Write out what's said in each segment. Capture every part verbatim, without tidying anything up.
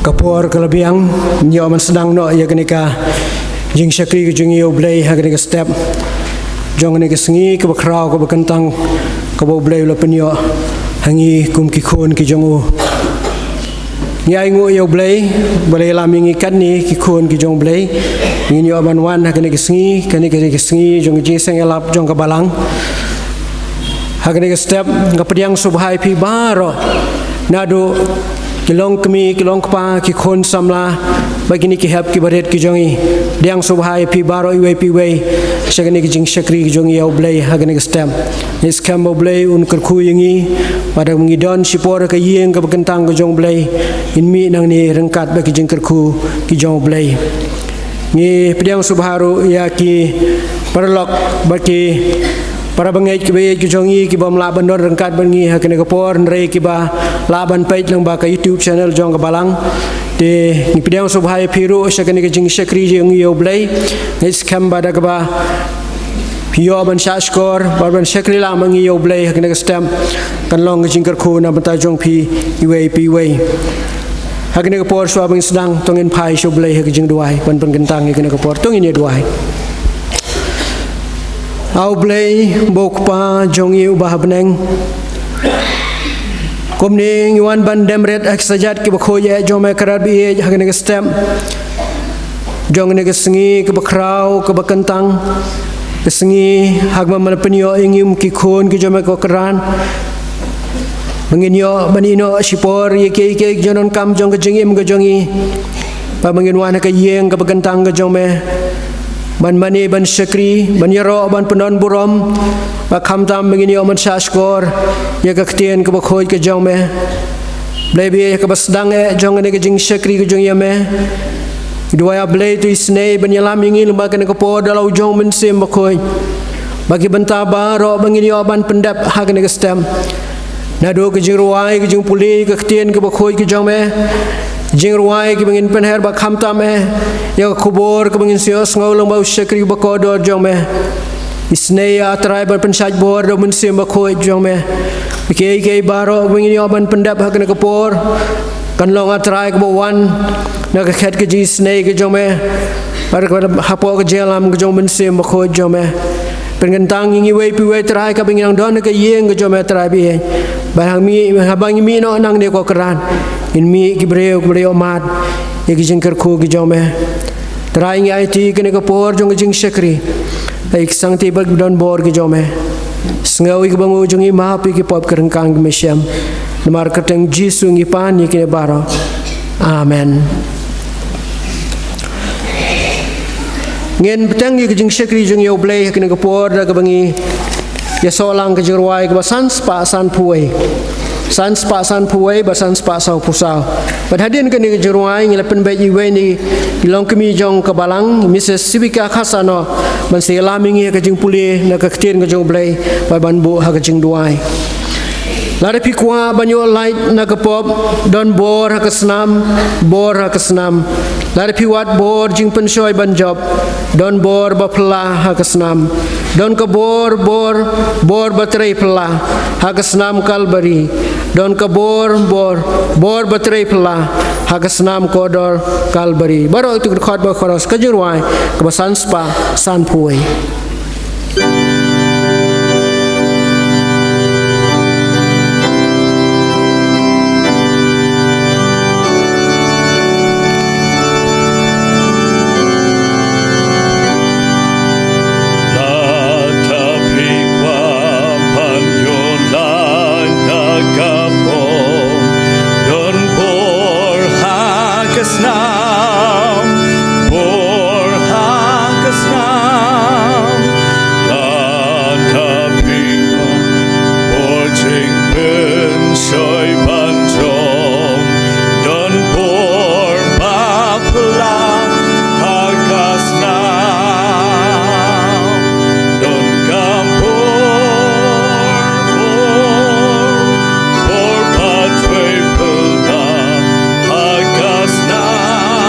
Ka por ka la biang, ngi ïoh ban sdang noh ïa kane ka jingshakri ka jong ngi ïa U Blei ha kane ka step jong kane ka sngi kaba khraw kaba kyntang kaba U Blei u la pynïoh ha ngi kum ki khun ki jong u. Ngi ainguh ïa U Blei ba la ïalam ïa ngi katne ki khun ki jong U Blei. Ngin ïoh ban wan ha kane ka sngi, kane ka sngi jong ka jingïaseng ïalap jong ka Balang. Ha kane ka step nga pdiang sngewbha ïa phi baroh, naduh ki long kmie, ki long kpa, ki khun samla bad kine ki hep ki barit ki jong ngi. Pdiang sngewbha ïa phi baroh iwei pa iwei sha kane ka jingshakri ka jong ngi ïa U Blei ha kane ka step. Ngi skhem ba U Blei un kyrkhu ïa ngi, bad haba ngi don shipor ha ka ïing kaba kyntang ka jong U Blei, ngin mih nangne ryngkat bad ki jingkyrkhu ki jong U Blei. Ngi pdiang sngewbha ruh ïa ki paralok bad ki para bangeit kiba ïeit ki jong ngi kiba ym lah ban don ryngkat bad ngi ha kane ka por, hynrei kiba lah ban peit lyngba ka YouTube channel jong ka Balang. Te ngi pdiang sngewbha ïa phi ruh sha kane ka jingshakri jong ngi ïa U Blei. Ngi skhem ba da kaba phi ïoh ban shahshkor bad ban shakri lang ma ngi ïa U Blei ha kane ka step, kan long ka jingkyrkhu na bynta jong phi iwei pa iwei. Ha kane ka por shuwa ba ngin sdang, to ngin phai sha U Blei ha ka jingduwai ban pynkyntang ïa kane ka por. To ngin ïa duwai. A U Blei, ba u Kpa jong ngi uba ha bneng, kumne ngi wan ban dem rit ha ki kjat kiba khuid eh jong me, Kynrad ba ïeit, ha kane ka step jong kane ka sngi kaba khraw kaba kyntang, ka sngi ha kaba me la pynïoh ïa ngi kum ki khun ki jong me, ko Kynrad, ba ngin ïoh ban ïehnoh shipor ïa kiei kiei ki jingdonkam jong ka jingim ka jong ngi, ba ngin wan ha ka ïing kaba kyntang ka jong me ban mane, ban shakri, ban ïaroh, ban pyndonburom, bad khamtam ba ngin ïoh ban shahshkor ïa ka ktien kaba khuid ka jong me. Blei ba ïeit, ha kaba sdang eh jong kane ka jingshakri ka jong ngi ïa me, ngi duwai, A Blei, to isynei ban ïalam ïa ngi lyngba kane ka por da la u jong u Mynsiem Bakhuid, ba ki bynta baroh ba ngin ïoh ban pyndep ha kane ka step, naduh ka jingrwai, ka jingpule ka ktien kaba khuid ka jong me, jingrwai kiba ngin pynher, bad khamtam eh ïa ka khubor kaba ngin sa ïohsngew lyngba u shakri bakordor jong me. Isynei, A Trai, ban pynshait bor da u Mynsiem Bakhuid jong me, ba kiei kiei baroh ba ngin ïoh ban pyndep ha kane ka por, kan long, A Trai, kaba wan na ka khet ka jingisynei ka jong me, bad kaba hapoh ka jingïalam ka jong u Mynsiem Bakhuid jong me. Pynkyntang ïa ngi iwei pa iwei, Trai, kaba ngi nang don ha ka ïing ka jong me, Trai ba ïeit, bad haba ngi mih noh nangne, ko Kynrad, ngin mih ki briew kiba la ïohmad ïa ki jingkyrkhu ki jong me. Trai, ngi aiti kane ka por jong ka jingshakri ha ki sangti bad ki donbor ki jong me. Sngew ïa ki banguh jong ngi, map ïa ki pop ki ryngkang ki me shem. Namar kyrteng Jisu ngi pan ïa kine baroh. Amen. Ngin bteng ïa ka jingshakri jong ngi ïa U Blei ha kane ka por da kaba ngi ïasoh lang ka jingrwai kaba san spah sanphew wei. San spah sanphew wei bad san spah sawphew saw. Bad hadien kane ka jingrwai ngi la pynbeit ïa iwei na ki longkmie jong ka Balang, Missus Sibika Khasano, ban sa ïalam ïa ngi ha ka jingpule na ka ktien ka jong U Blei, bad ban buh ha ka jingduwai. Lada phi kwah ban ïoh lait na ka pop, don bor ha ka snam, bor ha ka snam. Lada phi wad bor jingpynshoi ban jop, don bor ba phylla ha ka snam. Don ka bor, bor, bor ba trei phylla ha ka snam Kalbari. Don ka bor, bor, bor ba trei phylla ha ka snam kordor Kalbari. Baroh ïa uto u dkhot ba khraw, ka jingrwai kaba san spah sanphew wei. Don bor ha ka snam, bor ha ka snam. Lada phi kwah bor jingpynshoi ban jop, don bor ba phylla ha ka snam. Don ka bor, bor, bor ba trei phylla ha ka snam.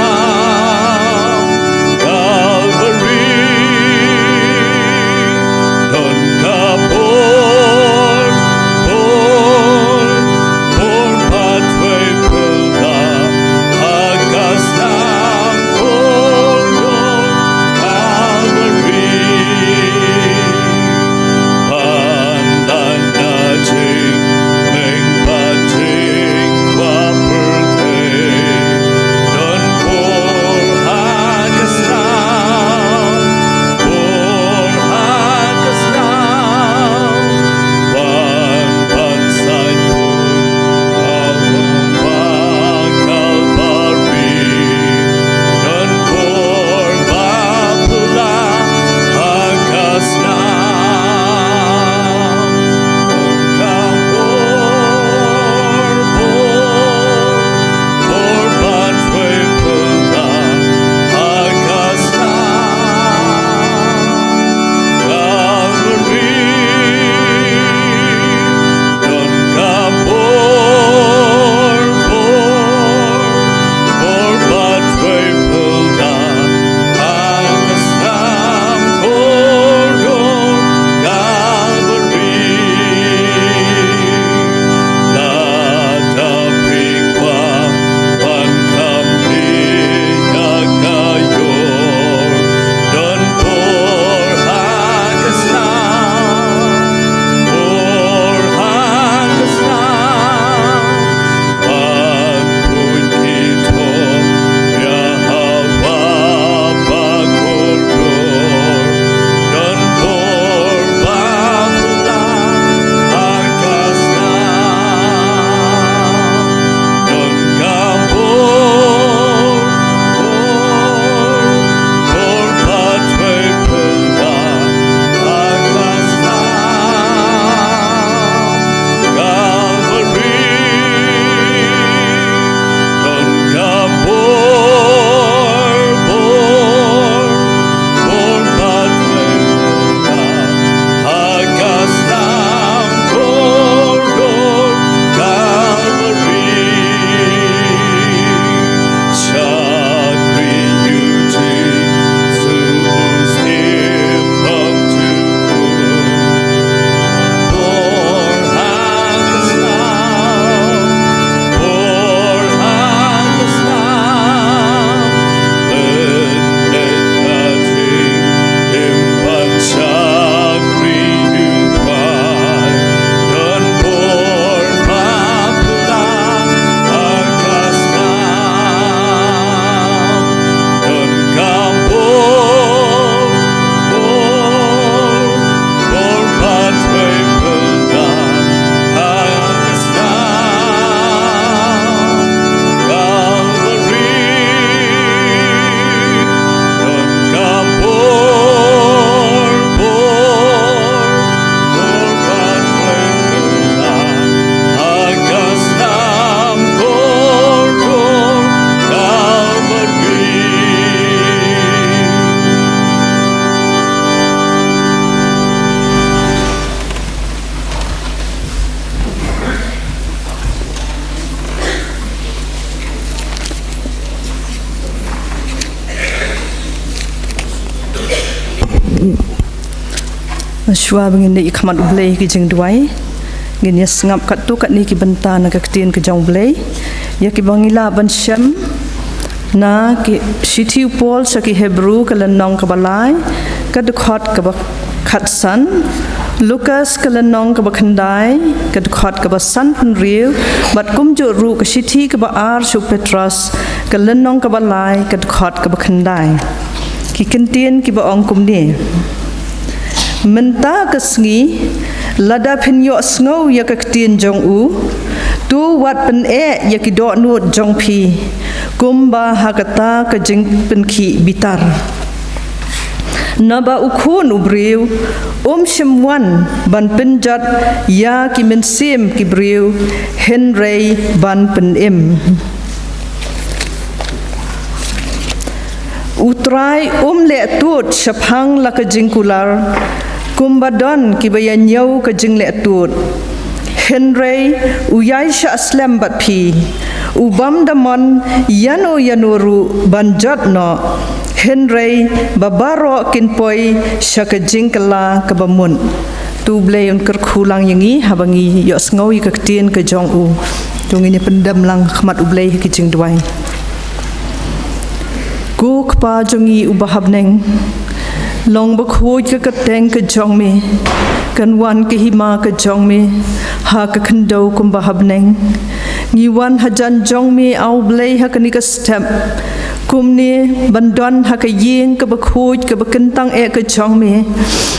Shuwa ba ngin ïa khmat U Blei ki jingduwai, ngin ïa sngap katto katne ki bynta na ka ktien ka jong U Blei ïa kiba ngi lah ban shem na ki shithi u Paul sha ki Hebru ka lynnong kaba lai, ka dkhot kaba khatsan, Lukas ka lynnong kaba khyndai, ka dkhot kaba sanphew, bad kumjuh ruh ka shithi kaba ar sha u Petros ka lynnong kaba lai, ka dkhot kaba khyndai. Ki kyntien kiba ong kumne. Mynta ka sngi, lada phin ïohsngew ïa ka ktien jong u, to wat pyneh ïa ki dohnud jong phi, kumba ha kata ka jingpynkhih bitar. Naba u Khun u briew um shym wan ban pynjot ïa ki mynsiem ki briew, hynrei ban pynim. U Trai um leh tud shaphang la ka jingkular, kumba don kiba ïa ñiew ka jingleh tud. Hynrei u ïai shah slem bad phi, u bym da mon ïano ïano ruh ban jot noh, hynrei ba baroh kin poi sha ka jingkylla kaba mut. To U Blei un kyrkhu lang ïa ngi haba ngi ïohsngew ïa ka ktien ka jong u. To ngin ïa pyndem lang khmat U Blei ha ki jingduwai. Ko Kpa jong ngi uba ha bneng, long bakhuid ka kyrteng ka jong me, kan wan ka hima ka jong me ha ka khyndew kumba ha bneng. Ngi wan hajan jong me, A U Blei, ha kane ka step, kumne ban don ha ka ïing kaba khuid kaba kyntang eh ka jong me.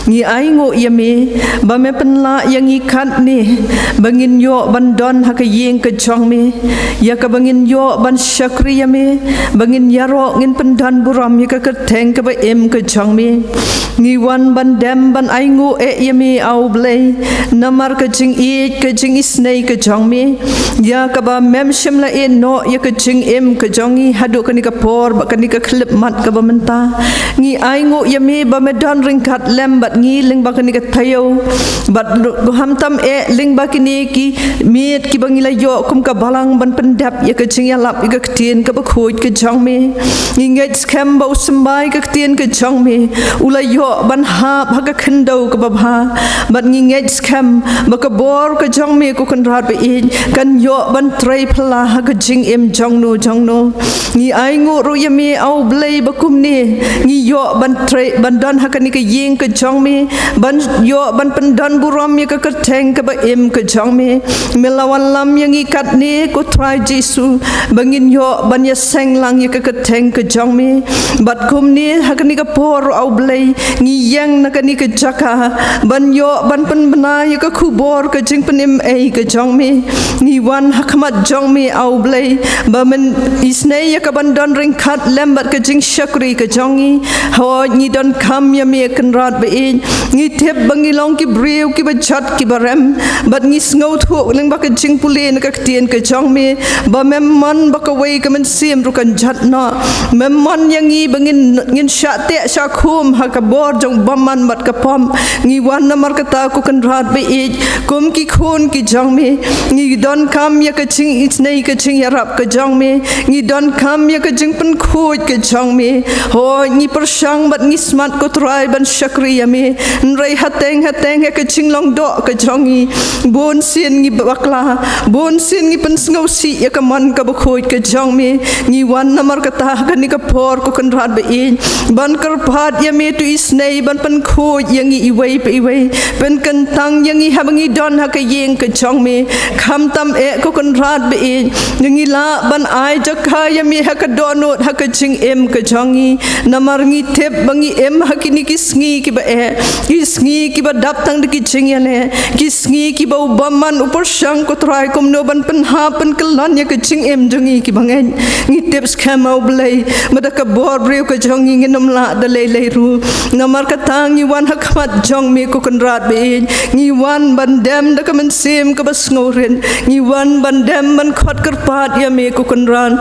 Ngi ainguh ïa me ba me pynlah ïa ngi katne ba ngin ïoh ban don ha ka ïing ka jong me, ïa kaba ngin ïoh ban shakri ïa me, ba ngin ïaroh ngin pyndon burom ïa ka kyrteng kaba im ka jong me. Ngi wan ban dem ban ainguh eh ïa me, A U Blei, namar ka jingïeit ka jingisynei ka jong me, ïa kaba mem shym la ïehnoh ïa ka jingim ka jong ngi haduh kane ka por bad kane ka khyllipmat kaba mynta. Ngi ainguh ïa me ba me don ryngkat lem bad ngi lyngba kane ka taïew, bad lu-, khamtam eh lyngba kine ki miet kiba ngi la ïoh kum ka balang ban pyndep ïa ka jingïalap ïa ka ktien kaba khuid ka jong me. Ngi ngeit skhem ba u symbai ka ktien ka jong me u la ïoh ban hap ha ka khyndew kaba bha, bad ngi ngeit skhem ba ka bor ka jong me, ko Kynrad ba ïeit, kan ïoh ban trei phylla ha ka jingim jong no jong no. Ngi ainguh ruh ïa me, A U Blei, ba kumne ngi ïoh ban trei, ban don ha kane ka ïing ka jong me, ban ïoh ban pyndon burom ïa ka kyrteng kaba im ka jong me. Me la wanlam ïa ngi katne, ko Trai Jisu, ba ngin ïoh ban ïaseng lang ïa ka kyrteng ka jong me. Bad kumne ha kane ka por, A U Blei, ngi ïeng na kane ka jaka ban ïoh ban pynbna ïa ka khubor ka jingpynim ei ka jong me. Ngi wan ha khmat jong me, A U Blei, ba men isynei ïa ka ban don ryngkat lem bad ka jingshakri ka jong ngi. Hooid, ngi donkam ïa me, Kynrad ba ïeit. Ngi tip ba ngi long ki briew kiba jot kiba rem, bad ngi sngewthuh lyngba ka jingpule na ka ktien ka jong me ba mem mon ba kawei ka mynsiem ruh kan jot noh. Mem mon ïa ngi ba ngin, ngin shah teh shah khum ha ka bor jong bymman bad ka pop. Ngi wan namar kata, ko Kynrad ba ïeit, kum ki khun ki jong me, ngi donkam ïa ka jingisynei ka jingïarap ka jong me. Ngi donkam ïa ka jingpynkhuid ka jong me. Hooid, ngi pyrshang bad ngi smat, ko Trai, ban shakri ïa me, hynrei hateng hateng ha ka jinglong doh ka jong ngi, bun sien ngi bakla, bun sien ngi pynsngewsih ïa ka mon kaba khuid ka jong me. Ngi wan namar kata ha kane ka por, ko Kynrad ba ïeit, ban kyrpad ïa me, to isynei ban pynkhuid ïa ngi iwei pa iwei. Pynkyntang ïa ngi haba ngi don ha ka ïing ka jong me. Khamtam eh, ko Kynrad ba ïeit, ngi lah ban ai jaka ïa me ha ka dohnud ha ka jingim ka jong ngi. Namar ngi tip ba ngi im ha kine ki sngi kiba eh, ki sngi kiba dap tang da ki jingïaleh, ki sngi kiba u bymman u pyrshang, ko Trai, kumno ban pynhap pynkyllon ïa ka jingim jong ngi kiba ngeit. Ngi tip skhem, A U Blei, ba da ka bor briew ka jong ngi ngin ym lah da lei lei ruh. Namar kata ngi wan ha khmat jong me, ko Kynrad ba ïeit. Ngi wan ban dem da ka mynsiem kaba sngewrit. Ngi wan ban dem ban khot kyrpad ïa me, ko Kynrad.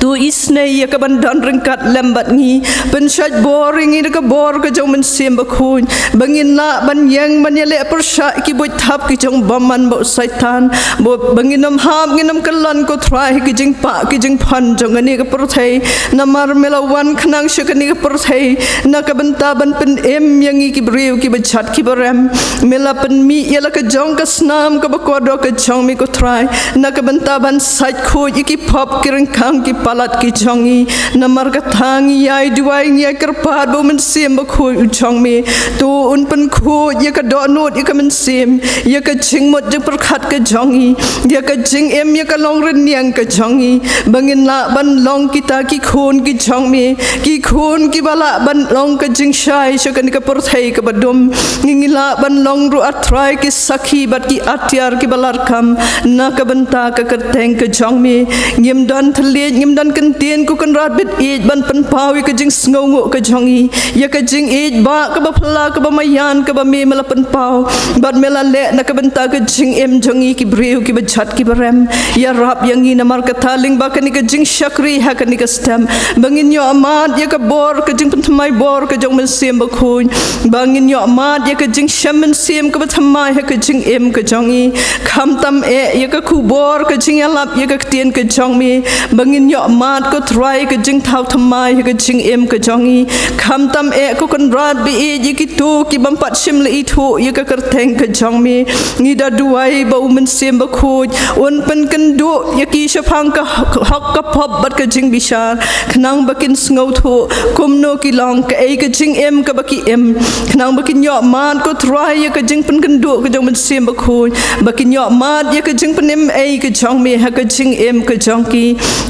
To isynei ïa ka ban don ryngkat lem bad ngi. Pynshait bor ïa ngi da ka bor ka jong u Mynsiem Bakhuid, ba ngin lah ban ïeng ban ïaleh pyrshah ïa ki buit thap ki jong u bymman bad u Soitan. Ba, ba ngin ym hap, ngin ym kyllon, ko Trai, ha ki jingpah ki jingphan jong kane ka pyrthei. Namar me la wan khnang sha kane ka pyrthei na ka bynta ban pynim ïa ngi ki briew kiba jot kiba rem. Me la pynmih ïa la ka jong ka snam kaba kordor ka jong me, ko Trai, na ka bynta ban sait khuid ïa ki pop ki ryngkang ki palat ki jong ngi. Namar kata ngi ïai duwai, ngi ïai kyrpad ba u Mynsiem Bakhuid u jong me, to un pynkhuid ïa ka dohnud ïa ka mynsiem, ïa ka jingmut jingpyrkhat ka jong ngi, ïa ka jingim, ïa ka long rynïeng ka jong ngi, ba ngin lah ban long kita ki khun ki jong me, ki khun kiba lah ban long ka jingshai sha kane ka pyrthei kaba dum. Ngi, ngi lah ban long ruh, a Trai, ki sakhi bad ki atiar kiba larkam na ka bynta ka kyrteng ka jong me. Ngim don thylliej, ngim don kyntien, ko Kynrad, bad ïeit ban pynpaw ïa ka jingsngewnguh ka jong ngi, ïa ka jingïeit ba kaba phylla, kaba maïan, kaba me, me la pynpaw bad me la leh na ka bynta ka jingim jong ngi ki briew kiba jot kiba rem. Ïarap ïa ngi namar kata lyngba kane ka jingshakri ha kane ka step, ba ngin ïohmad ïa ka bor ka jingpynthymmai bor ka jong u Mynsiem Bakhuid, ba ngin ïohmad ïa ka jingshem mynsiem kaba thymmai ha ka jingim ka jong ngi. Khamtam eh ïa ka khubor ka jingïalap ïa ka ktien ka jong me, ba ngin ïohmad, ko Trai, ka jingthaw thymmai ha ka jingim ka jong ngi. Khamtam eh, ko Kynrad ba ïeit, ïa kito ki bym pat shym la ithuh ïa ka kyrteng ka jong me. Ngi da duwai ba u Mynsiem Bakhuid un pynkynduh ïa ki shaphang ka hok, ka pop bad ka jingbishar, khnang ba kin sngewthuh kumno ki long, kaei ka jingim kaba ki im, khnang ba kin ïohmad, ko Trai, ïa ka jingpynkynduh ka jong u Mynsiem Bakhuid, ba kin ïohmad ïa ka jingpynim ei ka jong me ha ka jingim ka jong ki.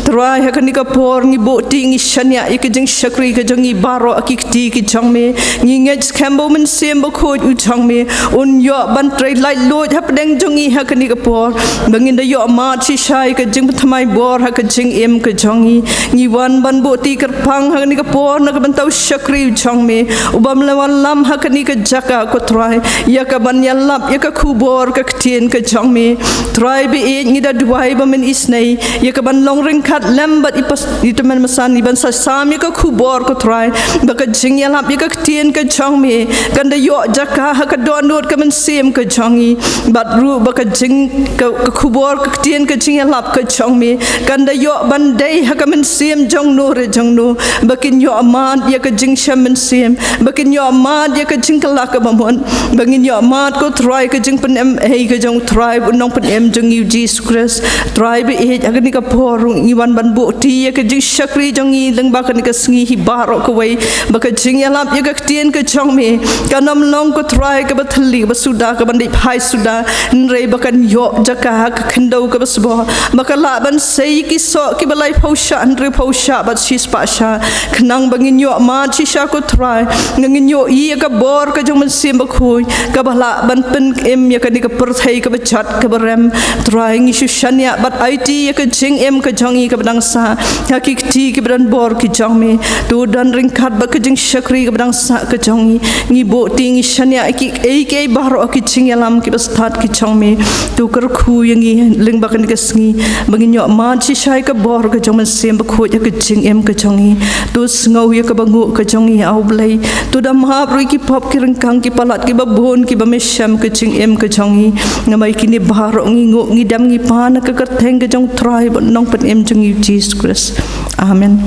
Trai, ha kane ka por ngi buh ti, ngi shaniah ïa ka jingshakri ka jong ngi baroh ha ki kti ki jong me. Ngi ngeit skhem ba u Mynsiem Bakhuid u jong me un ïoh ban trei laitluid hapdeng jong ngi ha kane ka por, ba ngin da ïohmad shisha ïa ka jingpynthymmai bor ha ka jingim ka jong ngi. Ngi wan ban buh ti kyrpang ha kane ka por na ka bynta u shakri u jong me, u bym la wallam ha kane ka jaka, ko Trai, ïa ka ban ïalap ïa ka khubor ka ktien ka jong me. Trai ba ïeit, ngi da duwai ba men isynei ïa ka ban long ryngkat lem bad i pas-, i tymmen basan, i ban sa sam ïa ka khubor, ko Trai, ba ka jingïalap ïa ka ktien ka jong me kan da ïoh jaka ha ka dohnud ka mynsiem ka jong ngi, bad ruh ba ka jing, ka, ka khubor ka ktien ka jingïalap ka jong me kan da ïoh ban dei ha ka mynsiem jong no re jong no, ba kin ïohmad ïa ka jingshem mynsiem, ba kin ïohmad ïa ka jingkylla kaba mut, ba ngin ïohmad, ko Trai, ka jingpynim ei ka jong u Trai bad u Nongpynim jong ngi u Jisu Khrist. Trai ba ïeit, ha kane ka por ruh ngi wan ban buh ti ïa ka jingshakri jong ngi lyngba kane ka sngi hi baroh kawei, ba ka jingïalap ïa ka ktien ka jong me kan ym long, ko Trai, kaba thylli, kaba suda, kaba dei phai suda, hynrei ba kan ïoh jaka ha ka khyndew kaba sboh, ba ka lah ban sei ki soh kiba laiphew shah, hynriewphew shah bad shispah shah, khnang ba ngin ïohmad shisha, ko Trai, ngin ïohi ïa ka bor ka jong u Mynsiem Bakhuid kaba lah ban pynim ïa kane ka pyrthei kaba jot kaba rem. Trai, ngi shu shaniah bad aiti ïa ka jingim ka jong ngi kaba dang sah ha ki kti kiba don bor ki jong me. To don ryngkat bad ka jingshakri kaba dang sah ka jong ngi. Ngi buh ti, ngi shaniah ïa kiei kiei baroh ki jingïalam kiba stad ki jong me. To kyrkhu ïa ngi lyngba kane ka sngi, ba ngin ïohmad shisha ïa ka bor ka jong u Mynsiem Bakhuid ha ka jingim ka jong ngi. To sngew ïa ka bynguh ka jong ngi, A Blei. To da map ruh ïa ki pop ki ryngkang ki palat kiba bun kiba me shem ha ka jingim ka jong ngi. Namar kine baroh ngi nguh, ngi dem, ngi pan ha ka kyrteng ka jong u Trai bad u Nongpynim jong ngi u Jisu Khrist. Amen.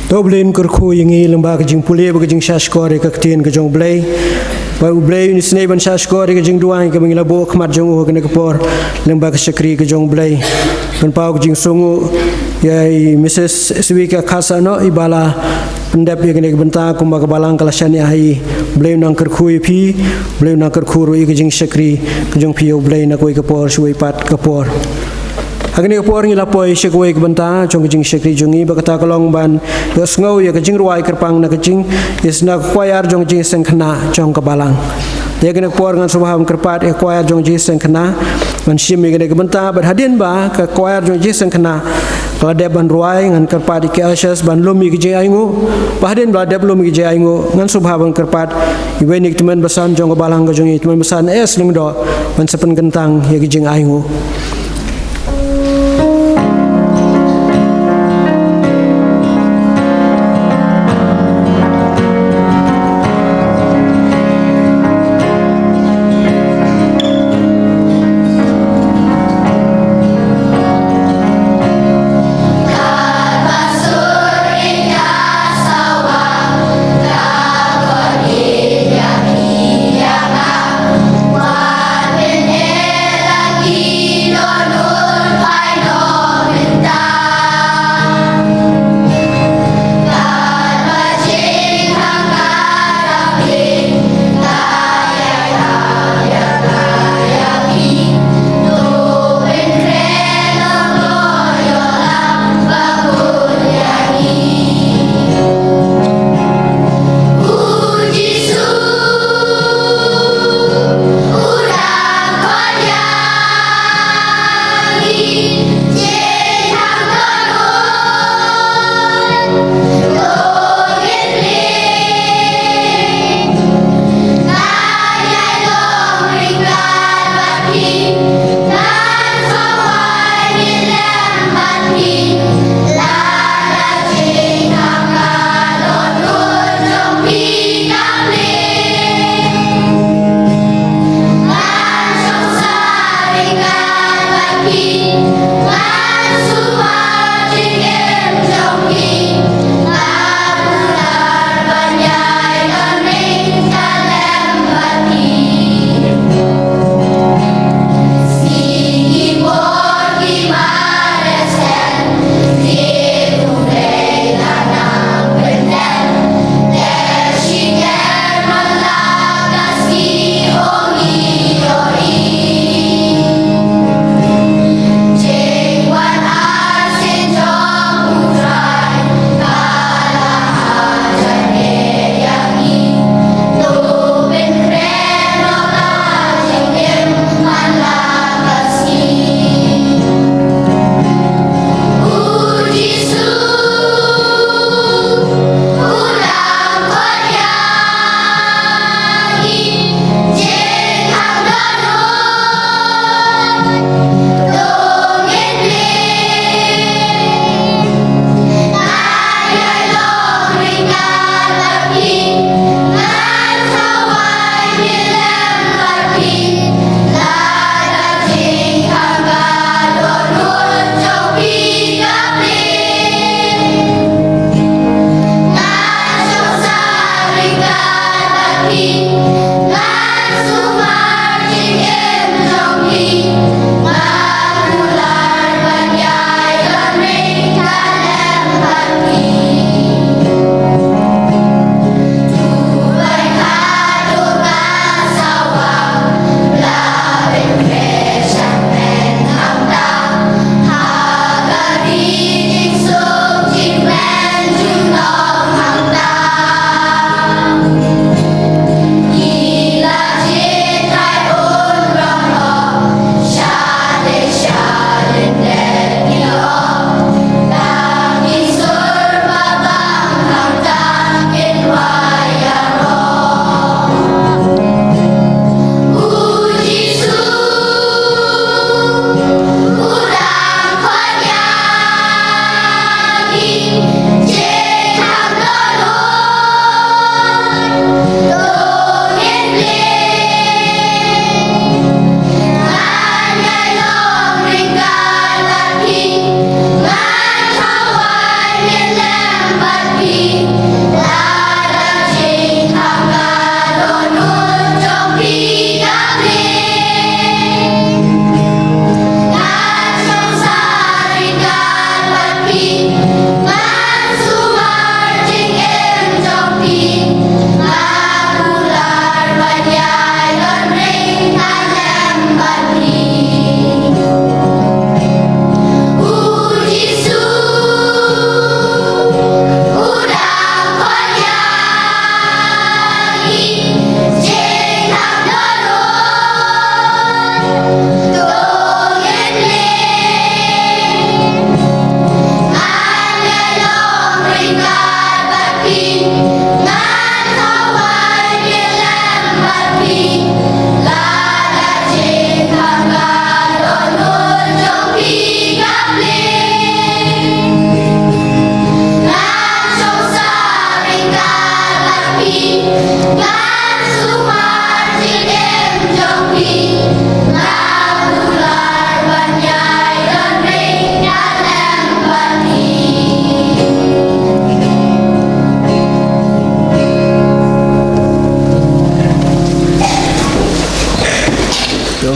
To U Blei un kyrkhu ïa ngi lyngba ka jingpule bad ka jingshahshkor ïa ka ktien ka jong U Blei. Ba U Blei un isynei ban shahshkor ïa ka jingduwai kaba ngi la buh ha khmat jong u ha kane ka por lyngba ka shakri ka jong U Blei. Pynpaw ka jingsngewnguh ïa i Mrs Swika Khasa noh, iba la pyndep ïa kane ka bynta kumba ka balang ka la shaniah ha i. U Blei un nang kyrkhu ïa phi, U Blei un nang kyrkhu ruh ïa ka jingshakri ka jong phi ïa U Blei na kawei ka por sha kawei pat ka por. Ha kane ka por ngi la poi sha kawei ka bynta jong ka jingshakri jong ngi, ba kata ka long ban ïohsngew ïa ka jingrwai kyrpang na ka jing, ïa sna ka kwaiar jong ka Jingïaseng Khynnah jong ka balang. Ïa kane ka por ngan sngewbha ban kyrpad ïa ka kwaiar jong ka Jingïaseng Khynnah ban shim ïa kane ka bynta, bad hadien ba ka kwaiar jong ka Jingïaseng Khynnah Ba la dep ban rwai, ngan kyrpad ïa ki ushers ban lum ïa ki jingainguh. Ba hadien ba la dep lum ïa ki jingainguh, ngan sngewbha ban kyrpad ïa iwei na ki tymmen basan jong ka balang ka jong ngi, tymmen basan S. Lyngdoh, ban sa pynkyntang ïa ki jingainguh.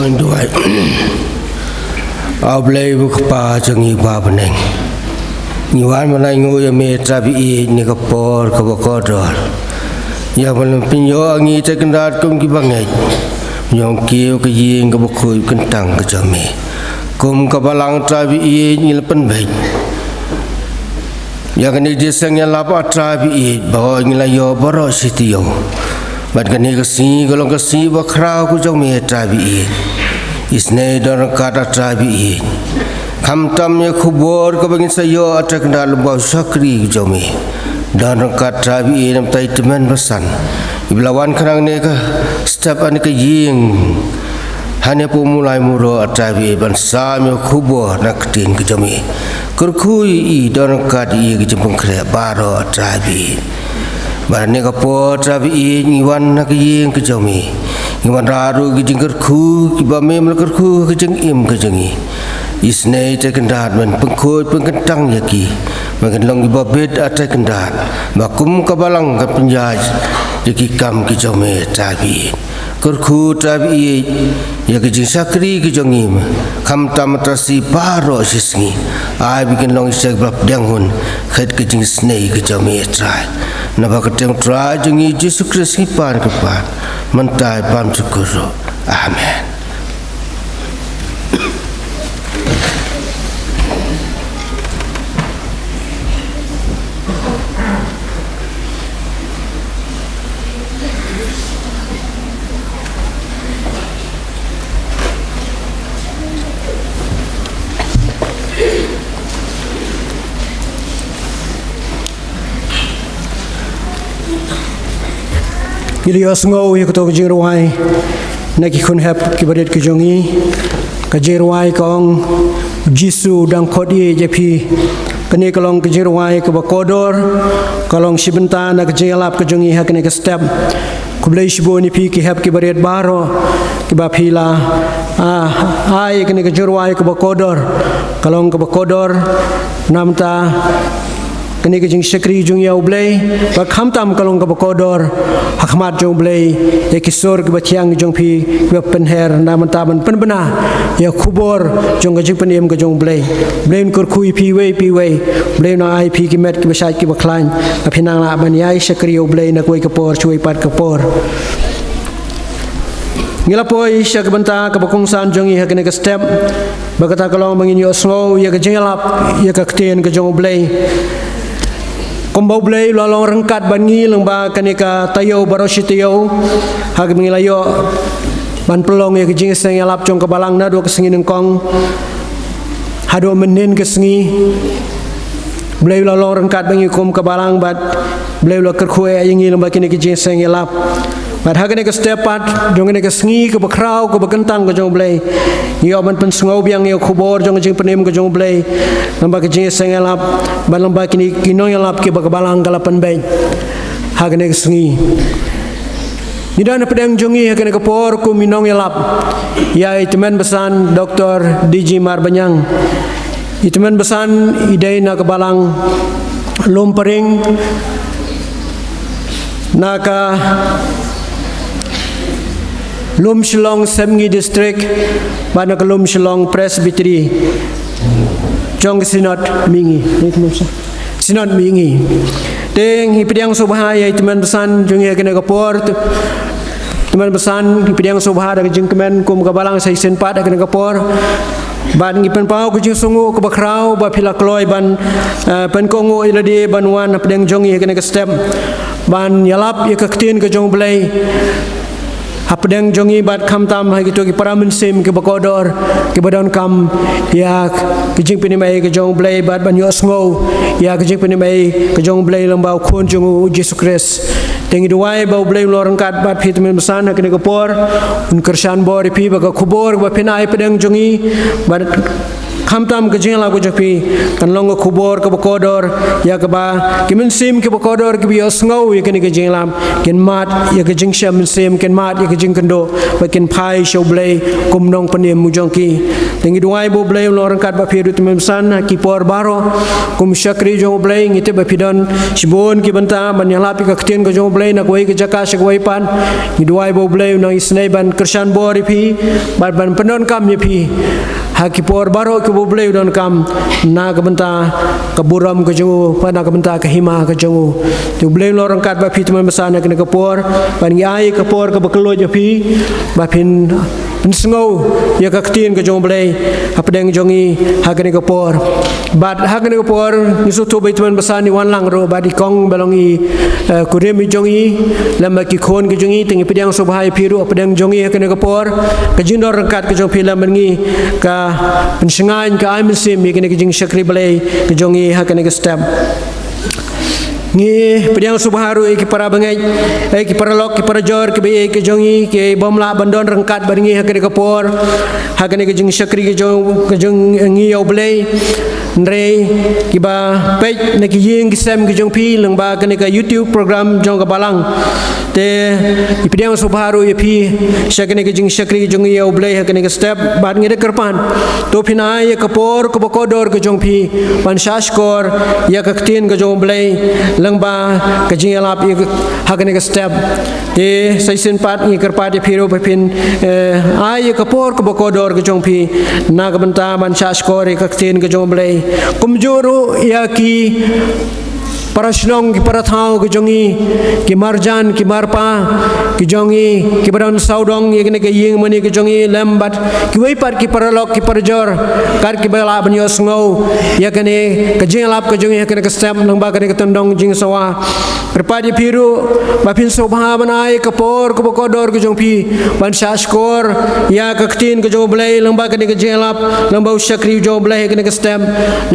Duwai. A Blei u Kpa jong ngi ba ha bneng, ngi wan ban ai nguh ïa me Trai ba ïeit ha kane ka por kaba kordor, ïa ban pynïoh ïa ngi Trai Kynrad kum ki bangeit, ïa ngi kum ka ïing kaba khuid kyntang ka jong me. Kum ka balang Trai ba ïeit ngi la pynbeit ïa kane ka jingïaseng ïalap A Trai ba ïeit, ba ngi la ïoh baroh shi taïew. Bad kane ka sngi ka long ka sngi bakhraw ka jong me Trai ba ïeit. Isynei don ryngkat A Trai ba ïeit. Khamtam ïa ka khubor kaba ngin sa ïoh A Trai Kynrad lyngba u shakri ka jong me. Don ryngkat Trai ba ïeit namar i tymmen basan iba la wan khnang ha kane ka step ha kane ka ïing, hangne ha Mawlai Mawroh A Trai ba ïeit, ban sam ïa ka khubor na ka ktien ka jong me. Kyrkhu ïa i, don ryngkat ïa i ha ka jingpynkhreh baroh A Trai ba ïeit. Bad ha kane ka por Trai ba ïeit ngi wan ha ka ïing ka jong me, ngi wanrah ruh ïa ki jingkyrkhu kiba me me la kyrkhu ha ka jingim ka jong ngi. Isynei Trai Kynrad ban pynkhuid pynkyntang ïa ki, ba kin long kiba bit A Trai Kynrad, ba kum ka balang kan pynïaid ïa ki kam ki jong me Trai ba ïeit. Kyrkhu Trai ba ïeit ïa ka jingshakri ka jong ngi, khamtam ha ka shi baroh shi sngi. Ai ba kin long shi sngi ba la pdiang hun khet ka jingisynei ka jong me Trai. Naba ka kyrteng Trai jong ngi Jisu Khrist ngi pan kyrpad, mynta bad shakhmat ruh. Amen. Ngi la ïohsngew ïa kato ka jingrwai na ki khun hep kiba rit ki jong ngi. Ka jingrwai ka ong, Jisu u dang khot ïeit ïa phi. Kane ka long ka jingrwai kaba kordor, ka long shi bynta na ka jingïalap ka jong ngi ha kane ka step. Khublei shibun ïa phi ki hep kiba rit baroh, kiba phi la, ah, ai kane ka jingrwai kaba kordor. Ka long kaba kordor namar kane ka jingshakri jong ngi ïa U Blei, bad khamtam ka long kaba kordor ha khmat jong U Blei ïa ki sur kiba thiang jong phi, kiba pynher namar ban pynbna ïa ka khubor jong ka jingpynim ka jong U Blei. U Blei un kyrkhu ïa phi iwei pa iwei. U Blei un ai ïa phi ki met kiba shait kiba khlaiñ, ba phin nang lah ban ïai shakri ïa U Blei na kawei ka por sha kawei pat ka por. Ngi la poi sha ka bynta kaba kongsan jong ngi ha kane ka step, ba kata ka long ba ngin ïohsngew ïa ka jingïalap ïa ka ktien ka jong U Blei. Kumba U Blei u la long ryngkat bad ngi lyngba kane ka taïew baroh shi taïew, ha kaba ngi la ïoh ban pynlong ïa ka jingïaseng ïalap jong ka balang naduh ka sngi nyngkong haduh mynhynnin ka sngi. U Blei u la long ryngkat bad ngi kum ka balang, bad U Blei u la kyrkhu ïa ngi lyngba kine ki jingïaseng ïalap. Bad ha kane ka step pat jong kane ka sngi kaba khraw kaba kyntang ka jong U Blei, ngi ïoh ban pynsngew biang ïa ka khubor jong ka jingpynim ka jong U Blei lyngba ka jingïaseng ïalap, bad lyngba kine ki nongïalap kiba ka balang ka la pynbeit ha kane ka sngi. Ngi don hapdeng jong ngi ha kane ka por kum i nongïalap ïa i tymmen basan Doktor D G Marbaniang. I tymmen basan i dei na ka balang Lumpring, na ka Lumshillong Sepngi District, bad na ka Lumshillong Presbytery jong ka Synod Mihngi. Synod Mihngi. Te ngi pdiang sngewbha ïa i tymmen basan jong ngi ha kane ka por. Tymmen basan, ngi pdiang sngewbha da ka jingkmen kum ka balang sa shisien pat ha kane ka por. Bad ngi pynpaw ka jingsngewnguh kaba khraw ba phi la kloi ban, eh, pynkohnguh ïa lade ban wan hapdeng jong ngi ha kane ka step, ban ïalap ïa ka ktien ka jong U Blei hapdeng jong ngi, bad khamtam ha kito ki para mynsiem kiba kordor, kiba donkam ïa ka jingpynim ei ka jong U Blei, bad ban ïohsngew ïa ka jingpynim ei ka jong U Blei lyngba u Khun jong u, u Jisu Khrist. Te ngi duwai ba U Blei un long ryngkat bad phi tymmen basan ha kane ka por, un kyrshan bor ïa phi, ba ka khubor kaba phin ai hapdeng jong ngi, bad khamtam ka jingïalap ka jong phi, kan long ka khubor kaba kordor, ïa kaba ki mynsiem kiba kordor kiba ïohsngew ïa kane ka jingïalap kin mad ïa ka jingshem mynsiem, kin mad ïa ka jingkynduh, bad kin phai sha U Blei kum u nongpynim u jong ki. Te ngi duwai ba U Blei un long ryngkat bad phi ruh tymmen basan ha ki por baroh. Kum shakri jong U Blei ngi tip ba phi don shibun ki bynta ban ïalap ïa ka ktien ka jong U Blei na kawei ka jaka sha kawei pat. Ngi duwai ba U Blei un nang isynei ban kyrshan bor ïa phi bad ban pyndonkam ïa phi ha ki por baroh kiba U Blei u donkam na ka bynta ka burom ka jong u bad na ka bynta ka hima ka jong u. Te U Blei un long ryngkat bad phi tymmen basan ha kane ka por bad ngi ai ka por kaba kylluid ïa phi ba phin pynsngew ïa ka ktien ka jong U Blei hapdeng jong ngi ha kane ka por. Bad ha kane ka por ngi sngewthuh ba i tymmen basan i wan lang ruh bad i kong ba long i, eh, kurim i jong i lem bad ki khun ki jong i, te ngi pdiang sngewbha ïa phi ruh hapdeng jong ngi ha kane ka por. Ka jingdon ryngkat ka jong phi lem bad ngi ka pynshngaiñ, ka ai mynsiem ïa kane ka jingshakri Blei ka jong ngi ha kane ka step. Ngi pdiang sngewbha ruh ïa ki para bangeit, ïa ki paralok, ki parajor, kiba ïeit ki jong ngi, ki bym lah ban don ryngkat bad ngi ha kane ka por ha kane ka jingshakri ka jong, ka jong ngi ïa U Blei. Hynrei kiba peit na ki ïing ki sem ki jong phi lyngba kane ka YouTube program jong ka Balang. Te ngi pdiang sngewbha ruh ïa phi sha kane ka jingshakri jong ngi ïa U Blei ha kane ka step bad ngi da kyrpad, to phin ai ïa ka por kaba kordor ka jong phi ban shahshkor ïa ka ktien ka jong U Blei lyngba ka jingïalap ïa ka, ha kane ka step. Te sa shisien pat ngi kyrpad ïa phi ruh ba phin, eh, ai ïa ka por kaba kordor ka jong phi na ka bynta ban shahshkor ïa ka ktien ka jong U Blei. Kumjuh ruh ïa ki para shnong, ki para thaw ki jong ngi, ki marjan, ki marpa ki jong ngi, kiba don sawdong ïa kane ka ïing mane ka jong ngi, lem bad kiwei pat ki paralok, ki parajor, kat kiba lah ban ïohsngew ïa kane ka jingïalap ka jong ngi ha kane ka step lyngba kane ka tyndong jingsawa. Kyrpad ïa phi ruh ba phin sngewbha ban ai ka por kaba kordor ka jong phi ban shahshkor ïa ka ktien ka jong U Blei lyngba kane ka jingïalap, lyngba u shakri jong U Blei ha kane ka step.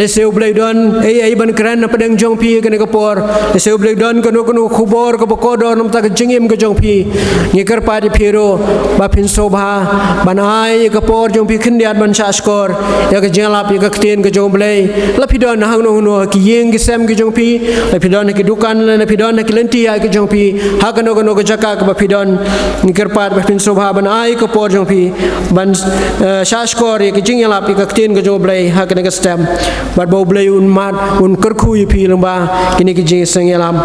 Lehse U Blei u don ei ei ban kren hapdeng jong phi ha kane ka por. Lehse U Blei u don kano kano ka khubor kaba kordor namar ka jingim ka jong phi. Ngi kyrpad ïa phi ruh ba phin sngewbha ban ai ka por jong phi khyndiat ban shahshkor ïa ka jingïalap ïa ka ktien ka jong U Blei. La phi don hangno hangno ha ki ïing ki sem ki jong phi, la phi don ha ki dukan, la phi don ha ki lynti ïaid ki jong phi, ha kano kano ka jaka kaba phi don, ngi kyrpad ba phin sngewbha ban ai ka por jong phi ban, eh, shahshkor ïa ka jingïalap ïa ka ktien ka jong U Blei ha kane ka step. Bad ba U Blei un mad, un kyrkhu ïa phi lyngba kine ki jingseng ïalam.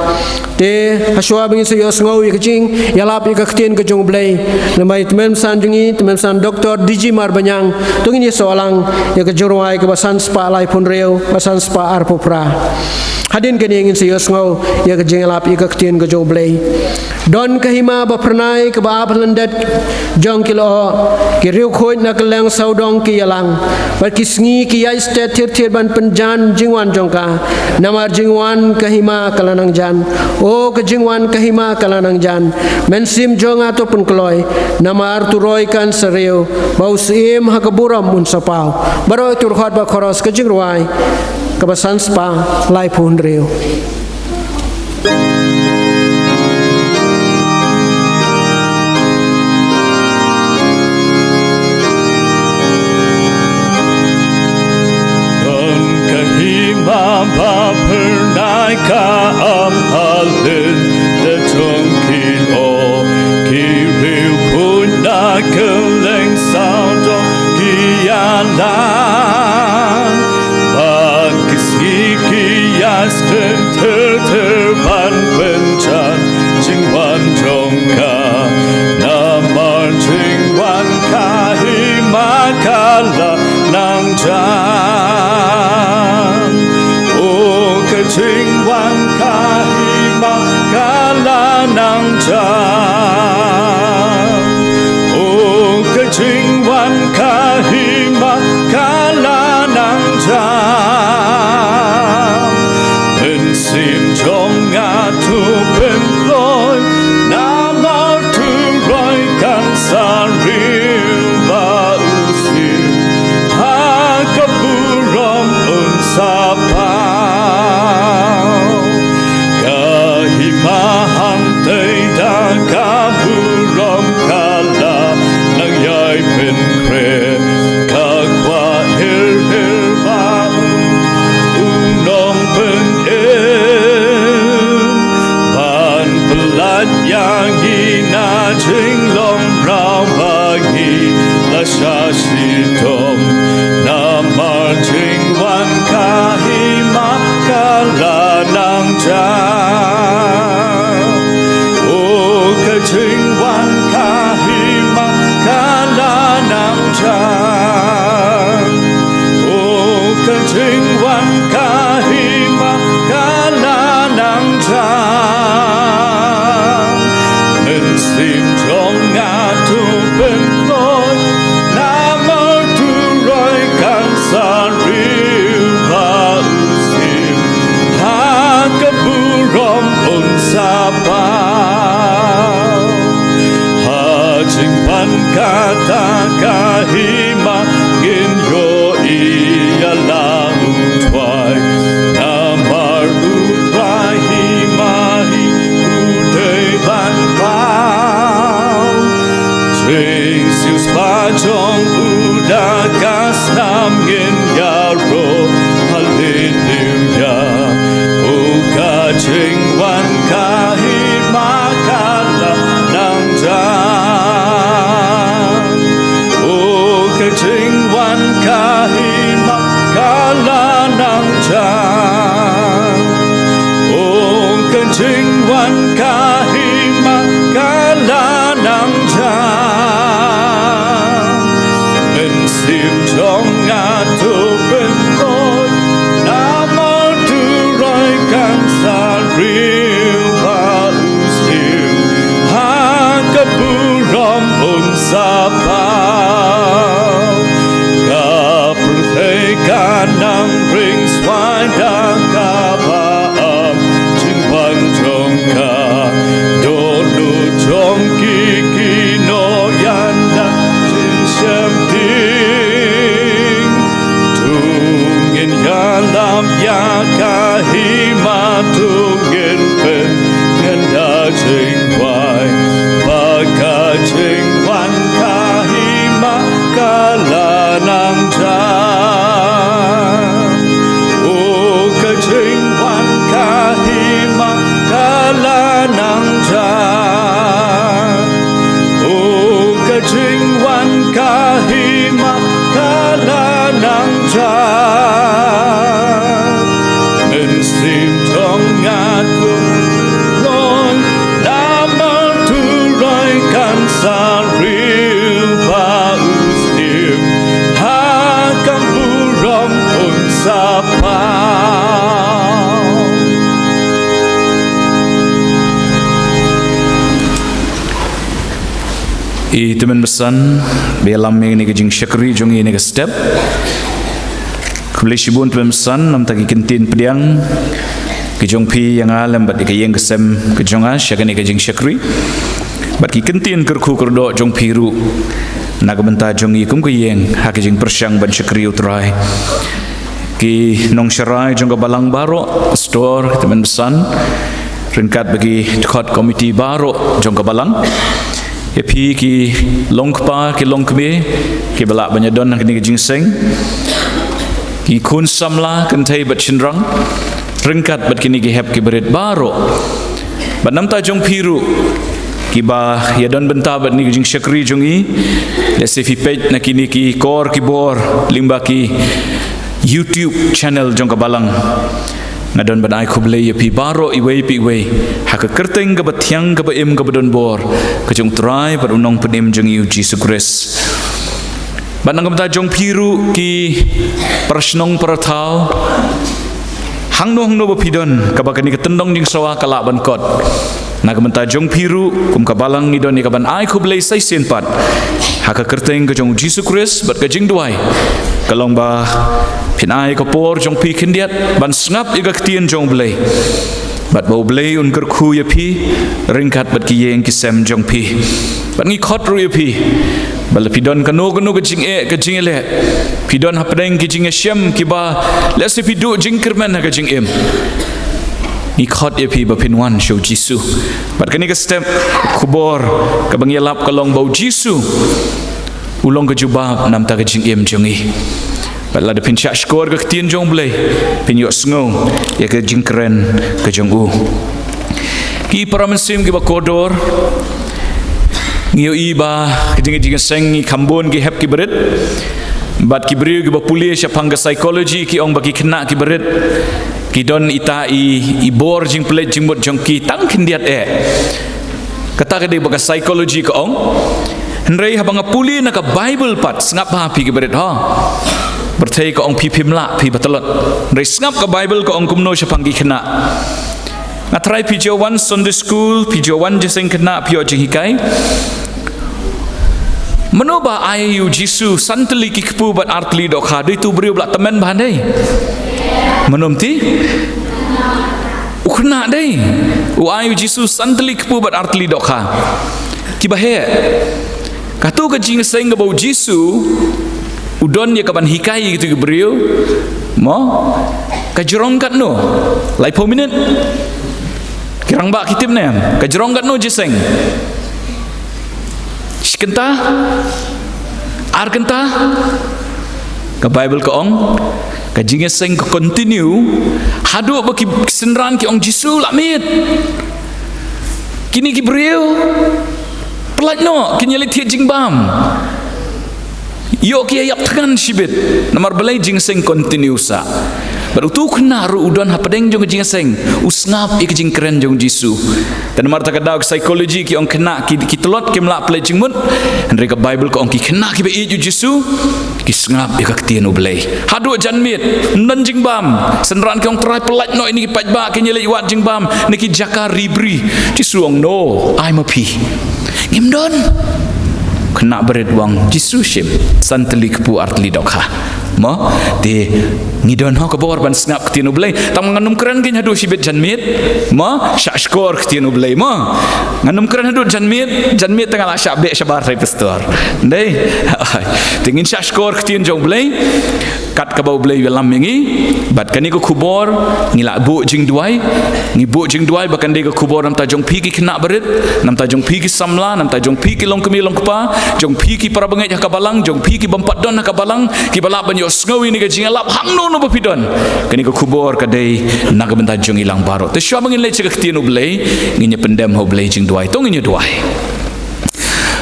Te hashwa ba ngin sa ïohsngew ïa ka jingïalap ïa ka ktien ka jong U Blei, lem bad i tymmen basan jong ngi, tymmen basan Doktor D G Marbaniang, to ngin ïa sngewlang ïa ka jingrwai kaba san spah laiphew hynriew bad san spah arphew phra. Hadien kane ngin sa ïohsngew ïa ka jingïalap ïa ka ktien ka jong U Blei. Don ka hima ba phyrnai kaba ap ha lyndet jong ki lyoh, ki riewkhuid na kylleng sawdong ki ïalang, bad ki sngi ki ïaid stet thied thied ban pynjan jingwan jong ka. Namar jingwan ka hima ka la nang jan. O ka jingwan ka hima ka la nang jan. Mynsiem jong nga to pynkloi. Namar to roi kan sa riew. Ba u Syiem ha ka burom un sa paw. Baroh to rkhot bad chorus ka jingrwai kaba san spah laiphew hynriew. Don ka hima ba phyrnai ka ap ha lyndet jong ki lyoh, ki riewkhuid na kylleng sawdong ki ïalang. Bad ki sngi ki ïaid stet thied thied ban pynjan jingwan jong ka. Namar jingwan ka hima ka la nang jan. O ka jingwan ka hima ka la nang jan. O ka jingwan ka hima ka la nang jan. Mynsiem jong nga to pynkloi, namar to roi kan sa riew, ba u Syiem ha ka burom un sa paw. Ka hima hangtei da ka burom ka la nang ïai pynkhreh. Ka kwah her her ba u, u Nongpynim ban pyllait ïa ngi na jinglong mraw ba ngi la shah shitom. Wan kata ka hima ngin ïohi ïa la u Trai. Namar u Trai hima hi u dei ban paw. Jingsiewspah jong u da ka snam ngin ïaroh. Haleluia. O ka jingwan ka hima ka la nang jan. O ka jingwan ka hima ka la nang jan. O ka jingwan ka hima ka la nang jan. Mynsiem jong nga to pynlong, namar u Trai kan sa riewspah u syiem ha ka burom un sa paw. Ka pyrthei ka nang ring swai da kaba ym jingwan jong ka. Dohnud jong ki ki nongïada jingshemphang. To ngin ïalap ïa ka hima, to ngin pynïada jingwai ba ka jingwan ka hima ka la nang jan. O ka jingwan ka hima ka la nang jan. O ka jingwan ka hima ka la nang jan. Mynsiem jong nga to pynlong, namar u Trai kan sa riewspah u syiem ha ka burom un sa paw. I tymmen basan, ba ïalam ïa kane ka jingshakri jong ngi ha kane ka step. Khublei shibun tymmen basan namar ki kyntien pdiang ki jong phi ïa nga lem bad ïa ka ïing ka sem ka jong nga sha kane ka jingshakri. Bad ki kyntien kyrkhu kyrdoh jong phi ruh na ka bynta jong ngi kum ka ïing ha ka jingpyrshang ban shakri ïa u Trai. Ki nongsharai jong ka balang baroh, pastor, ki tymmen basan, ryngkat bad ki dkhot komiti baroh jong ka balang. Ïa phi ki long kpa, ki long kmie, kiba lah ban ïadon ha kane ka jingïaseng. Ki khun samla, kynthei bad shynrang, ryngkat bad kine ki hep ki barit baroh. Bad namar jong phi ruh, kiba ïadon bynta bad kane ka jingshakri jong ngi, lehse phi peit na kine ki kor ki bor, lyngba ki YouTube channel jong ka balang. Nga don ban ai khublei ïa phi baroh iwei pa iwei ha ka kyrteng kaba thiang, kaba im, kaba don bor ka jong u Trai bad u Nongpynim jong ngi u Jisu Khrist. Bad na ka bynta jong phi ruh ki para shnong para thaw, hangno hangno ba phi don, kaba kane ka tyndong jingsawa ka lah ban kot. Na ka bynta jong phi ruh, kum ka balang ngi don ïa ka ban ai khublei sa shisien pat ha ka kyrteng ka jong u Jisu Khrist bad ka jingduwai ka long ba phin ai ka por jong phi khyndiat ban sngap ïa ka ktien jong u Blei. Bad ba u Blei un kyrkhu ïa phi ryngkat bad ki ïing ki sem jong phi. Bad ngi khot ruh ïa phi ba la phi don kano kano ka jingeh ka jingeh leh, phi don hapdeng ki jingïashem kiba lehse phi duh jingkyrmen ha ka jingim. Ngi khot ïa phi ba phin wan sha u Jisu. Bad kane ka step, khubor kaba ngi ïalap ka long ba u Jisu u long ka jubab namar ka jingim jong ngi. Bad lada phin shah shkor ka ktien jong u Blei, phin ïohsngew ïa ka jingkren ka jong u. Ki para mynsiem kiba kordor, ngi ïohi ba ka jing, jingïaseng ngi kham bun ki hep ki barit. Bad ki briew kiba pule shaphang ka psychology ki ong ba ki khynnah ki barit ki don ita i, i bor jingpynleit jingmut jong ki tang khyndiat eh. Kata ka dei ba ka psychology ka ong. Hynrei haba nga pule na ka Bible pat, sngap bha phi ki barit ho. Pyrthei ka ong phi phim lah, phi ba tlot. Hynrei sngap ka Bible ka ong kumno shaphang ki khynnah. Nga tharai phi ju wan Sunday school, phi ju wan jingïaseng khynnah, phi ïoh jinghikai. Mano ba ai ïa u Jisu san tylli ki kpu bad ar tylli dohkha, dei uto u briew ba la tymmen bha dei? Mano mynta? U khynnah dei. U ai ïa u Jisu san tylli ki kpu bad ar tylli dohkha. Kiba heh. jingïaseng kaba u Jisu u don ïa kaban hikai ïa kito ki briew, mo, ka jrong katno? Laiphew minit. Ki rangbah ki tip ne em? Ka jrong katno jingïaseng? Shi kynta? Ar kynta? Ka Baibl ka ong, ka jingïaseng ka continue haduh ba ki synran ki ong, Jisu, lah miet. Kine ki briew pyllait noh, kin ïaleit thied jingbam. Ïoh ki ïap thngan shibit. Namar balei? Jingïaseng continue sah. Bad uto u khynnah ruh u don hapdeng jong ka jingïaseng, u sngap ïa ka jingkren jong u Jisu. Te namar kata ka daw ka psychology ki ong khynnah ki, ki tlot kim lah pyllait jingmut. Hynrei ka Baibl ka ong ki khynnah kiba ïeit ïa u Jisu ki sngap ïa ka ktien U Blei. Haduh janmiet, ym don jingbam. Synran ki ong, Trai, pyllait noh ïa kine ki paidbah, kin ïaleit wad jingbam na ki jaka ri bri. Jisu ong, No, ai ma phi. Ngim don. Khynnah barit u ong, Jisu, shim, san tylli kpu, ar tylli dohkha. Mo, te ngi don ho ka bor ban sngap ktien U Blei. Tang ngan ym kren kein haduh shibit janmiet. Mo, shah shkor ktien U Blei, mo. Ngan ym kren haduh janmiet, janmiet te nga lah shah beh shabar, Trai Pastor. Dei. Te ngin shah shkor ktien jong U Blei kat kaba U Blei u ïalam ïa ngi. Bad kane ka khubor ngi lah buh jingduwai. Ngi buh jingduwai ba kan dei ka khubor namar jong phi ki khynnah barit, namar jong phi ki samla, namar jong phi ki longkmie longkpa, jong phi ki para bangeit ha ka balang, jong phi ki bym pat don ha ka balang, kiba lah ban ïohsngew ïa kane ka jingïalap hangno hangno ba phi don. Kane ka khubor ka dei na ka bynta jong ngi lang baroh. Te shuwa ba ngin leit sha ka ktien U Blei, ngin ïa pyndem ha U Blei jingduwai. To ngin ïa duwai.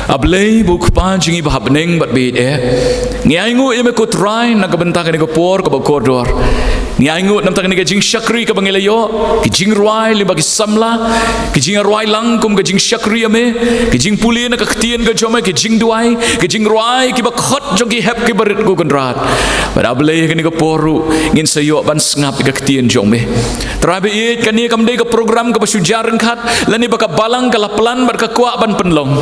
A Blei, ba u Kpa jong ngi ba ha bneng bad ba ïeit eh, ngi ainguh ïa me ko Trai na ka bynta kane ka por kaba kordor. Ngi ainguh namar kane ka jingshakri kaba ngi la ïoh, ki jingrwai lyngba ki samla, ki jingrwai lang kum ka jingshakri ïa me, ki jingpule na ka ktien ka jong me, ki jingduwai, ki jingrwai kiba khot jong ki hep kiba rit, ko Kynrad. Bad A Blei, kane ka por ruh ngin sa ïoh ban sngap ïa ka ktien jong me. Trai ba ïeit, kane kam dei ka program kaba shu jia ryngkat lane ba ka balang ka la plan bad ka kwah ban pynlong.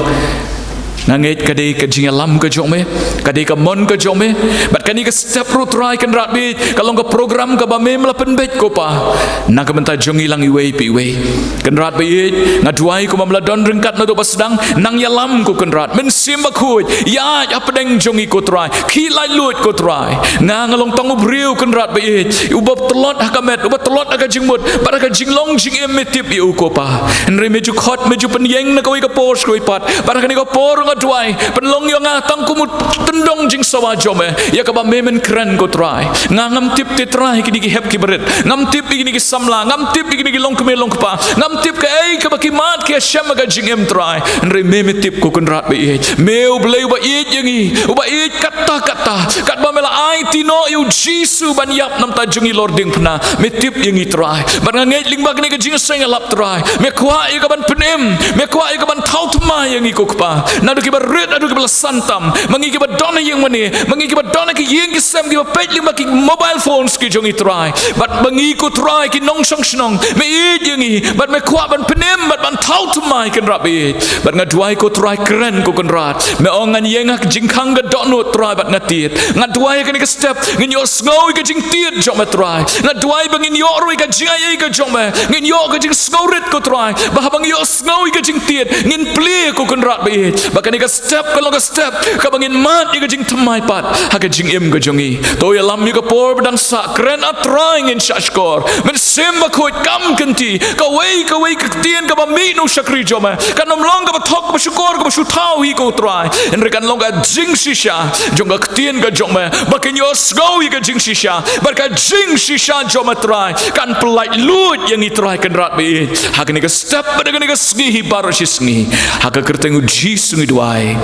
Nga ngeit ka dei ka jingïalam ka jong me, ka dei ka mon ka jong me. Bad kane ka step ruh, Trai Kynrad ba ïeit, ka long ka program kaba mem la pynbeit, ko Pa, na ka bynta jong ngi lang iwei pa iwei. Kynrad ba ïeit, nga duwai kumba me la don ryngkat naduh ba sdang, nang ïalam, ko Kynrad. Mynsiem Bakhuid, ïaid hapdeng jong ngi, ko Trai. Khie laitluid, ko Trai. Nga, nga long tang u briew, Kynrad ba ïeit, uba tlot ha ka met, uba tlot ha ka jingmut bad ha ka jinglong jingim. Me tip ïa u, ko Pa. Hynrei me ju khot, me ju pynïeng na kawei ka por sha kawei pat. Bad ha kane ka por nga duwai, pynlong ïa nga tang kum u tyndong jingsawa jong me, ïa kaba me men kren, ko Trai. Nga ngam tip te, Trai, kine ki hep kiba rit. Ngam tip ïa kine ki samla, ngam tip ïa kine ki longkmie longkpa. Ngam tip kaei kaba ki mad ki ïashem ha ka jingim, Trai. Hynrei me, me tip, ko Kynrad ba ïeit. Me U Blei uba ïeit ïa ngi, uba ïeit katta katta. Katba me la aiti noh ïa u Jisu ban ïap namar jong ngi halor diengphna, me tip ïa ngi, Trai. Bad nga ngeit lyngba kane ka jingïaseng ïalap, Trai, me kwah ïa ka ban pynim, me kwah ïa ka ban thaw thymmai ïa ngi, ko Kpa. Naduh kiba rit haduh kiba la san tam, ma ngi kiba don ha ïingmane, ma ngi kiba don ha ki ïing ki sem, kiba peit lyngba ki mobile phones ki jong ngi, Trai. Bad ma ngi, ko Trai, ki nongshong shnong, me ïeit ïa ngi bad me kwah ban pynim bad ban thaw thymmai, Kynrad ba ïeit. Bad nga duwai, ko Trai, kren, ko Kynrad. Me ong, ngan ïeng ha ka jingkhang ka dohnud, Trai, bad nga tied. Nga duwai ha kane ka step ngin ïohsngew ïa ka jingtied jong me, Trai. Nga duwai ba ngin ïoh ruh ïa ka jingaiei ka jong me, ngin ïoh ka jingsngewrit, ko Trai, ba haba ngi ïohsngew ïa ka jingtied ngin plie, ko Kynrad ba ïeit. Ba kane ka step ka long ka step kaba ngin mad ïa ka jingthymmai pat ha ka jingim ka jong ngi. To ïalam ïa ka por ba dang sah, kren, A Trai, ngin shah shkor. Mynsiem Bakhuid, kam kynti, kawei kawei ka ktien kaba mih na u shakri jong me kan ym long kaba thok, kaba shukor, kaba shu thaw hi, ko Trai. Hynrei kan long ka jingshisha jong ka ktien ka jong me, ba kin ïohsngew ïa ka jingshisha, bad ka jingshisha jong me, Trai, kan pyllait luid ïa ngi, Trai Kynrad ba ïeit, ha kane ka step bad ha kane ka sngi hi baroh shi sngi. Ha ka kyrteng U Jisu ngi duwai.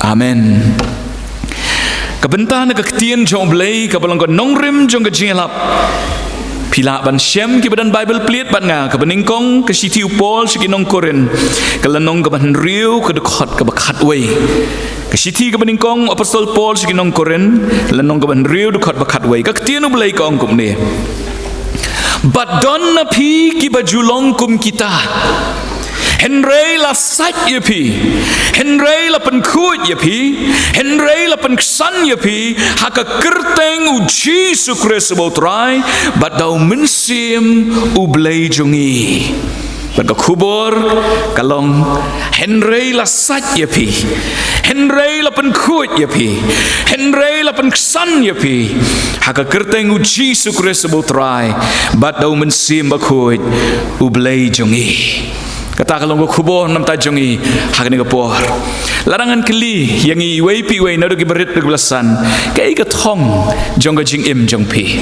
Amen. Ka bynta na ka ktien jong U Blei kaba long ka nongrim jong ka jingïalap. Phi lah ban shem, kiba don Baibl plied bad nga, kaba nyngkong ka shithi u Paul sha ki nong Korinth, ka lynnong kaba hynriew, ka dkhot kaba khatwei. Ka shithi kaba nyngkong u Apostol Paul sha ki nong Korinth, lynnong kaba hynriew, dkhot ba khatwei. Ka ktien U Blei ka ong kumne: Bad don na phi kiba ju long kum kita, hynrei la sait ïa phi, hynrei la pynkhuid ïa phi, hynrei la pynksan ïa phi ha ka kyrteng U Jisu Khrist uba U Trai, bad da U Mynsiem U Blei jong ngi. Bad ka khubor ka long, hynrei la sait ïa phi, hynrei la pynkhuid ïa phi, hynrei la pynksan ïa phi ha ka kyrteng U Jisu Khrist U Trai, bad da U Mynsiem Bakhuid U Blei jong ngi. Kata ka long ka khubor namar jong ngi ha kane ka por. Lada ngan kylli ïa ngi iwei pa iwei naduh kiba rit haduh kiba la san, kaei ka thong jong ka jingim jong phi?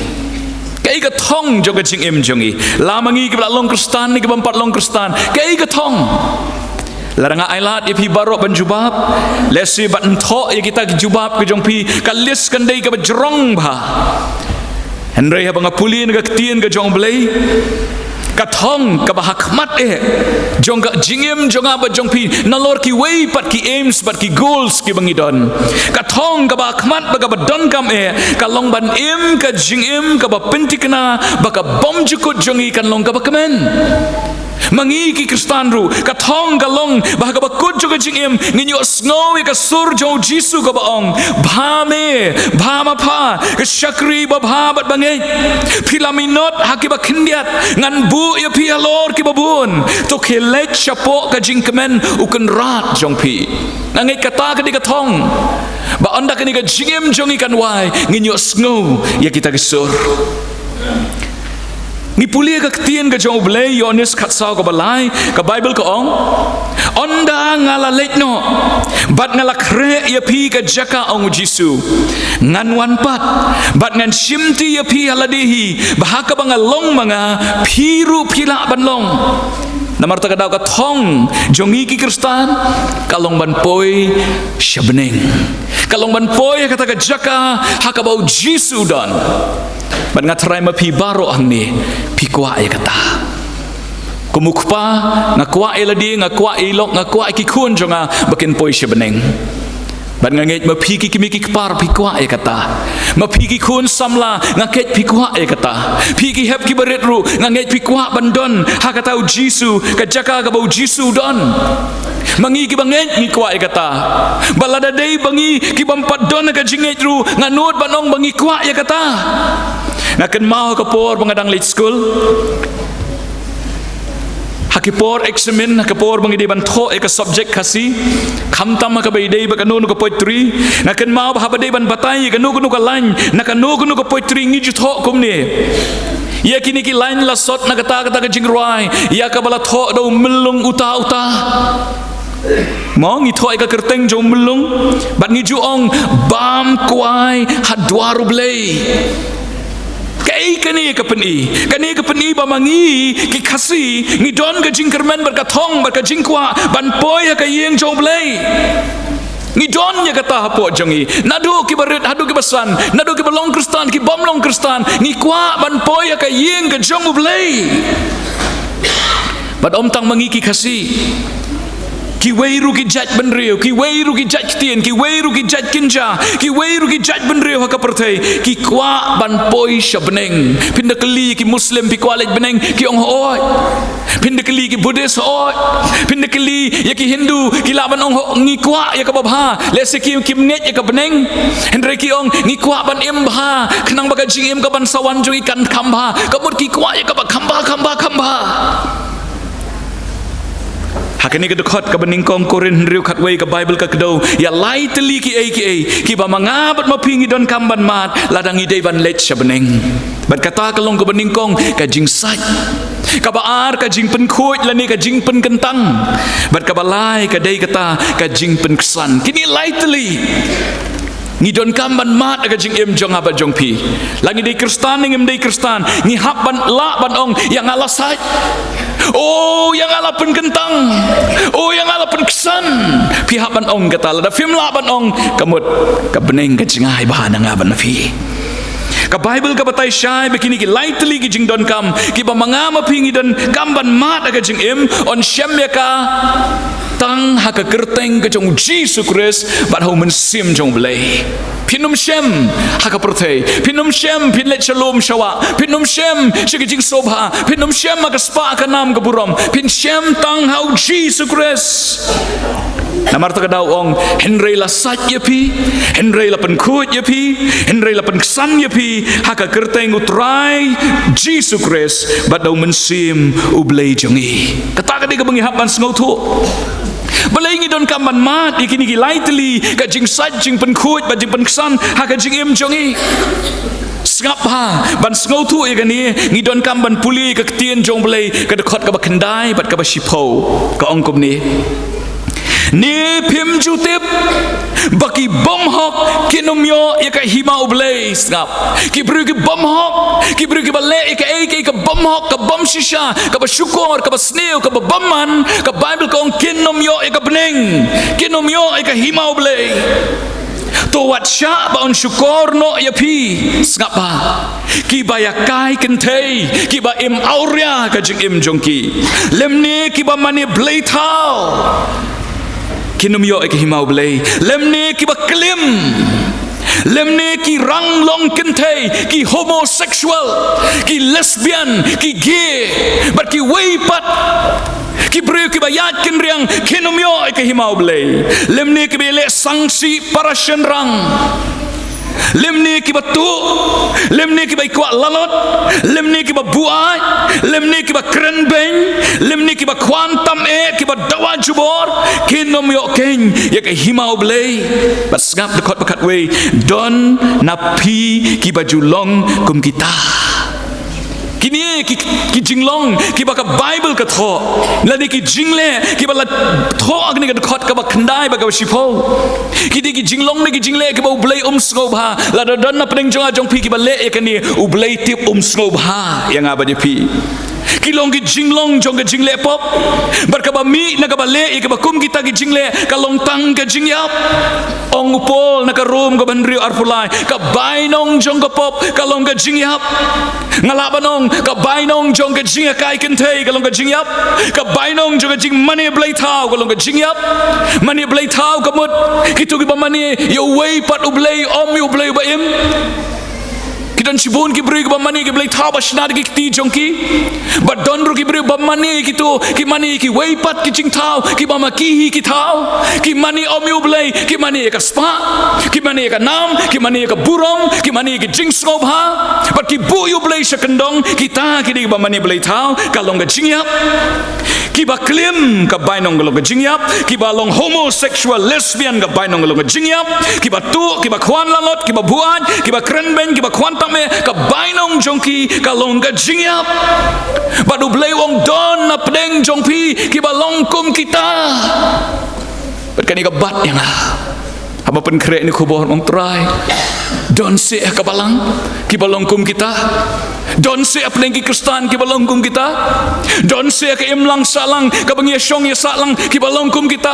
Kaei ka thong jong ka jingim jong ngi? La ma ngi kiba la long Khristan ne kiba ym pat long Khristan, kaei ka thong? Lada nga ai lad ïa phi baroh ban jubab, lehse ban thoh ïa kita ki jubab ka jong phi, ka list kan dei kaba jrong bha. Hynrei haba nga pule na ka ktien ka jong U Blei, ka thong kaba ha khmat eh jong ka jingim jong nga bad jong phi, nalor kiwei pat ki aims bad ki goals kiba ngi don, ka thong kaba ha khmat bad kaba donkam eh ka long ban im ka jingim kaba pynthikna ba ka bymjukut jong ngi kan long kaba kmen. Ma ngi ki Khristan ruh, ka thong ka long ba ha kaba kut jong ka jingim ngin ïohsngew ïa ka sur jong U Jisu kaba ong, "Bha me, bha ma pha, ka shakri babha bad bangeit. Phi la minot ha kiba khyndiat, ngan buh ïa phi halor kiba bun. To khie leit shapoh ka jingkmen U Kynrad jong phi." Nga ngeit kata ka dei ka thong ba ynda kane ka jingim jong ngi kan wai, ngin ïohsngew ïa kita ki sur. Ngi pule ka ktien ka jong U Blei, Ïoannis khatsaw kaba lai, ka Baibl ka ong, "Ynda nga la leit noh bad nga la khreh ïa phi ka jaka," ong U Jisu, "ngan wan pat bad ngan shimti ïa phi ha lade hi, ba ha kaba nga long ma nga, phi ruh phi lah ban long." Namar kata ka daw ka thong jong ngi ki Khristan ka long ban poi sha bneng, ka long ban poi ha kata ka jaka ha kaba U Jisu u don. Bad nga tharai ma phi baroh hangne phi kwah ïa kata. Kum u kpa, nga kwah ïa lade, nga kwah ïa i lok, nga kwah ïa ki khun jong nga ba kin poi sha bneng. Bad nga ngeit ma phi ki kmie ki kpa phi kwah ïa kata. Ma phi ki khun samla, nga ngeit phi kwah ïa kata. Phi ki hep kiba rit ruh, nga ngeit phi kwah ban don ha kata U Jisu, ka jaka kaba U Jisu u don. Ma ngi kiba ngeit ngi kwah ïa kata. Bad lada dei ba ngi ki bym pat don ha ka jingngeit ruh, nga nud ban ong ba ngi kwah ïa kata. Nga kynmaw ha ka por ba nga dang leit skul, ha ki por eksamin, ha ka por ba ngi dei ban thoh ïa ka subject Khasi, khamtam ha kaba ïadei bad kano kano ka poetry, nga kynmaw ba haba dei ban batai ïa kano kano ka lain na kano kano ka poetry, ngi ju thoh kumne: "Ïa kine ki lain la sot na kata kata ka jingrwai ïa kaba la thoh da u Myllung uta uta." Mo, ngi thoh ïa ka kyrteng jong u Myllung bad ngi ju ong, "Bam kwai ha dwar U Blei." Kaei kane ka pyni? Kane ka pyni ba ma ngi ki Khasi ngi don ka jingkyrmen bad ka thong bad ka jingkwah ban poi ha ka ïing jong U Blei. Ngi don ïa kata hapoh jong ngi. Naduh kiba rit haduh kiba san, naduh kiba long Khristan, ki bym long Khristan, ngi kwah ban poi ha ka ïing ka jong U Blei. Bad ym tang ma ngi ki Khasi, kiwei ruh ki jait bynriew, kiwei ruh ki jait ktien, kiwei ruh ki jait kynja, kiwei ruh ki jait bynriew ha ka pyrthei ki kwah ban poi sha bneng. Phin da kylli ki Muslim, phi kwah leit bneng? Ki ong hooid. Phin da kylli ki Buddhist, hooid. Phin da kylli ïa ki Hindu, ki lah ban ong, "Ho, ngi kwah ïa kaba bha." Lehse ki, kim ngeit ïa ka bneng, hynrei ki ong, "Ngi kwah ban im bha khnang ba ka jingim ka ban sa wan jong ngi kan kham bha." Ka mut ki kwah ïa kaba kham bha, kham bha, kham bha. Ha kane ka dkhot kaba nyngkong Korinth hynriew khatwei, ka Baibl ka kdew ïa lai tylli kiei kiei kiba ma nga bad ma phi ngi donkam ban mad lada ngi dei ban leit sha bneng. Bad kata ka long kaba nyngkong, ka jingsait. Kaba ar, ka jingpynkhuid lane ka jingpynkyntang. Bad kaba lai ka dei kata ka jingpynksan. Kine lai tylli ngi donkam ban mad ha ka jingim jong nga bad jong phi. La ngi dei Khristan ne ngim dei Khristan, ngi hap ban lah ban ong, "Ïa nga la sait. Oh, ïa nga la pynkyntang. Oh, ïa nga la pynksan." Phi hap ban ong kata. Lada phim lah ban ong, ka mut ka bneng ka jngai bha na nga bad na phi. Ka Baibl ka batai shai ba kine ki lai tylli ki jingdonkam kiba ma nga ma phi ngi donkam ban mad ha ka jingim, yn shem ïa ka tang ha ka kyrteng ka jong U Jisu Khrist bad ha U Mynsiem jong U Blei. Phin ym shem ha ka pyrthei, phin ym shem phin leit sha lum sha wah, phin ym shem sha ka jingsngewbha, phin ym shem ha ka spah ka nam ka burom, phin shem tang ha U Jisu Khrist. Namar kata ka daw ong, hynrei la sait ïa phi, hynrei la pynkhuid ïa phi, hynrei la pynksan ïa phi ha ka kyrteng U Trai Jisu Khrist bad da U Mynsiem U Blei jong ngi. Kata ka dei kaba ngi hap ban sngewthuh. Balei ngi donkam ban mad ïa kine ki lai tylli, ka jingsait, jingpynkhuid bad jingpynksan ha ka jingim jong ngi? Sngap bha, ban sngewthuh ïa kane, ngi donkam ban pule ïa ka ktien jong U Blei, ka dkhot kaba khyndai bad kaba shiphew, ka ong kumne: Ne phim ju tip ba ki bymhok kin ym ïoh ïa ka hima U Blei? Sngap. Ki briew ki bymhok, ki briew kiba leh ïa kaei kaei ka bymhok, ka bymshisha, kaba shukor, kaba sniew, kaba bymman, ka Baibl ka ong kin ym ïoh ïa ka bneng, kin ym ïoh ïa ka hima U Blei. To wat shah ba un shukor noh ïa phi. Sngap bha. Kiba ïakai kynthei, kiba im awria ka jingim jong ki, lymne kiba mane blei thaw, kin ym ïoh ïa ka hima U Blei. Lymne kiba klim, lymne ki rang long kynthei, ki homosexual, ki lesbian, ki gay, bad kiwei pat ki briew kiba ïaid kynriang, kin ym ïoh ïa ka hima U Blei. Lymne kiba leh sangsi para shynrang, lymne kiba tuh, lymne kiba kwah lalot, lymne kiba buaid, lymne kiba krenbeiñ, lymne kiba khwan tam eh, kiba dawa jubor, kin ym ïoh keiñ ïa ka hima U Blei. Bad sngap dkhot ba khatwei: Don na phi kiba ju long kum kita. Kine ki, ki jinglong kiba ka Baibl ka thoh, lane ki jingleh kiba la thoh ha kane ka dkhot kaba khyndai bad kaba shiphew, ki dei ki jinglong ne ki jingleh kiba U Blei um sngewbha. Lada don na pdeng jong nga jong phi kiba leh ïa kane, U Blei tip um sngewbha ïa nga bad ïa phi. Ki long ki jinglong jong ka jingleh pop. Bad kaba mih na kaba leh ïa kiba kum kita ki jingleh, ka long tang ka jingïap. Ong u Paul na ka Rom kaba hynriew, arphew lai: Ka bainong jong ka pop ka long ka jingïap. Nga lah ban ong, ka bainong jong ka jingïakai kynthei ka long ka jingïap. Ka bainong jong ka jingmane blei thaw ka long ka jingïap. Mane blei thaw ka mut kito kiba mane ïa uwei pat u blei, ym ïa u Blei uba im. Ki don shibun ki briew kiba mane ki blei thaw ba shna da ki kti jong ki. Bad don ruh ki briew ba mane kito, ki mane kiwei pat ki jingthaw kiba ma ki hi ki thaw. Ki mane ym ïa u Blei, ki mane ïa ka spah, ki mane ïa ka nam, ki mane ïa ka burom, ki mane ïa ka jingsngewbha. Bad ki buh ïa u Blei sha kyndong. Kita ki dei kiba mane blei thaw, ka long ka jingïap. Kiba klim, ka bainong ka long ka jingïap. Kiba long homosexual, lesbian, ka bainong ka long ka jingïap. Kiba tuh, kiba khwan lalot, kiba buaid, kiba krenbeiñ, kiba khwan tam eh, ka bainong jong ki ka long ka jingïap. Bad u Blei u ong, don na pdeng jong phi kiba long kum kita. Bad kane ka bat ïa nga haba pynkhreh ïa kane ka khubor, ong Trai, don seh ha ka balang kiba long kum kita. Don seh hapdeng ki Khristan kiba long kum kita. Don seh ha ka imlang sahlang kaba ngi ïashong ïasahlang kiba long kum kita.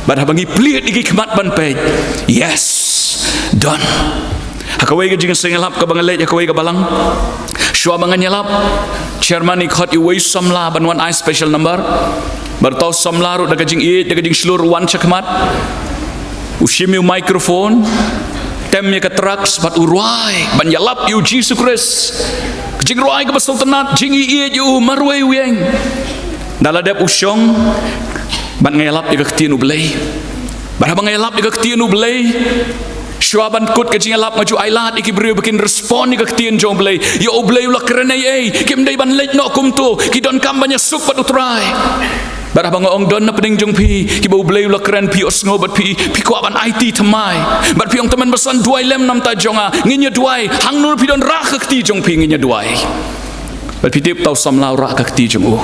Bad haba ngi plied ïa ki khmat ban peit, yes, don. Ha kawei ka jingïaseng ïalap kaba nga leit ha kawei ka balang, shuwa ba ngan ïalap, chairman i khot iwei samla ban wan ai special number. Bad uta u samla ruh da ka jingïeit, da ka jingshlur u wan sha khmat. U shim ïa u microphone, tem ïa ka tracts bad u rwai ban ïalap ïa u Jisu Khrist. Ka jingrwai kaba sngewtynnat, jingïeit ïa u marwei u ïeng. Da la dep u shong bad nga ïalap ïa ka ktien U Blei. Bad haba nga ïalap ïa ka ktien U Blei, shuwa ban kut ka jingïalap nga ju ailad ïa ki briew ba kin respond ïa ka ktien jong U Blei. Ïa U Blei u la kren ei ei, kim dei ban leit noh kumto, ki donkam ban ïasuk bad U Trai. Bad haba nga ong, don na pdeng jong phi kiba U Blei u la kren, phi ïohsngew bad phi, phi kwah ban aiti thymmai, bad phi ong, Tymmen Basan, duwai lem namar ta jong nga, ngin ïa duwai. Hangno phi don, rah ka kti jong phi, ngin ïa duwai. Bad phi tip, uta u samla u rah ka kti jong u.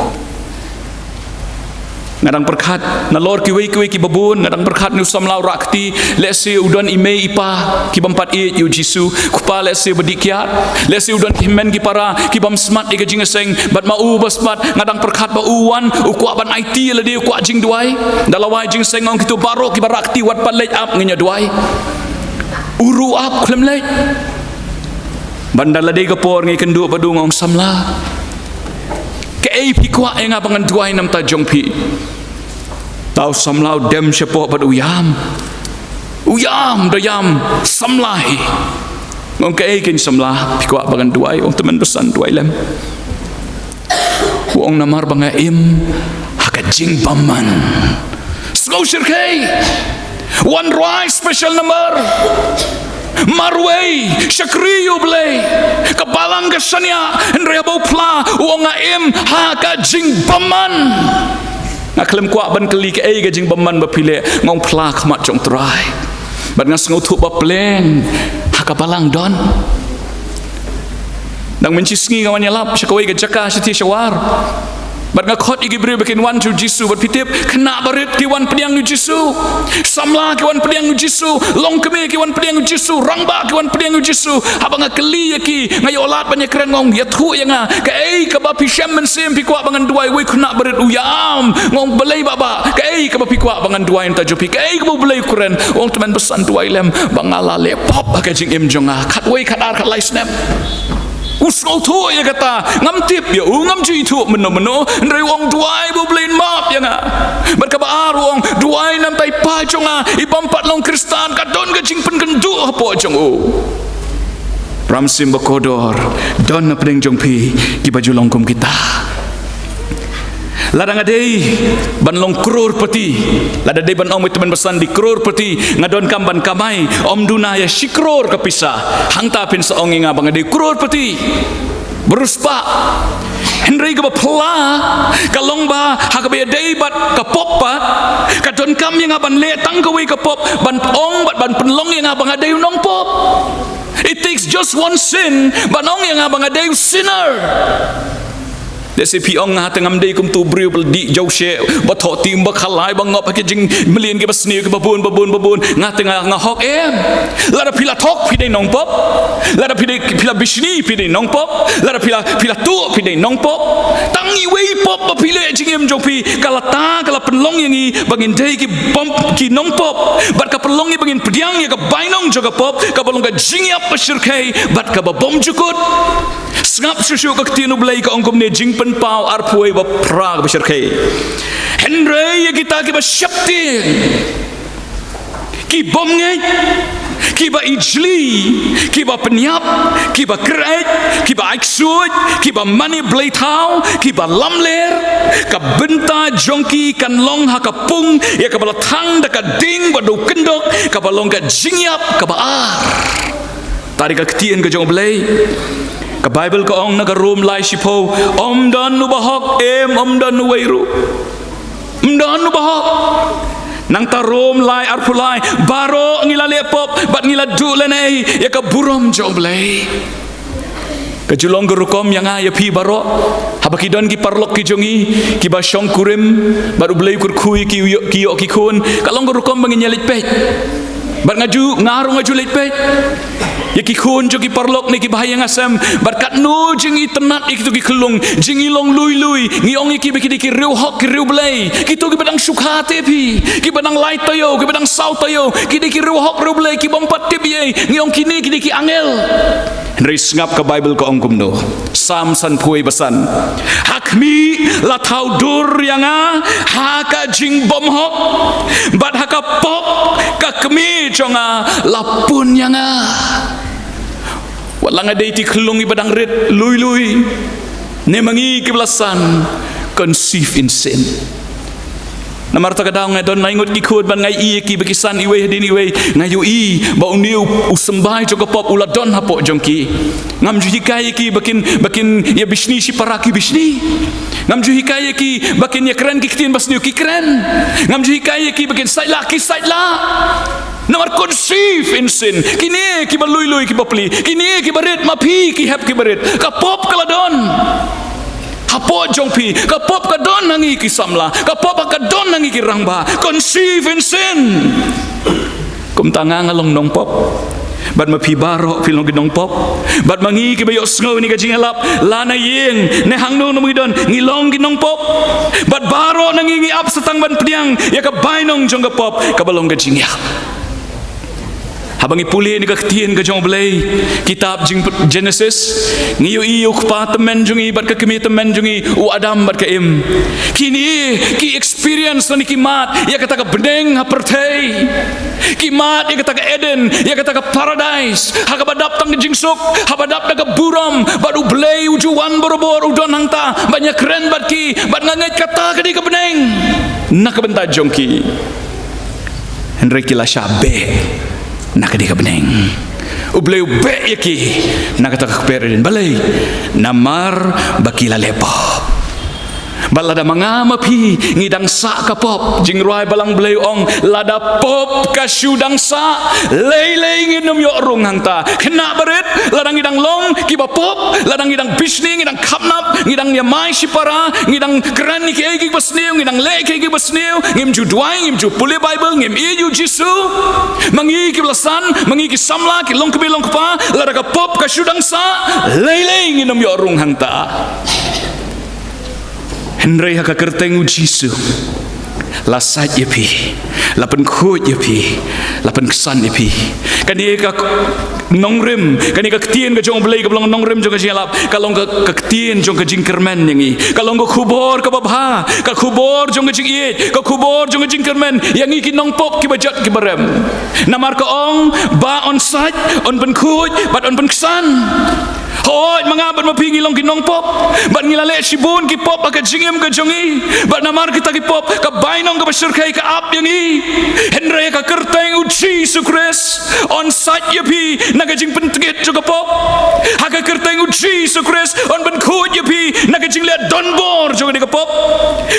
Nga dang pyrkhat nalor kiwei kiwei kiba bun, nga dang pyrkhat, une u samla u rah kti, lehse u don i mei i pa ki bym pat ïeit ïa u Jisu, u kpa lehse ba dih kiad, lehse u don ki hynmen ki para ki bym smat ïa ka jingïaseng, bad ma u ba smat, nga dang pyrkhat ba u wan, u kwah ban aiti ïa lade, u kwah jingduwai. Da la wai jingïaseng, nga ong, kito baroh kiba rah kti wat pat leit ap, ngin ïa duwai. U ruh u ap, khlem leit. Bad da la dei ka por, nga ïakynduh bad u, nga ong, samla, kaei phi kwah ïa nga ba ngan duwai namar ta jong phi? Uta u samla u dem shapoh bad u ïam. U ïam, da ïam, samla hi. Nga ong, kaei keiñ samla phi kwah ba ngan duwai? U ong, Tymmen Basan, duwai lem. U ong, namar ba nga im ha ka jingbymman. Sngewshyrkhei. Wan rwai special number. Marwei, shakri ïa U Blei. Ka balang ka shaniah, hynrei haba u phla, u ong nga im ha ka jingbymman. Nga khlem kwah ban kylli kaei ka jingbymman ba phi leh, nga ong phla khmat jong U Trai. Bad nga sngewthuh ba pleng ha ka balang don. Dang mynshi sngi nga wan ïalap sha kawei ka jaka sha Peshawar. Bad nga khot ïa ki briew ba kin wan sha U Jisu, bad phi tip, khynnah barit ki wan pdiang ïa U Jisu. Samla ki wan pdiang ïa U Jisu. Longkmie ki wan pdiang ïa U Jisu. Rangbah ki wan pdiang ïa U Jisu. Haba nga kylli ïa ki, nga ïoh lad ban ïakren, nga ong ïathuh ïa nga kaei kaba phi shem mynsiem phi kwah ba ngan duwai. Wei khynnah barit u ïam, nga ong balei Bah, Bah, kaei kaba phi kwah ba ngan duwai na ka bynta jong phi, kaei kaba U Blei u kren. U ong tymmen basan duwai lem ba nga la leh pop ha ka jingim jong nga khatwei khatar khatlai snem. U sngewthuh ïa kata, ngam tip ïa u, ngam ju ithuh mynno mynno, hynrei u ong duwai ba U Blei un map ïa nga. Bad kaba ar u ong duwai namar i pa jong nga i bym pat long Khristan, ka don ka jingpynkynduh hapoh jong u. Para mynsiem bakordor, don na pdeng jong phi kiba ju long kum kita. Lada nga dei ban long crorepati, lada dei ban ong mynta mynbasan dei crorepati, nga donkam ban kamai ym duna ïa shi crore ka pisa. Hangta phin sa ong ïa nga ba nga dei crorepati. Ba riewspah. Hynrei kaba phylla ka long ba ha kaba ïadei bad ka pop pat, ka donkam ïa nga ban leh tang kawei ka pop ban ong bad ban pynlong ïa nga ba nga dei u nongpop. It takes just one sin ban ong ïa nga ba nga dei u sinner. Lehse phi ong nga te ngam dei kum utu u briew ba dih jauh sheh, ba thoh tim, ba khalai, ba ngop ha ki jingmlien kiba sniew kiba bun ba bun ba bun. Nga te nga, nga hok em? Lada phi la thok phi dei nongpop. Lada phi dei, phi la bishni phi dei nongpop. Lada phi la, phi la tuh phi dei nongpop. Tang iwei i pop ba phi leh ha jingim jong phi, ka la ta, ka la pynlong ïa ngi ba ngin dei ki bym, ki nongpop. Bad ka pynlong ïa ngi ba ngin pdiang ïa ka bainong jong ka pop, kaba long ka jingïap bashyrkhei bad kaba bymjukut. Sngap shuh shuh ka ktien U Blei ka ong kumne, Jingpynpaw arphew wei ba phra kaba shyrkhei. Hynrei ïa kita kiba sheptieng, ki bymngeit, kiba ijli, kiba pynïap, kiba kyreit, kiba ai ksuid, kiba mane blei thaw, kiba lamler, ka bynta jong ki kan long ha ka pung ïa kaba la thang da ka ding bad u kyndok, kaba long ka jingïap kaba ar. Tari ka ktien ka jong U Blei. Ka Baibl ka ong na ka Rom lai shiphew, ym don uba hok, em, ym don uwei ruh. Ym don uba hok. Nangta Rom lai arphew lai, baroh ngi la leh pop bad ngi la duh lehnoh ïa ka burom jong U Blei. Ka ju long ka rukom ïa nga ïa phi baroh. Haba ki don ki paralok ki jong ngi kiba shongkurim bad U Blei u kyrkhu ïa ki, ki ïoh ki khun, ka long ka rukom ba ngin ïa leit peit. Bad nga ju, nga ruh nga ju leit peit ïa ki khun jong ki paralok ne kiba ha ïing ha sem. Bad katno jingitynnad ïa kito ki khyllung, jingilong lui lui. Ngi ong ïa ki ba ki dei ki riewhok, ki riewblei. Kito kiba dang shu kha te phi, kiba dang lai taïew, kiba dang saw taïew, ki dei ki riewhok riewblei, ki bym pat tip ei ei. Ngi ong kine ki dei ki angel. Hynrei sngap ka Baibl ka ong kumno. Salm sanphew wei ba san. Ha khmih la thaw dur ïa nga ha ka jingbymhok, bad ha ka pop ka kmie jong nga la pun ïa nga. Wat la nga dei uti u khyllung iba dang rit lui lui, ne ma ngi kiba la san, conceive in sin. Namar kata ka daw nga don lai ngut ki khun bad nga ïohi ïa ki ba ki san iwei hadien iwei, nga ïohi ba une u, u symbai jong ka pop u la don hapoh jong ki. Ngam ju hikai ïa ki ba kin, ba kin ïa bishni shipara, ki bishni. Ngam ju hikai ïa ki ba kin ïa kren ki ktien basniew, ki kren. Ngam ju hikai ïa ki ba kin sait lah, ki sait lah. Namar conceive in sin. Kine kiba lui lui, kiba pli. Kine kiba rit, ma phi ki hep kiba rit. Ka pop ka la don hapoh jong phi. Ka pop ka don ha ngi ki samla. Ka pop ka don ha ngi ki rangbah. Conceive in sin. Kumta nga, nga long nongpop. Bad ma phi baroh phi long ki nongpop. Bad ma ngi kiba ïohsngew ïa kane ka jingïalap, la na ïing ne hangno hangno ngi don, ngi long ki nongpop. Bad baroh na ngi ngi ap sa tang ban pdiang ïa ka bainong jong ka pop kaba long ka jingïap. Haba ngi pule ïa kane ka ktien ka jong U Blei, kitab Jing-, Genesis, ngi ïohi ïa u kpa tymmen jong ngi bad ka kmie tymmen jong ngi, u Adam bad ka Im. Kine ki experience lane ki mad ïa kata ka bneng ha pyrthei. Ki mad ïa kata ka Eden, ïa kata ka paradise, ha kaba dap tang ka jingsuk, ha ba dap da ka burom, bad U Blei u ju wan barabor, u don hangta ban ïakren bad ki, bad nga ngeit kata ka dei ka bneng na ka bynta jong ki. Hynrei ki la shah beh na ka dei ka bneng. U Blei u beh ïa ki na kata ka kper Eden. Balei? Namar ba ki la leh pop. Bad lada ma nga ma phi ngi dang sah ka pop, jingrwai balang Blei u ong, lada pop ka shu dang sah, lei lei ngin ym ïoh rung hangta. Khynnah barit, lada ngi dang long kiba pop, lada ngi dang bishni, ngi dang khapnap, ngi dang ïamai shipara, ngi dang kren ïa kiei kiei kiba sniew, ngi dang leh kiei kiei kiba sniew, ngim ju duwai, ngim ju pule Baibl, ngim ïeit ïa U Jisu. Ma ngi kiba la san, ma ngi ki samla, ki longkmie longkpa, lada ka pop ka shu dang sah, lei lei ngin ym ïoh rung hangta. Hynrei ha ka kyrteng U Jisu, la sait ïa phi, la pynkhuid ïa phi, la pynksan ïa phi. Kane ka k-, nongrim, kane ka ktien ka jong U Blei kaba long nongrim jong ka jingïalap, ka long ka, ka ktien jong ka jingkyrmen ïa ngi. Ka long ka khubor kaba bha, ka khubor jong ka jingïeit, ka khubor jong ka jingkyrmen ïa ngi ki nongpop kiba jot kiba rem. Namar ka ong ba un sait, un pynkhuid, bad un pynksan. Hooid, ma nga bad ma phi ngi long ki nongpop, bad ngi la leh shibun ki pop ha ka jingim ka jong ngi, bad namar kita ki pop, ka bainong kaba shyrkhei ka ap ïa ngi. Hynrei ha ka kyrteng U Jisu Khrist, un sait ïa phi na ka jingpyntngit jong ka pop. Ha ka kyrteng U Jisu Khrist, un pynkhuid ïa phi na ka jingleh donbor jong kane ka pop.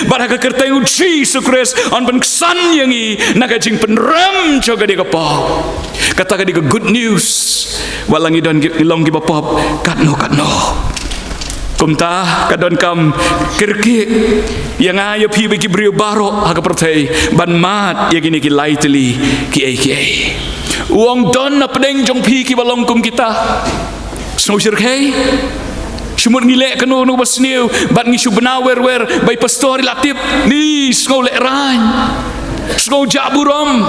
Bad ha ka kyrteng U Jisu Khrist, un pynksan ïa ngi na ka jingpynrem jong kane ka pop. Kata ka dei ka good news. Wat la ngi don ki, long kiba pop katno katno. Kumta ka donkam kyrkieh ïa nga ïa phi bad ki briew baroh ha ka pyrthei ban mad ïa kine ki lai tylli kiei kiei. U ong don na pdeng jong phi kiba long kum kita. Sngew shyrkhei. Shu mut ngi leh kano kano ba sniew bad ngi shu bna wer wer ba i pastor i la tip. Ni sngew lehraiñ. Sngew jah burom.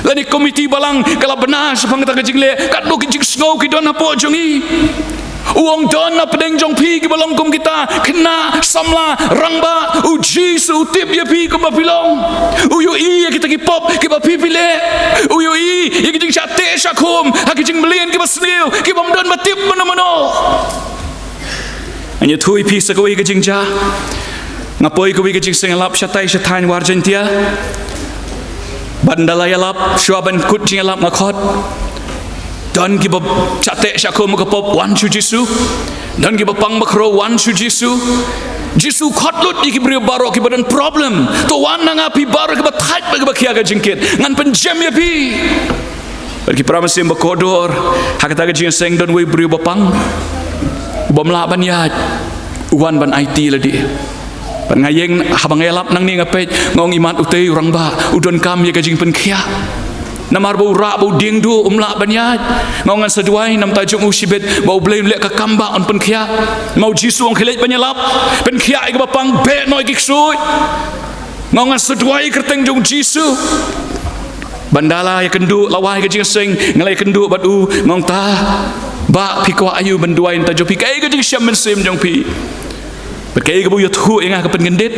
Lane komiti balang ka la bna shaphang kata ka jingleh, katno ki jingsngew ki don hapoh jong ngi. U ong don na pdeng jong phi kiba long kum kita, khynnah, samla, rangbah, U Jisu u tip ïa phi kumba phi long. U ïohi ïa kita ki pop kiba phi phi leh. U ïohi ïa ki jingshah teh shah khum ha ki jingmlien kiba sniew, ki bym don ba tip mano mano. Ngan ïathuh ïa phi sa kawei ka jingjia. Nga poi kawei ka jingseng ïalap shatai shathaiñ War Jaiñtia. Bad ynda la ïalap, shuwa ban kut jingïalap nga khot. Don kiba shah teh shah khum ka pop, wan sha U Jisu. Don kiba pang ba khraw, wan sha U Jisu. Jisu khot lut ïa ki briew baroh kiba don problem. To wan na nga phi baroh kiba thait bad kiba khia ka jingkit. Ngan pynjem ïa phi. Bad ki para mynsiem ba kordor, ha kata ka jingïaseng don uwei u briew ba pang. Bym lah ban ïaid, u wan ban aiti lade. Bad nga ïeng, haba nga ïalap nangne nga peit, nga ong i mat utei u rangbah, u donkam ïa ka jingpynkhiah. Namar ba u rah ba u diengduh um lah ban ïaid. Nga ong ngan sa duwai namar ta jong u shibit, ba U Blei un leh ka kam ba un pynkhiah. Ma U Jisu u ong khie leit ban ïalap, pynkhiah ïa kiba pang, beh noh ïa ki ksuid. Nga ong ngan sa duwai ïa ka kyrteng jong U Jisu. Bad ynda la ïakynduh, la wai ka jingïaseng, nga la ïakynduh bad u, nga ong ta, Bah, phi kwah aïu ban duwai na bynta jong phi, kaei ka jingshem mynsiem jong phi? Bad kaei kaba u ïathuh ïa nga ka pynkyndit.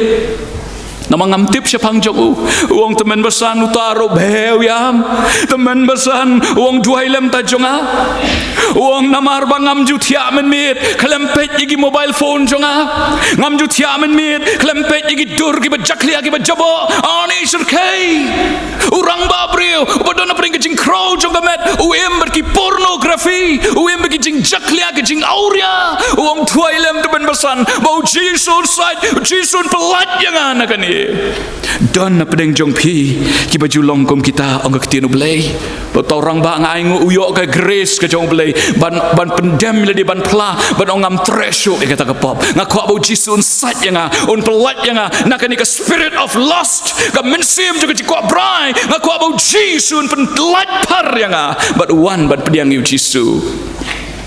Namar ngam tip shaphang jong u. U ong tymmen basan uta ruh beh u ïam. Tymmen basan u ong duwai lem ta jong nga. U ong namar ba ngam ju thiah mynmiet khlem peit ïa ki mobile phone jong nga. Ngam ju thiah mynmiet khlem peit ïa ki dur kiba jakhlia kiba jaboh. Ani shyrkhei. U rangbah briew uba don na pdeng ka jingkhraw jong ka met, u im bad ki pornography, u im bad ki jingjakhlia, ki jingawria. U ong duwai lem tymmen basan ba U Jisu un sait, U Jisu un pyllait ïa nga na kane. Don na pdeng jong phi kiba ju long kum kita, ong ka ktien U Blei. Bad uta u rangbah, nga ainguh u ïoh ka grace ka jong U Blei ban, ban pyndem ïa lade, ban phla, ban ong ngam treh shuh ïa kata ka pop. Nga kwah ba U Jisu un sait ïa nga, un pyllait ïa nga na kane ka spirit of lust, ka mynsiem jong ka jingkwah brai. Nga kwah ba U Jisu un pyllait phar ïa nga. Bad u wan ban pdiang ïa U Jisu.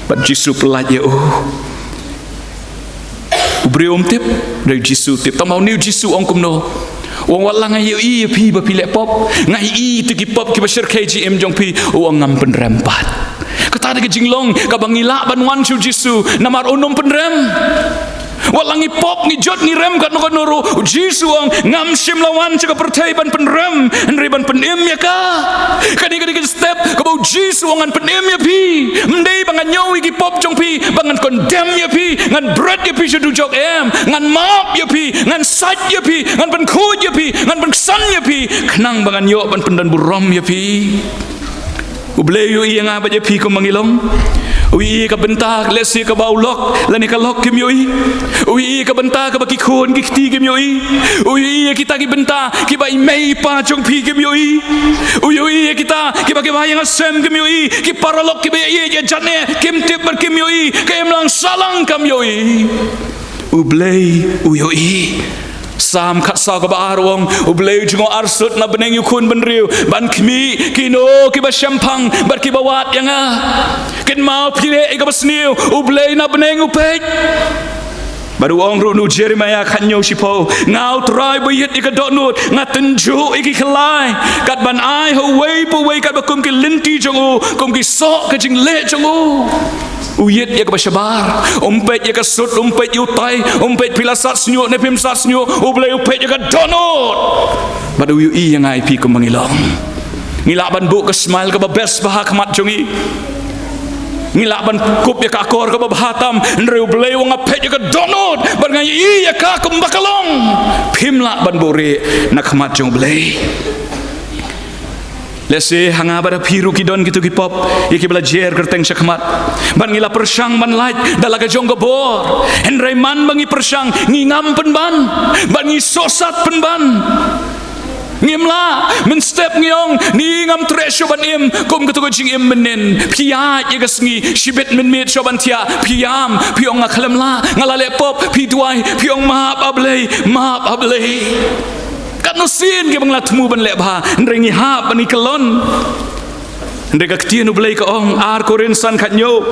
Bad U Jisu u pyllait ïa u. U briew um tip, hynrei U Jisu u tip. Tang ma une U Jisu u ong kumno? U ong wat la nga ïohi ïa phi ba phi leh pop, nga ïohi ïa ki pop kiba shyrkhei jingim jong phi, u ong ngam pynrem pat. Ka Tang da ka jinglong kaba ngi lah ban wan sha u Jisu, namar un ym pynrem. Wat la ngi pop, ngi jot, ngi rem katno katno ruh, u Jisu u ong, ngam shym la wan sha ka pyrthei ban pynrem, hynrei ban pynim ïa ka. Kane ka dei ka step kaba u Jisu u ong, ngan pynim ïa phi. Ym dei ba ngan ñiew ïa ki pop jong phi, ba ngan condemn ïa phi, ngan bret ïa phi sha dujok, em. Ngan map ïa phi, ngan sait ïa phi, ngan pynkhuid ïa phi, ngan pynksan ïa phi, khnang ba ngan ïoh ban pyndonburom ïa phi. U Blei u ïohi ïa nga bad ïa phi kum ba ngi long. U ïohi ïa ka bynta lehse kaba u lok lane ka lok kim ïohi. U ïohi ïa ka bynta kaba ki khun ki kti kim ïohi. U ïohi ïa kita ki bynta kiba i mei i pa jong phi kim ïohi. U ïohi ïa kita kiba, kiba ïeng ha sem kim ïohi. Ki paralok kiba ïeit ïa jane kim tip bad kim ïohi. Ka imlang sahlang kam ïohi. U Blei u ïohi. Salm khatsaw kaba ar u ong, U Blei u jngoh arsut na bneng ïa u khun bynriew, ban khmih kino kiba shemphang bad kiba wad ïa nga. Kynmaw phi leh ïa kaba sniew, U Blei na bneng u peit. Bad u ong ruh na u Jeremiah khathynñiew shiphew, nga U Trai ba ïeit ïa ka dohnud, nga tynjuh ïa ki khyllai, kat ban ai ha uwei pa uwei katba kum ki lynti jong u, kum ki soh ka jingleh jong u. U ïeit ïa kaba shabar. Um peit ïa ka sut, um peit ïa u tai, um peit phi la sat shñiuh ne phim sat shñiuh. U Blei u peit ïa ka dohnud. Bad u ïohi ïa nga ïa phi kum ba ngi long. Ngi lah ban buh ka smile kaba best bha ha khmat jong ngi. Ngi lah ban kup ïa ka akor kaba bha tam, hynrei U Blei u ong nga peit ïa ka dohnud bad nga ïohi ïa ka kumba ka long. Phim lah ban buhrieh na khmat jong U Blei. Lehse ha nga bad ha phi ruh ki don kito ki pop ïa kiba la jer kyrteng sha khmat. Bad ngi la pyrshang ban lait da la ka jong ka bor. Hynrei man ba ngi pyrshang, ngi ngam pynban. Bad ngi sohsat pynban. Ngim lah, mynstep ngi ong, ni ngam treh shuh ban im kum kato ka jingim mynnin. Phi ïaid ïa ka sngi, shibit mynmiet shuh ban thiah, phi ïam, phi ong nga khlem lah, nga la leh pop, phi duwai, phi ong map A Blei, map A Blei. Katno sien kiba nga la thmu ban leh bha, hynrei ngi hap ban ngi kyllon. Hynrei ka ktien U Blei ka ong, ar Korinth san khathynñiew,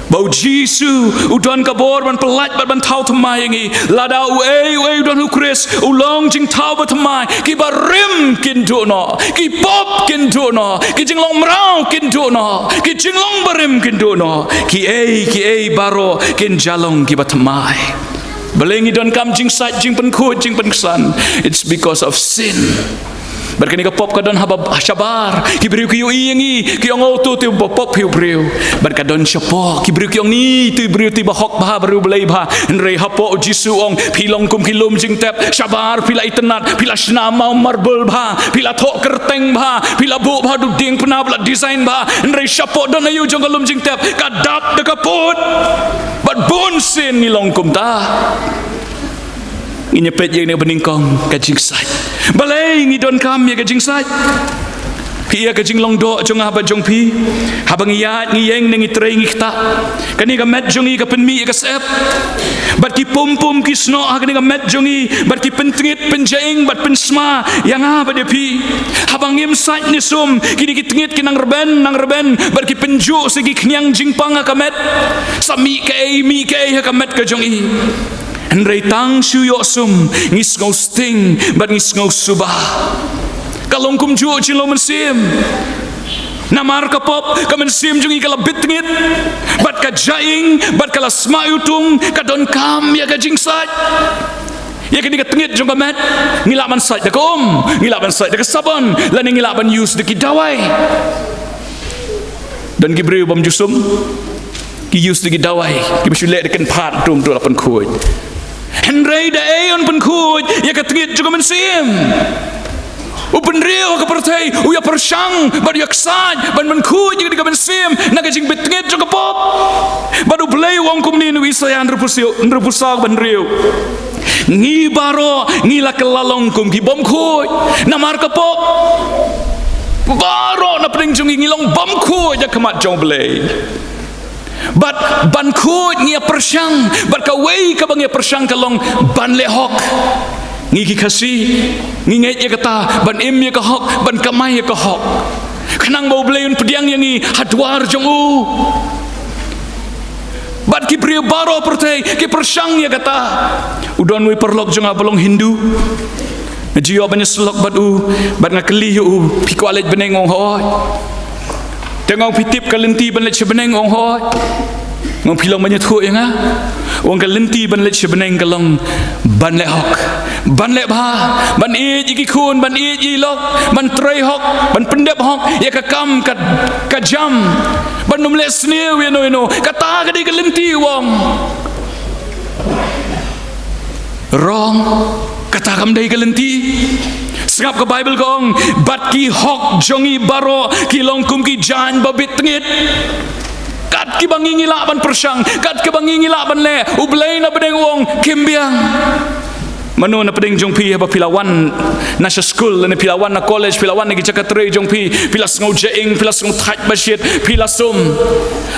ba U Jisu u don ka bor ban pyllait bad ban thaw thymmai ïa ngi. Lada uei uei u don ha U Khrist, u long jingthaw ba thymmai. Kiba rim kin duh noh, ki pop kin duh noh, ki jinglong mraw kin duh noh, ki jinglong barim kin duh noh, kiei kiei baroh kin jia long kiba thymmai. Balei ngi donkam jingsait, jingpynkhuid, jingpynksan? It's because of sin. Bad kane ka pop ka don haba shabar, ki briew ki ïohi ïa ngi, ki ong, o, to te ba pop hi u briew. Bad ka don shapoh, ki briew ki ong, ni, to i briew te ba hok bha, briew Blei bha. Hynrei hapoh U Jisu u ong, phi long kum ki lum jingtep. Shabar phi la itynnad, phi la shna maw marbul bha, phi la thoh kyrteng bha, phi la buh bha, du dieng pynap la design bha. Hynrei shapoh don aïu jong ka lum jingtep? Ka dap da ka pud. Bad bun sien ngi long kumta. Ngin ïa peit ïa kane ba nyngkong, ka jingsait. Balei ngi donkam ïa ka jingsait? Phi ïa ka jinglong doh jong nga bad jong phi. Haba ngi ïaid, ngi ïeng ne ngi trei, ngi ktah, kane ka met jong ngi ka pynmih ïa ka syep. Bad ki pum pum ki snoh ha kane ka met jong ngi, bad ki pyntngit, pynjaing bad pynsma ïa nga bad ïa phi. Haba ngim sait ne sum, kine ki tngit ki nang rben, nang rben, bad ki pynjuh sa ki khñiang jingpang ha ka met. Sa mih kaei, mih kaei ha ka met ka jong ngi. Hynrei tang shu ïoh sum, ngi sngew sting bad ngi sngew suba. Ka long kumjuh jinglong mynsiem. Namar ka pop, ka mynsiem jong ngi ka la bit tngit. Bad ka jaing, bad ka la sma ïutung, ka donkam ïa ka jingsait. Ïa kane ka tngit jong ka met, ngi lah ban sait da ka um, ngi lah ban sait da ka sabon, lane ngi lah ban use da ki dawai. Don ki briew bym ju sum, ki use da ki dawai, kiba shu leh da kynphad, tum tu la pynkhuid. Hynrei da ei un pynkhuid ïa ka tngit jong ka mynsiem? U bynriew ha ka pyrthei u ïa pyrshang bad u ïa ksait ban pynkhuid ïa ka mynsiem na ka jingbit tngit jong ka pop. Bad U Blei u ong kumne na u Isaïah hynriewphew saw, hynriewphew saw bad hynriew. Ngi baroh ngi la kylla long kum ki bym khuid namar ka pop. Baroh na pdeng jong ngi ngi long bym khuid ha khmat jong U Blei. Bad ban khuid ngi ïa pyrshang, bad kawei kaba ngi ïa pyrshang ka long ban leh hok. Ngi ki Khasi ngi ngeit ïa kata, ban im ïa ka hok, ban kamai ïa ka hok, khnang ba U Blei un pdiang ïa ngi ha dwar jong u. Bad ki briew baroh pyrthei ki pyrshang ïa kata. U don uwei u paralok jong nga ba long Hindu. Nga ju ïoh ban ïasyllok bad u, bad nga kylli ïa u, phi kwah leit bneng? U ong hooid. Te Nga ong, phi tip ka lynti ban leit sha bneng? U ong, hooid. Nga ong, phi long ban ïathuh ïa nga. U ong, ka lynti ban leit sha bneng ka long ban leh hok, ban leh bha, ban ïeit ïa ki khun, ban ïeit ïa i lok, ban trei hok, ban pyndep hok ïa ka kam ka, ka jam, ban ym leh sniew ïa no ïa no. Kata ka dei ka lynti, u ong. Wrong. Kata kam dei ka lynti. Sngap, ka Baibl ka ong, bad ki hok jong ngi baroh ki long kum ki jaiñ ba bit tngit. Kat kiba ngi, ngi lah ban pyrshang, kat kiba ngi, ngi lah ban leh, U Blei na bneng u ong, kim biang. Mano na pdeng jong phi haba phi la wan na sha skul, lane phi la wan na college, phi la wan na ki jaka trei jong phi, phi la sngew jaing, phi la sngew thait ba shit, phi la sum.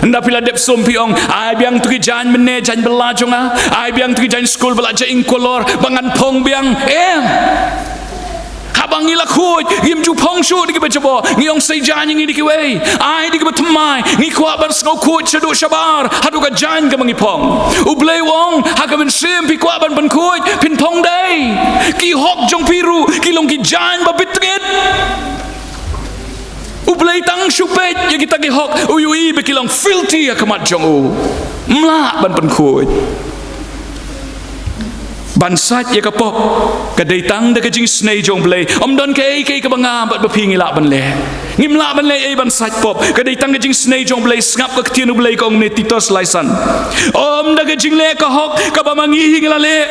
Ynda phi la dep sum phi ong, ai biang to ki jaiñ mynne, jaiñ bylla jong nga, ai biang to ki jaiñ skul ba la jaing kulor ba ngan phong biang. Em. Haba ngi la khuid, ngim ju phong shuh da kiba jabo. Ngi ong, sa jaiñ ïa ngi da kiwei. Ai da kiba thymmai. Ngi kwah ban sngew khuid shaduh shabar haduh ka jaiñ kaba ngi phong. U Blei u ong, ha ka mynsiem phi kwah ban pynkhuid, phin phong dei. Ki hok jong phi ruh ki long ki jaiñ ba bit tngit. U Blei tang shu peit ïa kita ki hok, u ïohi ba ki long filthy ha khmat jong u. Ym lah ban pynkhuid. Ban sait ïa ka pop ka dei tang da ka jingisynei jong U Blei. Ym don kaei kaei kaba nga bad ba phi ngi lah ban leh. Ngim lah ban leh ei ban sait pop. Ka dei tang ka jingisynei jong U Blei. Sngap ka ktien U Blei ka ong, ne Titus lai san. Ym da ka jingleh ka hok kaba ma ngi hi ngi la leh,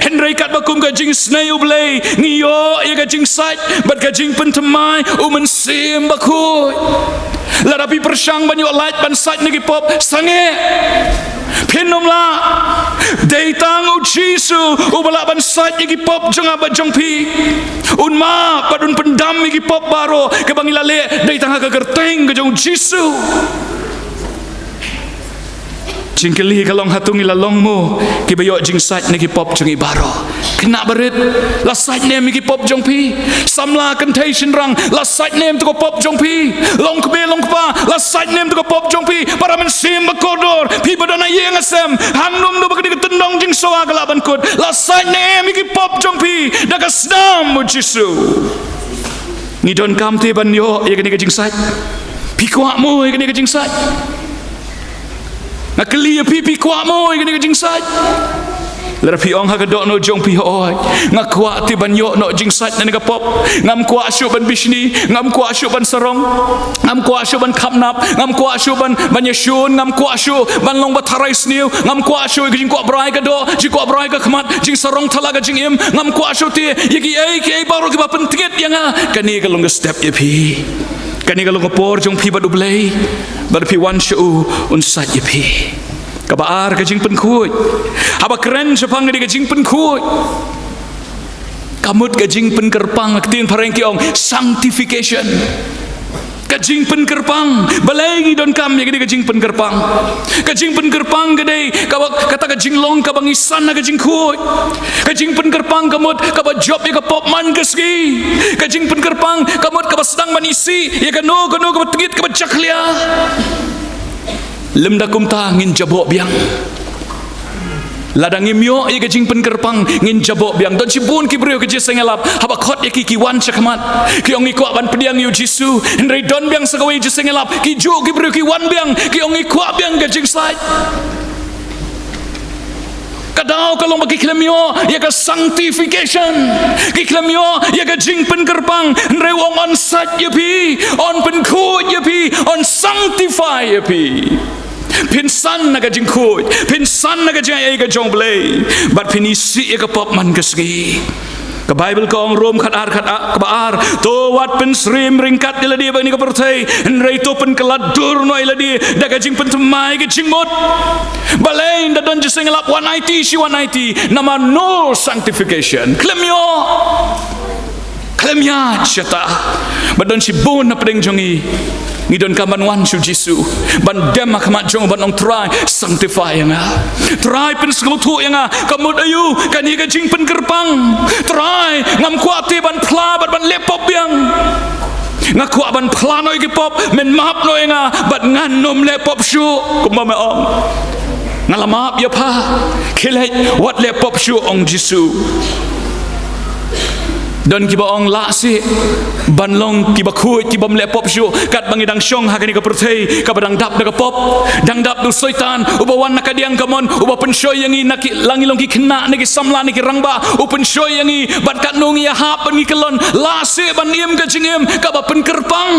hynrei katba kum ka jingisynei U Blei ngi ïoh ïa ka jingsait bad ka jingpynthymmai U Mynsiem Bakhuid. Lada phi pyrshang ban ïoh lait ban sait na ki pop, sangeh. Phin ym lah. Dei tang U Jisu uba lah ban sait ïa ki pop jong nga bad jong phi. Un map bad un pyndam ïa ki pop baroh kiba ngi la leh, dei tang ha ka kyrteng ka jong U Jisu. Jingkylli ka long, hato ngi la long mo kiba ïoh jingsait na ki pop jong ngi baroh? Khynnah barit, la sait ne em ïa ki pop jong phi? Samla kynthei shynrang, la sait ne em to ka pop jong phi? Longkmie longkpa, la sait ne em to ka pop jong phi? Para mynsiem bakordor, phi ba don ha ïing ha sem, hangno hangno ba ka dei ka tyndong jingsawa ka lah ban kut, la sait ne em ïa ki pop jong phi da ka snam U Jisu? Ngi donkam te ban ïoh ïa kane ka jingsait? Phi kwah mo ïa kane ka jingsait? Nga kylli ïa phi, phi kwah mo ïa kane ka jingsait? Lada phi ong ha ka dohnud jong phi, hooid, nga kwah te ban ïoh noh jingsait na kane ka pop. Ngam kwah shuh ban bishni, ngam kwah shuh ban sarong, ngam kwah shuh ban khapnap, ngam kwah shuh ban, ban ïashun, ngam kwah shuh ban long ba tharai sniew, ngam kwah shuh ïa ka jingkwah brai ka doh, jingkwah brai ka khmat, jingsarong thala ka jingim, ngam kwah shuh te ïa kiei kiei baroh kiba pyntngit ïa nga. Kane ka long ka step ïa phi. Kane ka long ka por jong phi bad U Blei. Bad phi wan sha u, un sait ïa phi. Kaba ar, ka jingpynkhuid. Haba kren shaphang ka dei ka jingpynkhuid, ka mut ka jingpynkyrpang, ka ktien phareng ki ong sanctification. Ka jingpynkyrpang. Balei ngi donkam ïa ka dei ka jingpynkyrpang? Ka jingpynkyrpang ka dei kaba, kata ka jinglong kaba ngi san ha ka jingkhuid. Ka jingpynkyrpang ka mut kaba jop ïa ka pop man ka sngi. Ka jingpynkyrpang ka mut kaba sdang ban isih ïa kano kano kaba tngit, kaba jakhlia. Lymda kumta ngin jaboh biang. Lada ngim ïoh ïa ka jingpynkyrpang ngin jaboh biang. Don shibun ki briew ka jingïaseng ïalap, haba khot ïa ki, ki wan shakhmat, ki ong ngi kwah ban pdiang ïa U Jisu. Hynrei don biang sa kawei jingïaseng ïalap, ki juh ki briew ki wan biang, ki ong ngi kwah biang ka jingsait. Ka daw ka long ba ki khlem ïoh ïa ka sanctification. Ki khlem ïoh ïa ka jingpynkyrpang. Hynrei u ong yn sait ïa phi, yn pynkhuid ïa phi, yn sanctify ïa phi. Phin san na ka jingkhuid, phin san na ka jingaiei ka jong U Blei, bad phin isih ïa ka pop man ka sngi. Ka Baibl ka ong, Rom khat ar, khat ar, kaba ar, to wat pynsyriem ryngkat ïa lade bad kane ka pyrthei, hynrei to pynkylla dur noh ïa lade da ka jingpynthymmai ka jingmut. Balei ynda don jingïaseng ïalap one eighty shi one eighty? Namar no sanctification. Khlem ïoh. Khlem ïaid shata. Ba don shibun na pdeng jong ngi, ngi donkam ban wan sha U Jisu, ban dem ha khmat jong u, ban ong, Trai, sanctify ïa nga. Trai, pynsngewthuh ïa nga. Ka mut aïu kane ka jingpynkyrpang? Trai, ngam kwah te ban phla bad ban leh pop biang. Nga kwah ban phla noh ïa ki pop, men map noh ïa nga bad ngan ym leh pop shuh. Kumba me ong, nga la map ïa pha. Khie leit, wat leh pop shuh, ong Jisu. Don kiba ong lah sih ban long kiba khuid, kibym leh pop shuh, katba ngi dang shong ha kane ka pyrthei kaba dang dap da ka pop, dang dap da u Soitan, uba wan na kadiang kamon, uba pynshoi ïa ngi na ki, la ngi long ki khynnah ne ki samla ne ki rangbah, u pynshoi ïa ngi bad katno ngi ïahap bad ngi kyllon. Lah sih ban im ka jingim kaba pynkyrpang.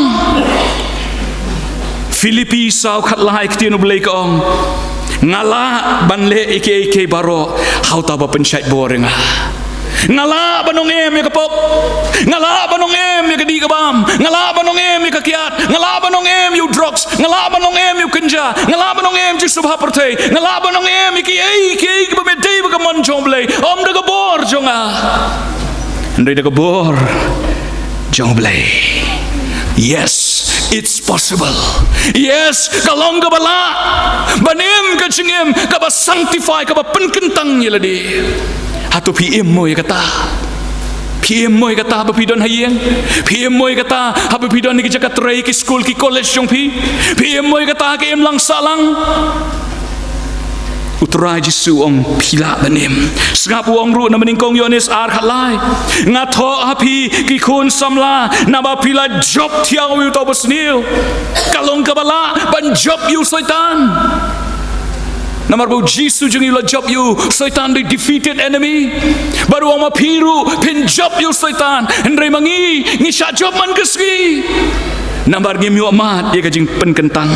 Philippi saw khatlai, ka ktien U Blei ka ong, nga lah ban leh ïa kiei kiei baroh ha uta uba pynshait bor ïa nga. Nga lah ban ong em ïa ka pop. Nga lah ban ong em ïa ka dih ka bam. Nga lah ban ong em ïa ka kiad. Nga lah ban ong em ïa u drugs. Nga lah ban ong em ïa u kynja. Nga lah ban ong em ïa u sngewbha pyrthei. Nga lah ban ong em ïa kiei kiei kiba me dei ba ka mon jong U Blei. Ym da ka bor jong nga, hynrei da ka bor jong U Blei. Yes, it's possible. Yes, ka long kaba lah ban im ka jingim kaba sanctify, kaba pynkyntang ïa lade. Hato phi im mo ïa kata? Phi im mo ïa kata haba phi don ha ïing? Phi im mo ïa kata haba phi don ha ki jaka trei, ki skul, ki college jong phi? Phi im mo ïa kata ha ka imlang sahlang? U Trai Jisu u ong phi lah ban im. Sngap u ong ruh na banyngkong Ïoannis ar khatlai, nga thoh ha phi ki khun samla, naba phi la jop thiaw ïa uta uba sniew. Ka long kaba lah ban jop ïa u Soitan. Namar ba u Jisu jong ngi u la jop ïa u Soitan, the defeated enemy. Bad u ong ma phi ruh phin jop ïa u Soitan, hynrei ma ngi, ngi shah jop man ka sngi. Namar ngim ïoh mad ïa ka jingpynkyntang.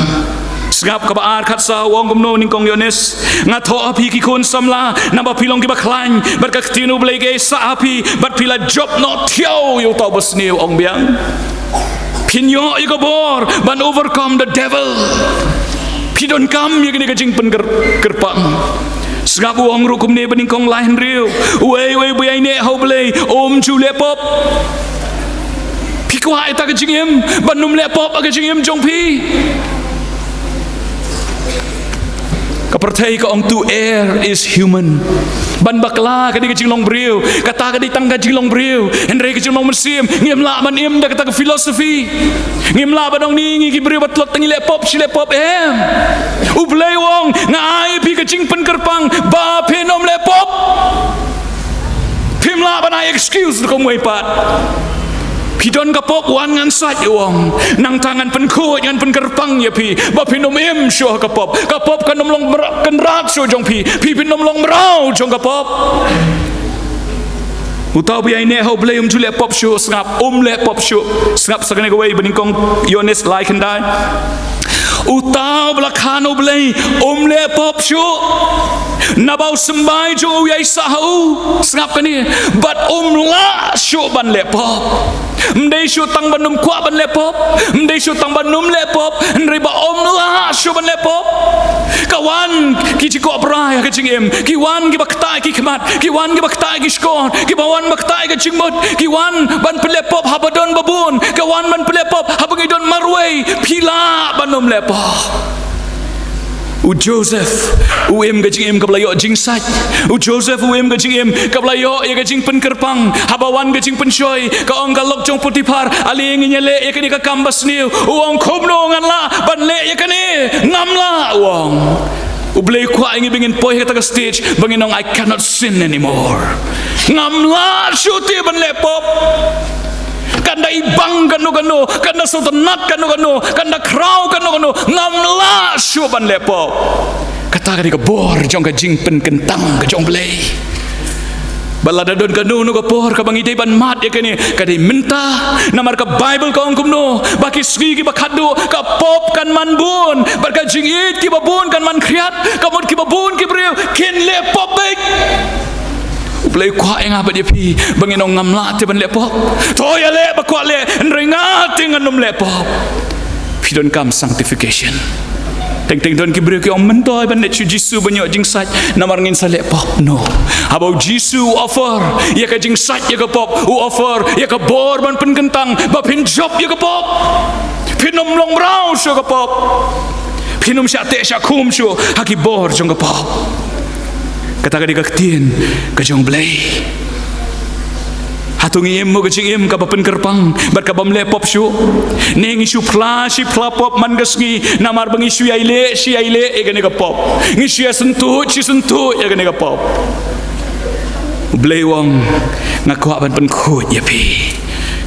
Sngap kaba ar khatsaw, u ong kumno nyngkong Ïoannis, nga thoh ha phi ki khun samla, naba phi long kiba khlaiñ, bad ka ktien U Blei ka ïaisah ha phi, bad phi la jop noh thiaw ïa uta uba sniew, ong biang. Phin ïoh ïa ka bor ban overcome the devil. Phi donkam ïa kane ka jingpynkyrpang. Sngap u ong ruh kumne banyngkong laiphew hynriew, uei uei ba ïaineh ha U Blei um ju leh pop. Phi kwah ïa kata ka jingim, ban ym leh pop ha ka jingim jong phi? Ka pyrthei ka ong to err is human. Ban bakla ka dei ka jinglong briew, kata ka dei tang ka jinglong briew. Hynrei ka jinglong mynsiem, ngim lah ban im da kata ka philosophy. Ngim lah ban ong ngi, ngi ki briew ba tlot tang ngi leh pop, shi leh pop, em. U Blei u ong, nga ai ïa phi ka jingpynkyrpang ba phin ym leh pop. Phim lah ban ai excuse da kumwei pat. Phi don ka pop, wan ngan sait, u ong. Nangta ngan pynkhuid, ngan pynkyrpang ïa phi ba phin ym im shuh ha ka pop. Ka pop kan ym long bra-, kynrad shuh jong phi. Phi phin ym long mraw jong ka pop. Uta uba ïaineh ha U Blei um ju leh pop shuh, sngap, um leh pop shuh. Sngap sa kane kawei banyngkong Ïoannis lai khyndai. Uta uba la khan ha U Blei um leh pop shuh. Naba u symbai jong u u ïaisah ha u. Sngap kane. Bad um lah shuh ban leh pop. Ym dei shuh tang ban ym kwah ban leh pop. Ym dei shuh tang ban ym leh pop. Hynrei ba um lah shuh ban leh pop. Ka wan ki jingkoh brai ha ka jingim. Ki wan kiba ktah ki khmat. Ki wan kiba ktah ki shkor. Kiba wan ba ktah ka jingmut. Ki wan ban pynleh pop haba don ba bun. Ka wan ban pynleh pop haba ngi don marwei. Phi lah ban ym leh pop. U Joseph u im ka jingim kaba la ïoh jingsait. U Joseph u im ka jingim kaba la ïoh ïa ka jingpynkyrpang. Haba wan ka jingpynshoi, ka ong ka lok jong Potiphar, ale ngin ïaleh ïa kane ka kam ba sniew. U ong kumno ngan lah ban leh ïa kane? Ngam lah, u ong. U Blei u kwah ïa ngi ba ngin poi ha kata ka stage ba ngin ong, I cannot sin anymore. Ngam lah shuh te ban leh pop. Kan da ibang kano kano, kan da sngewtynnat kano kano, kan da khraw kano kano, ngam lah shuh ban leh pop. Kata ka dei ka bor jong ka jingpynkyntang ka jong U Blei. Bad lada don kano kano ka por kaba ngi dei ban mad ïa kane, ka dei mynta. Namar ka Baibl ka ong kumno, ba ki sngi kiba khatduh ka pop kan man bun, bad ka jingïeit kiba bun kan man khriat. Ka mut kiba bun ki briew kin leh pop beit. U Blei u kwah ïa nga bad ïa phi ba ngin ong, ngam lah te ban leh pop. To ïaleh ba kwah leh, hynrei nga te ngan ym leh pop. Phi donkam sanctification. Teng teng don ki briew ki ong, myntoi ban leit sha u Jisu ban ïoh jingsait, namar ngin sa leh pop. No. Haba u Jisu u offer ïa ka jingsait ïa ka pop, u offer ïa ka bor ban pynkyntang ba phin jop ïa ka pop. Phin ym long mraw shuh ka pop. Phin ym shah teh shah khum shuh ha ki bor jong ka pop. Kata ka dei ka ktien ka jong U Blei. Hato ngi im mo ka jingim kaba pynkyrpang bad kabym leh pop shuh? Ne ngi shu phla shi phla pop man ka sngi, namar ba ngi shu ïai leh shi ïai leh ïa kane ka pop. Ngi shu ïai syntuid shi syntuid ïa kane ka pop. U Blei u ong, Nga kwah ban pynkhuid ïa phi.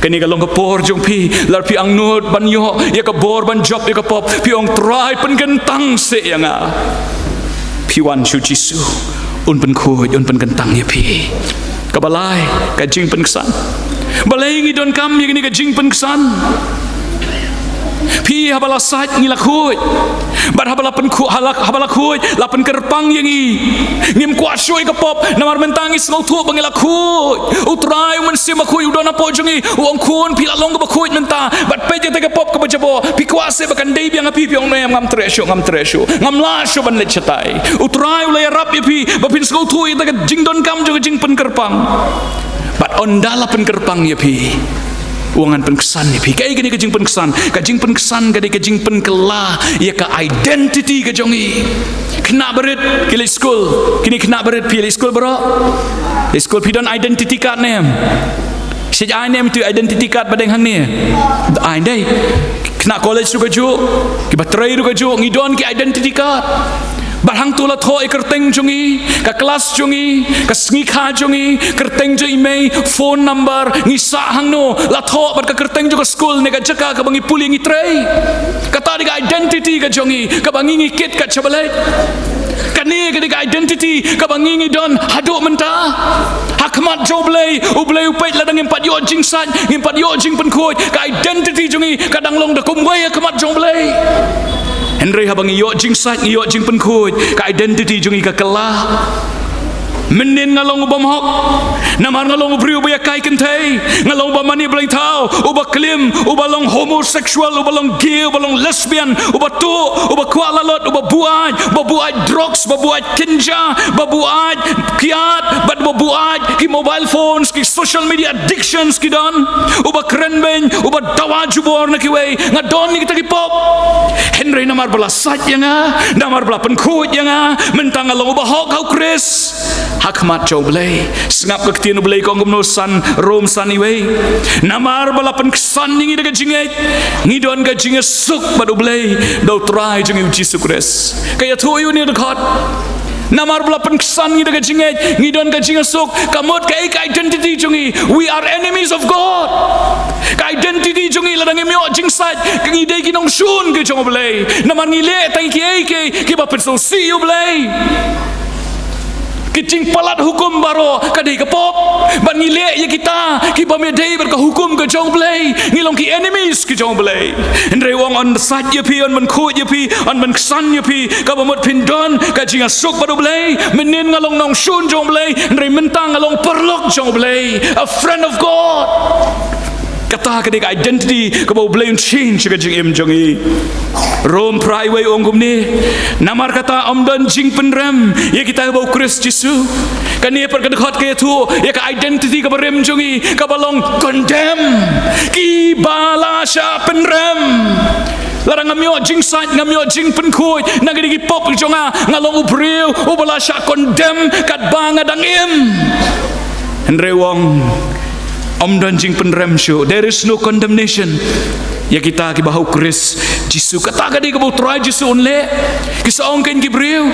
Kane ka long ka por jong phi, lada phi angnud ban ïoh ïa ka bor ban jop ïa ka pop, phi ong Trai pynkyntang seh ïa nga. Phi wan sha u Jisu, un pynkhuid, un pynkyntang ïa phi. Kaba lai, ka jingpynksan. Balei ngi donkam ïa kane ka jingpynksan? Phi, haba la sait ngi la khuid. Bad haba la pynkhuid, haba la khuid la pynkyrpang ïa ngi. Ngim kwah shuh ïa ka pop, namar mynta ngi sngewthuh ba ngi la khuid. U Trai u Mynsiem Bakhuid u don hapoh jong ngi, u ong khun, phi la long kaba khuid mynta. Bad peit ïa ka pop kaba jaboh. Phi kwah seh ba kan dei biang ha phi, phi ong em, ngam treh shuh, ngam treh shuh. Ngam lah shuh ban leit shatai. U Trai u la ïarap ïa phi ba phin sngewthuh ïa ka jingdonkam jong ka jingpynkyrpang. Bad ynda la pynkyrpang ïa phi, u ong ngan pynksan ïa phi. Kaei kane ka jingpynksan? Ka jingpynksan ka dei ka jingpynkylla ïa ka identity ka jong ngi. Khynnah barit ki leit skul. Kine khynnah barit, phi leit skul baroh? Leit skul, phi don identity card ne em? Shu ai ne em tu identity card ba dang hangne? Ai dei. Khynnah college ruh kajuh, kiba trei ruh kajuh, ngi don ki identity card. Bad hangto la thoh ïa ka kyrteng jong ngi, ka klas jong ngi, ka sngi kha jong ngi, kyrteng jong i mei, phone number, ngi sah hangno, la thoh bad ka kyrteng jong ka skul ne ka jaka kaba ngi pule ngi trei. Kata dei ka identity ka jong ngi, kaba ngi ngi kit kat sha ba leit. Kane ka dei ka identity kaba ngi ngi don haduh mynta. Ha khmat jong U Blei, U Blei u peit lada ngim pat ïoh jingsait, ngim pat ïoh jingpynkhuid, ka identity jong ngi ka dang long da kumwei ha khmat jong U Blei. Hynrei haba ngi ïoh jingsait, ngi ïoh jingpynkhuid, ka identity jong ngi ka kylla. Mynnin nga long u bym hok, namar nga long u briew uba ïakai kynthei, nga long uba mane blei thaw, uba klim, uba long homosexual, uba long gay, uba long lesbian, uba tuh, uba kwah lalot, uba buaid, uba buaid drugs, uba buaid kynja, uba buaid kiad, bad uba buaid ki mobile phones, ki social media addictions ki don, uba kren beiñ, uba dawa jubor na kiwei, nga don ïa kita ki pop. Hynrei namar ba la sait ïa nga, namar ba la pynkhuid ïa nga, mynta nga long uba hok ha U Khrist. Ha khmat jong U Blei, sngap ka ktien U Blei ka ong kumno, san, Rom san, iwei. Namar ba la pynksan ïa ngi da ka jingngeit, ngi don ka jingïasuk bad U Blei da U Trai jong ngi U Jisu Khrist. Ka ïathuh ïa une u dkhot. Namar ba la pynksan ïa ngi da ka jingngeit, ngi don ka jingïasuk. Ka mut kaei ka identity jong ngi? We are enemies of God. Ka identity jong ngi lada ngim ïoh jingsait, ka ngi dei ki nongshun ki jong U Blei. Namar ngi leh tang kiei kiei kiba pynsngewsih ïa U Blei. Ki jingpalat hukum baroh ka dei ka pop. Bad ngi leh ïa kita kiba ym dei bad ka hukum ka jong U Blei, ngi long ki enemies ki jong U Blei. Hynrei u ong yn sait ïa phi, yn pynkhuid ïa phi, yn pynksan ïa phi, kaba mut phin don ka jingïasuk bad U Blei. Mynnin nga long nongshun jong U Blei, hynrei mynta nga long paralok jong U Blei, a friend of God. Kata ka dei ka identity kaba U Blei un change ka jingim jong ngi. Rom phra, iwei, u ong kumne. Namar kata ym don jingpynrem ïa kita kiba ha U Khrist Jisu. Kane pat ka dkhot ka ïathuh ïa ka identity kaba rim jong ngi, kaba long condemn. Kiba la shah pynrem. Lada ngam ïoh jingsait, ngam ïoh jingpynkhuid na kine ki pop jong nga, nga long u briew uba la shah condemn katba nga dang im. Hynrei u ong, ym don jingpynrem shuh. There is no condemnation ïa kita kiba ha U Khrist Jisu. Kata ka dei kaba U Trai Jisu un leh. Ki sa ong kein ki briew,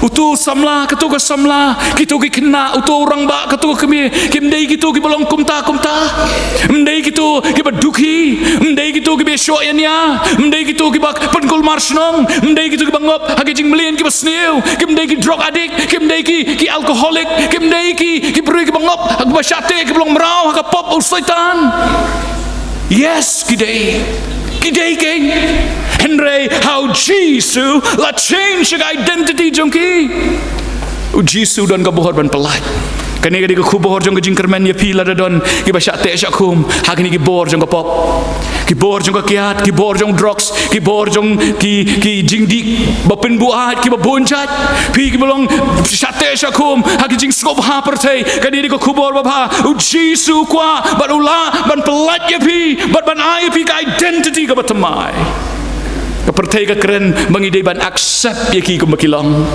uto u samla, kato ka samla, kito ki khynnah, uto u rangbah, kato ka kmie, kim dei kito kiba long kumta kumta. Ym dei kito kiba dukhi, ym dei kito kiba shoh ïania, ym dei kito kiba pynkulmar shnong, ym dei kito kiba ngop ha ki jingmlien kiba sniew, kim dei ki drug addict, kim dei ki, ki alcoholic, kim dei ki, ki briew kiba ngop, kiba shah teh, kiba long mraw ha ka pop u Soitan. Yes, ki dei. Ki dei kein. Hynrei ha U Jisu la change ka identity jong ki. U Jisu don ka bor ban pyllait. Kane ka dei ka khubor jong ka jingkyrmen ïa phi lada don kiba shah teh shah khum ha kine ki bor jong ka pop. Ki bor jong ka kiad, ki bor jong drugs, ki bor jong ki, ki jingdih ba pynbuaid, kiba bun jait. Phi kiba long shah teh shah khum ha ki jingsngewbha pyrthei, kane ka dei ka khubor babha. U Jisu u kwah bad u lah ban pyllait ïa phi bad ban ai ïa phi ka identity kaba thymmai. Ka pyrthei ka kren ba ngi dei ban accept ïa ki kumba ki long.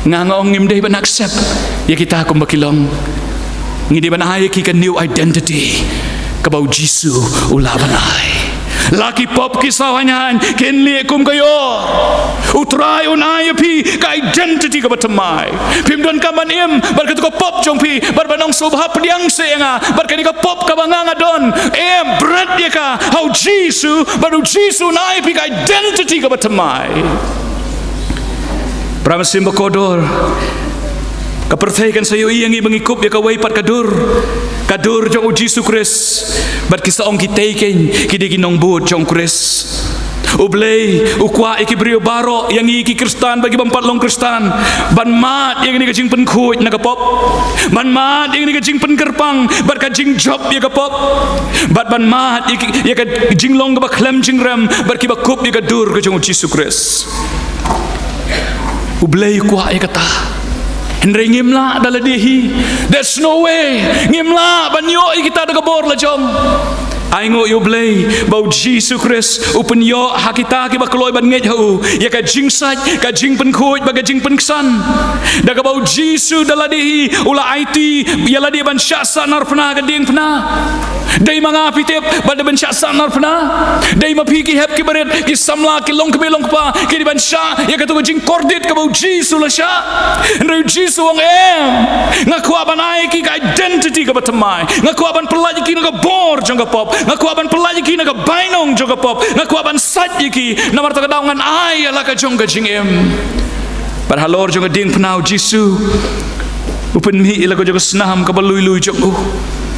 Nga nga ong ngim dei ban accept ïa kita kumba ki long. Ngi dei ban ai ïa ki ka new identity kaba U Jisu u lah ban ai. La ki pop ki saw haiñ haiñ kin lieh kum ka ïor. U Trai un ai ïa phi ka identity kaba thymmai. Phim donkam ban im bad katu ka pop jong phi bad ban ong sngewbha pdiang seh ïa nga bad kane ka pop kaba nga nga don. Em, bret ïa ka ha U Jisu bad U Jisu un ai ïa phi ka identity kaba thymmai. Para mynsiem bakordor, ka pyrthei kan sa ïohi ïa ngi ba ngi kup ïa kawei pat ka dur, ka dur jong U Jisu Khrist. Bad ki sa ong kitei keiñ ki dei ki nongbud jong U Khrist. U Blei u kwah ïa ki briew baroh, ïa ngi ki Khristan bad ki bym pat long Khristan, ban mad ïa kane ka jingpynkhuid na ka pop, ban mad ïa kane ka jingpynkyrpang bad ka jingjop ïa ka pop, bad ban mad ïa ki, ïa ka jinglong kaba khlem jingrem bad kiba kup ïa ka dur ka jong U Jisu Khrist. U Blei u kwah ïa kata. Hynrei ngim lah da lade hi. There's no way. Ngim lah ban ïoh ïa kita da ka bor la jong. Ai nguh ïa U Blei ba U Jisu Khrist u pynïoh ha kita kiba kloi ban ngeit ha u ïa ka jingsait, ka jingpynkhuid bad ka jingpynksan. Da kaba U Jisu da lade hi u la aiti ïa lade ban shah sahnarphna ha ka diengphna. Dei ma nga, phi tip, ba dei ban shah sahnarphna? Dei ma phi, ki hep ki barit, ki samla, ki longkmie longkpa, ki dei ban shah ïa katu ka jingkordit kaba U Jisu u la shah? Hynrei U Jisu u ong, em, nga kwah ban ai ïa ki ka identity kaba thymmai. Nga kwah ban pyllait ïa ki na ka bor jong ka pop. Nga kwah ban pyllait ïa ki na ka bainong jong ka pop. Nga kwah ban sait ïa ki. Namar kata ka daw ngan ai ïa la ka jong ka jingim. Bad halor jong ka diengphna U Jisu u pynmih ïa la ka jong ka snam kaba lui lui jong u,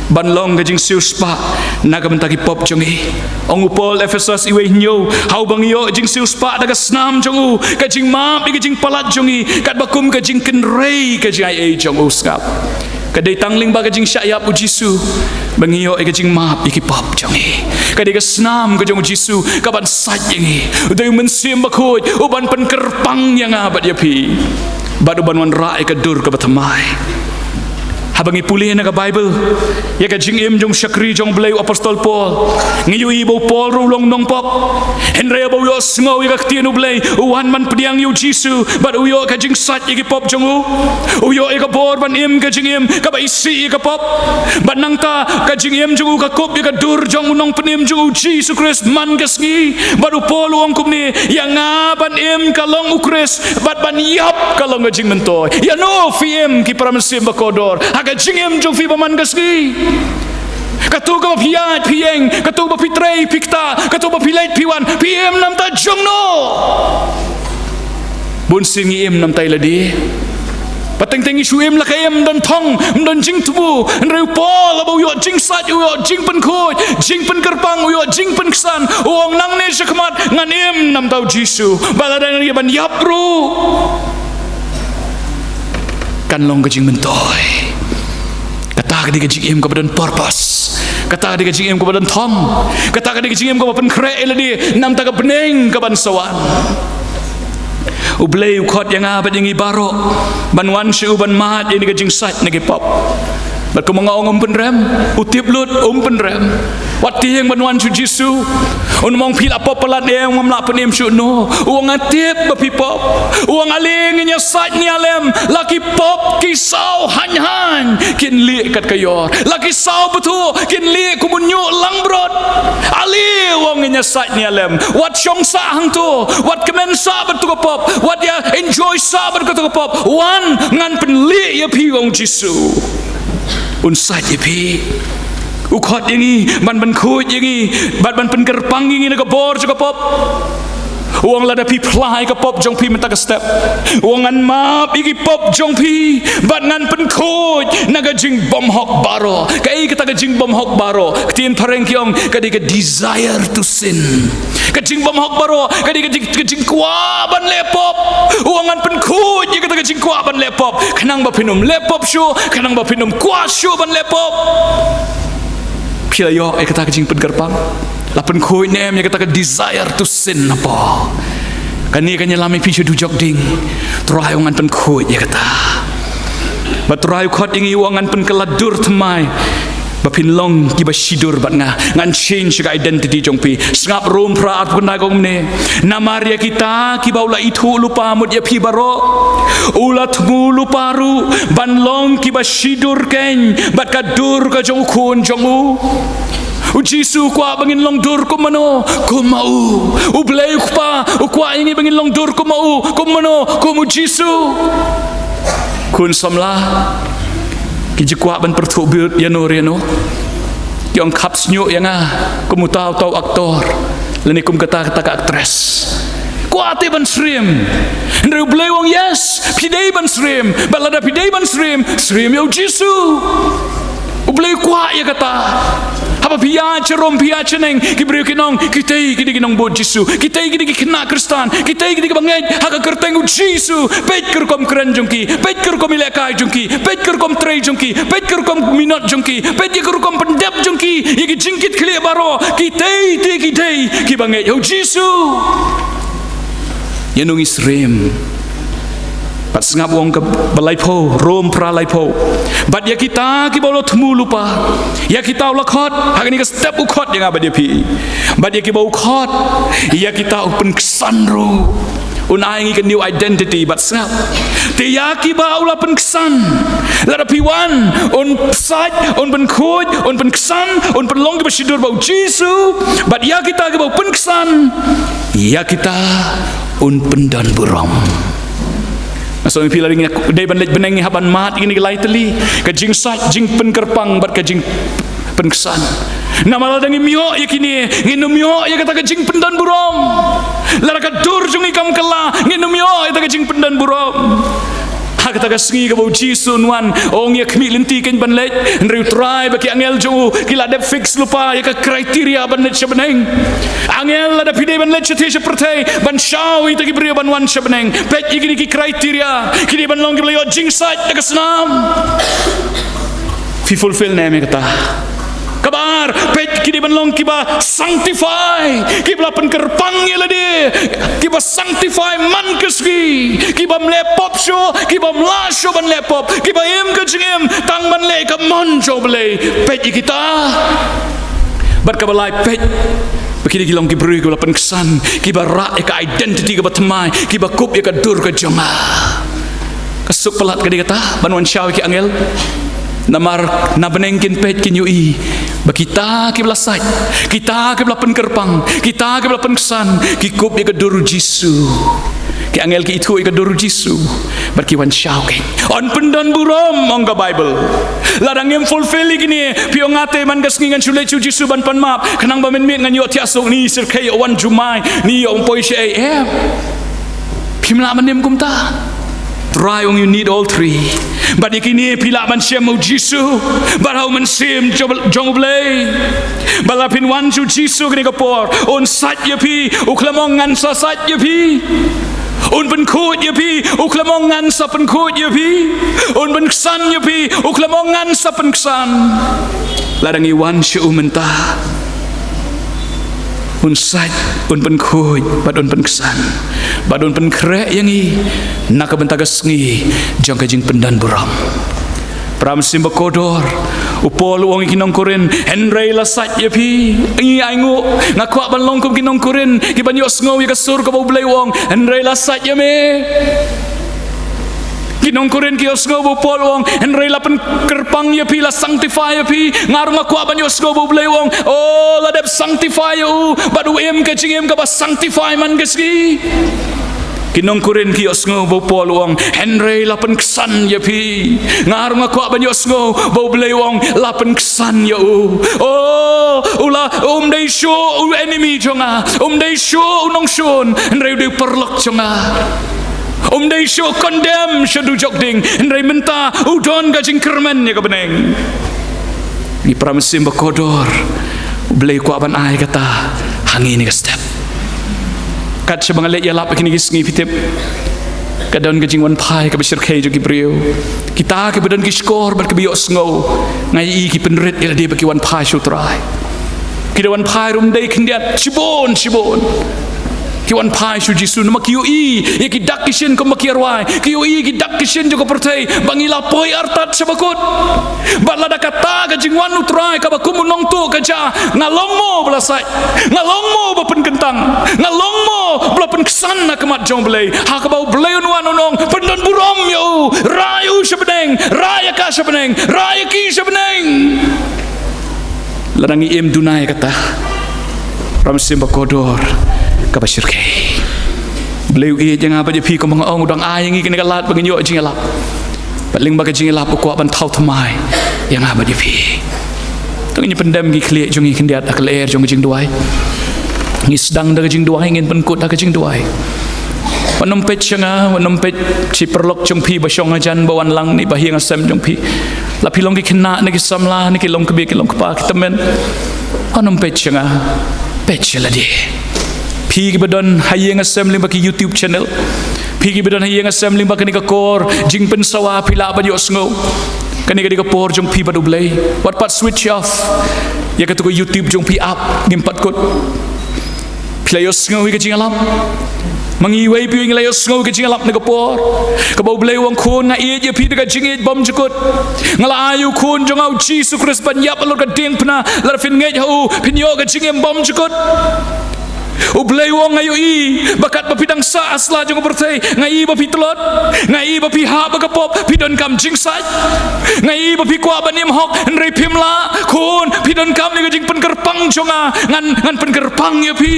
ban long ka jingsiewspah na ka bynta ki pop jong ngi. Ong u Paul, Ephesos wei hynñiew, ha uba ngi ïoh jingsiewspah da ka snam jong u, ka jingmap ïa ka jingpalat jong ngi, katba kum ka jingkynrei ka jingaiei jong u. Sngap. Ka dei tang lyngba ka jingshah ïap U Jisu ba ngi ïoh ïa ka jingmap ïa ki pop jong ngi. Ka dei ka snam ka jong U Jisu kaban sait ïa ngi. U dei U Mynsiem Bakhuid uban pynkyrpang ïa nga bad ïa phi, bad uban wanrah ïa ka dur kaba thymmai. Haba ngi pule na ka Baibl ïa ka jingim jong u shakri jong U Blei, u apostol Paul, ngi ïohi ba u Paul ruh u long nongpop. Hynrei haba u ïohsngew ïa ka ktien U Blei, u wan ban pdiang ïa U Jisu bad u ïoh ka jingsait ïa ki pop jong u. U ïoh ïa ka bor ban im ka jingim kaba isih ïa ka pop. Bad nangta ka jingim jong u ka kup ïa ka dur jong u Nongpynim jong u, Jisu Khrist, man ka sngi. Bad u Paul u ong kumne, ïa nga ban im ka long U Khrist bad ban ïap ka long ka jingmyntoi. Ïa no phi im, ki para mynsiem bakordor, ha ka jingim jong phi ba man ka sngi? Katu kaba phi ïaid phi ïeng, katu ba phi trei phi kta, katu ba phi leit phi wan, phi im na bynta jong no? Bun sien ngi im na bynta ïa lade. Ba teng teng ngi shu im la ka im, ym don thong, ym don jingthmu. Hynrei u Paul haba u ïoh jingsait, u ïoh jingpynkhuid, jingpynkyrpang, u ïoh jingpynksan, u ong, nangne shakhmat ngan im na bynta U Jisu. Bad lada ngi ban ïap ruh, kan long ka jingmyntoi. Kata ka dei ka jingim kaba don purpose. Kata ka dei ka jingim kaba don thong. Kata ka dei ka jingim kaba pynkhreh ïa lade na bynta ka bneng kaban sa wan. U Blei u khot ïa nga bad ïa ngi baroh ban wan sha u ban mad ïa kane ka jingsait na ki pop. Bad kumba nga ong, um pynrem, u tip lut, um pynrem. Wat tieng ban wan sha U Jisu. Un ym ong phi la pop palat ne em, ngam lah pynim shuh, no. U ong nga tip ba phi pop. U ong ale ngin ïa sait ne ïa lem, la ki pop ki saw haiñ haiñ kin lieh kat ka ïor. La ki saw bthuh kin lieh kum u ñiuh langbrot. Ale, u ong, ngin ïa sait ne ïa lem. Wat shong sah hangto, wat kmen sah bad tu ka pop, wat ïa enjoy sah bad katu ka pop. Wan, ngan pynlieh ïa phi, u ong Jisu. Un sait ïa phi. U khot ïa ngi ban pynkhuid ïa ngi bad ban pynkyrpang ïa ngi na ka bor jong ka pop. U ong lada phi phla ïa ka pop jong phi mynta ka step, u ong ngan map ïa ki pop jong phi bad ngan pynkhuid na ka jingbymhok baroh. Kaei kata ka jingbymhok baroh? Ka ktien phareng ki ong ka dei ka desire to sin. Ka jingbymhok baroh ka dei ka jing, ka jingkwah ban leh pop. U ong ngan pynkhuid ïa kata ka jingkwah ban leh pop, khnang ba phin ym leh pop shuh, khnang ba phin ym kwah shuh ban leh pop. Phi la ïoh ïa kata ka jingpynkyrpang? La pynkhuid ne em ïa kata ka desire to sin hapoh? Kane kan ïalam ïa phi sha dujok ding. Trai u ong ngan pynkhuid ïa kata. Bad Trai u khot ïa ngi, u ong ngan pynkylla dur thymmai ba phin long kiba shidur bad nga. Ngan change ka identity jong phi. Sngap Rom phra arphew khyndai, ka ong kumne, namar ïa kita kiba u la ithuh lypa mut ïa phi baroh u la thmu lypa ruh ban long kiba shidur keiñ bad ka dur ka jong u Khun jong u. U Jisu u kwah ba ngin long dur kum mano? Kum ma u. U Blei u Kpa u kwah ïa ngi ba ngin long dur kum ma u. Kum mano? Kum u Jisu. Khun samla ki ju kwah ban pyrthuh bud ïano re ïano. Ki ong khap shñiuh ïa nga kum uta uta u aktor lane kum kata kata ka aktris. Kwah te ban syriem. Hynrei u Blei u ong, yes, phi dei ban syriem. Bad lada phi dei ban syriem, syriem ïa u Jisu. U Blei u kwah ïa kata. Haba phi ïaid sha rum, phi ïaid sha neng, ki briew kin ong, kitei kine ki nongbud Jisu, kitei kine ki khynnah Khristan, kitei kine ki bangeit ha ka kyrteng u Jisu. Peit ka rukom kren jong ki, peit ka rukom ïalehkai jong ki, peit ka rukom trei jong ki, peit ka rukom minot jong ki, peit ïa ka rukom pyndep jong ki ïa ki jingkitkhlieh baroh. Kitei te ki dei ki bangeit ïa u Jisu. Ïano ngi syriem? Bad sngap u ong kaba laiphew, Rom phra laiphew. Bad ïa kita kiba u la thmu lypa, ïa kita u la khot ha kane ka step, u khot ïa nga bad ïa phi. Bad ïa kiba u khot, ïa kita u pynksan ruh. Un ai ngi ka new identity. Bad sngap, te ïa kiba u la pynksan, lada phi wan, un pynsait, un pynkhuid, un pynksan, un pynlong kiba shibun bad u Jisu. Bad ïa kita kiba u pynksan, ïa kita un pyndonburom. Nga sngew phi la ring, dei ban leit bneng, ngi hap ban mad ïa kine ki lai tylli, ka jingsait, jingpynkyrpang bad ka jingpynksan. Namar lada ngim ïoh ïa kine, ngin ym ïoh ïa kata ka jingpyndonburom. Lada ka dur jong ngi kam kylla, ngin ym ïoh ïa kata ka jingpyndonburom. Ha kata ka sngi kaba u Jisu un wan, ong ïa khmih lynti kein ban leit. Hynrei u Trai bad ki angel jong u ki la dep fix lypa ïa ka criteria ban leit sha bneng. Angel, lada phi dei ban leit shatei sha pyrthei ban shaw ïa kita ki briew ban wan sha bneng, peit ïa kine ki criteria. Ki dei ban long kiba la ïoh jingsait da ka snam. Phi fulfill ne em ïa kata? Kaba ar, peit, ki dei ban long kiba sanctify, kiba la pynkyrpang ïa lade, kiba sanctify man ka sngi, kibym leh pop shuh, kibym lah shuh ban leh pop, kiba im ka jingim tang ban leh ka mon jong u Blei. Peit ïa kita. Bad kaba lai, peit ba ki dei ki long ki briew kiba la pynksan, kiba rah ïa ka identity kaba thymmai, kiba kup ïa ka dur ka jong nga. Ka suk palat ka dei kata, ban wan shaw ïa ki angel. Namar na bneng kin peit, kin ïohi ba kita kiba la sait, kita kiba la pynkyrpang, kita kiba la pynksan, ki kup ïa ka dur u Jisu. Ki angel ki ithuh ïa ka dur u Jisu bad ki wan shaw kein. Un pyndonburom, ong ka Baibl. Lada ngim fulfill ïa kine, phi ong, nga te man ka sngi ngan shu leit sha u Jisu ban pan map, khnang ba mynmiet ngan ïoh thiah suk, ni syrkhei ïoh wan jumai, ni ïoh ym poi shaei, em. Phim lah ban im kumta. Trai ong, you need all three. Bad ïa kine phi lah ban shem ha u Jisu bad ha u Mynsiem jong, jong u Blei. Bad lada phin wan sha u Jisu kane ka por, un sait ïa phi, u khlem ong ngan sa sait ïa phi. Un pynkhuid ïa phi, u khlem ong ngan sa pynkhuid ïa phi. Un pynksan ïa phi, u khlem ong ngan sa pynksan. Lada ngi wan sha u mynta, un sait, un pynkhuid bad un pynksan, bad un pynkhreh ïa ngi na ka bynta ka sngi jong ka jingpyndonburom. Para mynsiem ba kordor, u Paul u ong ïa ki nong Korinth, hynrei la sait ïa phi. Ngi ainguh, nga kwah ban long kum ki nong Korinth kiban ïohsngew ïa ka sur kaba u Blei u ong, hynrei la sait ïa me. Ki nong Korinth ki ïohsngew ba u Paul u ong, hynrei la pynkyrpang ïa phi, la sanctify ïa phi. Nga ruh nga kwah ban ïohsngew ba u Blei u ong, oh, la dep sanctify ïa u bad u im ka jingim kaba sanctify man ka sngi. Ki nong Korinth ki ïohsngew ba u Paul u ong, hynrei la pynksan ïa phi. Nga ruh nga kwah ban ïohsngew ba u Blei u ong, la pynksan ïa u. Oh, u la, um dei shuh u enemy jong nga, um dei shuh u nongshun, hynrei u dei u paralok jong nga. Um dei shuh condemn sha dujok ding, hynrei mynta u don ka jingkyrmen ïa ka bneng. Ngi para mynsiem ba kordor, u Blei u kwah ban ai kata ha ngi ha kane ka step. Kat shaba nga leit ïalap ha kine ki sngi, phi tip, ka don ka jingwanphai kaba shyrkhei jong ki briew. Kita kiba don ki shkor bad kiba ïohsngew, nga ïohi ki pynrit ïa lade ba ki wanphai sha u Trai. Ki da wanphai ruh ym dei khyndiat, shibun shibun. Ki wanphai sha u Jisu namar ki ïohi ïa ki dak ki shin kumba ki rwai, ki ïohi ïa ki dak ki shin jong ka pyrthei ba ngi la poi artat sha bakut. Bad lada kata ka jingwan u Trai kaba kum u nongtuh ka jia, nga long mo ba la sait? Nga long mo ba pynkyntang? Nga long mo ba la pynksan ha khmat jong u Blei? Ha kaba u Blei un wan un ong, pyndonburom ïa u, rah ïa u sha bneng, rah ïa ka sha bneng, rah ïa ki sha bneng. Lada ngi im duna ïa kata, para mynsiem ba kordor, kaba shyrkhei, Blei u ïeit ïa nga bad ïa phi, kumba nga ong, u dang ai ïa ngi kane ka lad ba ngin ïoh jingïalap. Bad lyngba ka jingïalap u kwah ban thaw thymmai ïa nga bad ïa phi. Te ngin pyndem ki khlieh jong ngi khyndiat ha ka lyer jong ka jingduwai. Ngi sdang da ka jingduwai, ngin pynkut ha ka jingduwai. Wat nym peit sha nga, wat nym peit sha ki paralok jong phi ba shong hajan, ba wan lang ne ba ha ïing ha sem jong phi. La phi long ki khynnah ne ki samla ne ki long kmie ki long kpa ki tymmen, wat nym peit sha nga, peit sha lade. Phi kiba don ha ïing ha sem lyngba ki YouTube channel, phi kiba don ha ïing ha sem lyngba kane ka kor Jingpynsawa, phi lah ban ïohsngew. Kane ka dei ka por jong phi bad U Blei. Wat pat switch off ïa katu ka YouTube jong phi, ap, ngim pat kut. Phi la ïohsngew ïa ka jingïalap? Ma ngi iwei pa iwei ngi la ïohsngew ïa ka jingïalap na ka por kaba U Blei u ong, khun, nga ïeit ïa phi da ka jingïeit bymjukut. Nga la ai ïa u khun jong nga U Jisu Khrist ban ïap halor ka diengphna, lada phin ngeit ha u phin ïoh ka jingim bymjukut. U Blei u ong, nga ïohi ba katba phi dang sah ha sla jong ka pyrthei, nga i ba phi tlot, nga i ba phi hap ha ka pop, phi donkam jingsait. Nga i ba phi kwah ban im hok hynrei phim lah. Khun, phi donkam ïa ka jingpynkyrpang jong nga, ngan, ngan pynkyrpang ïa phi.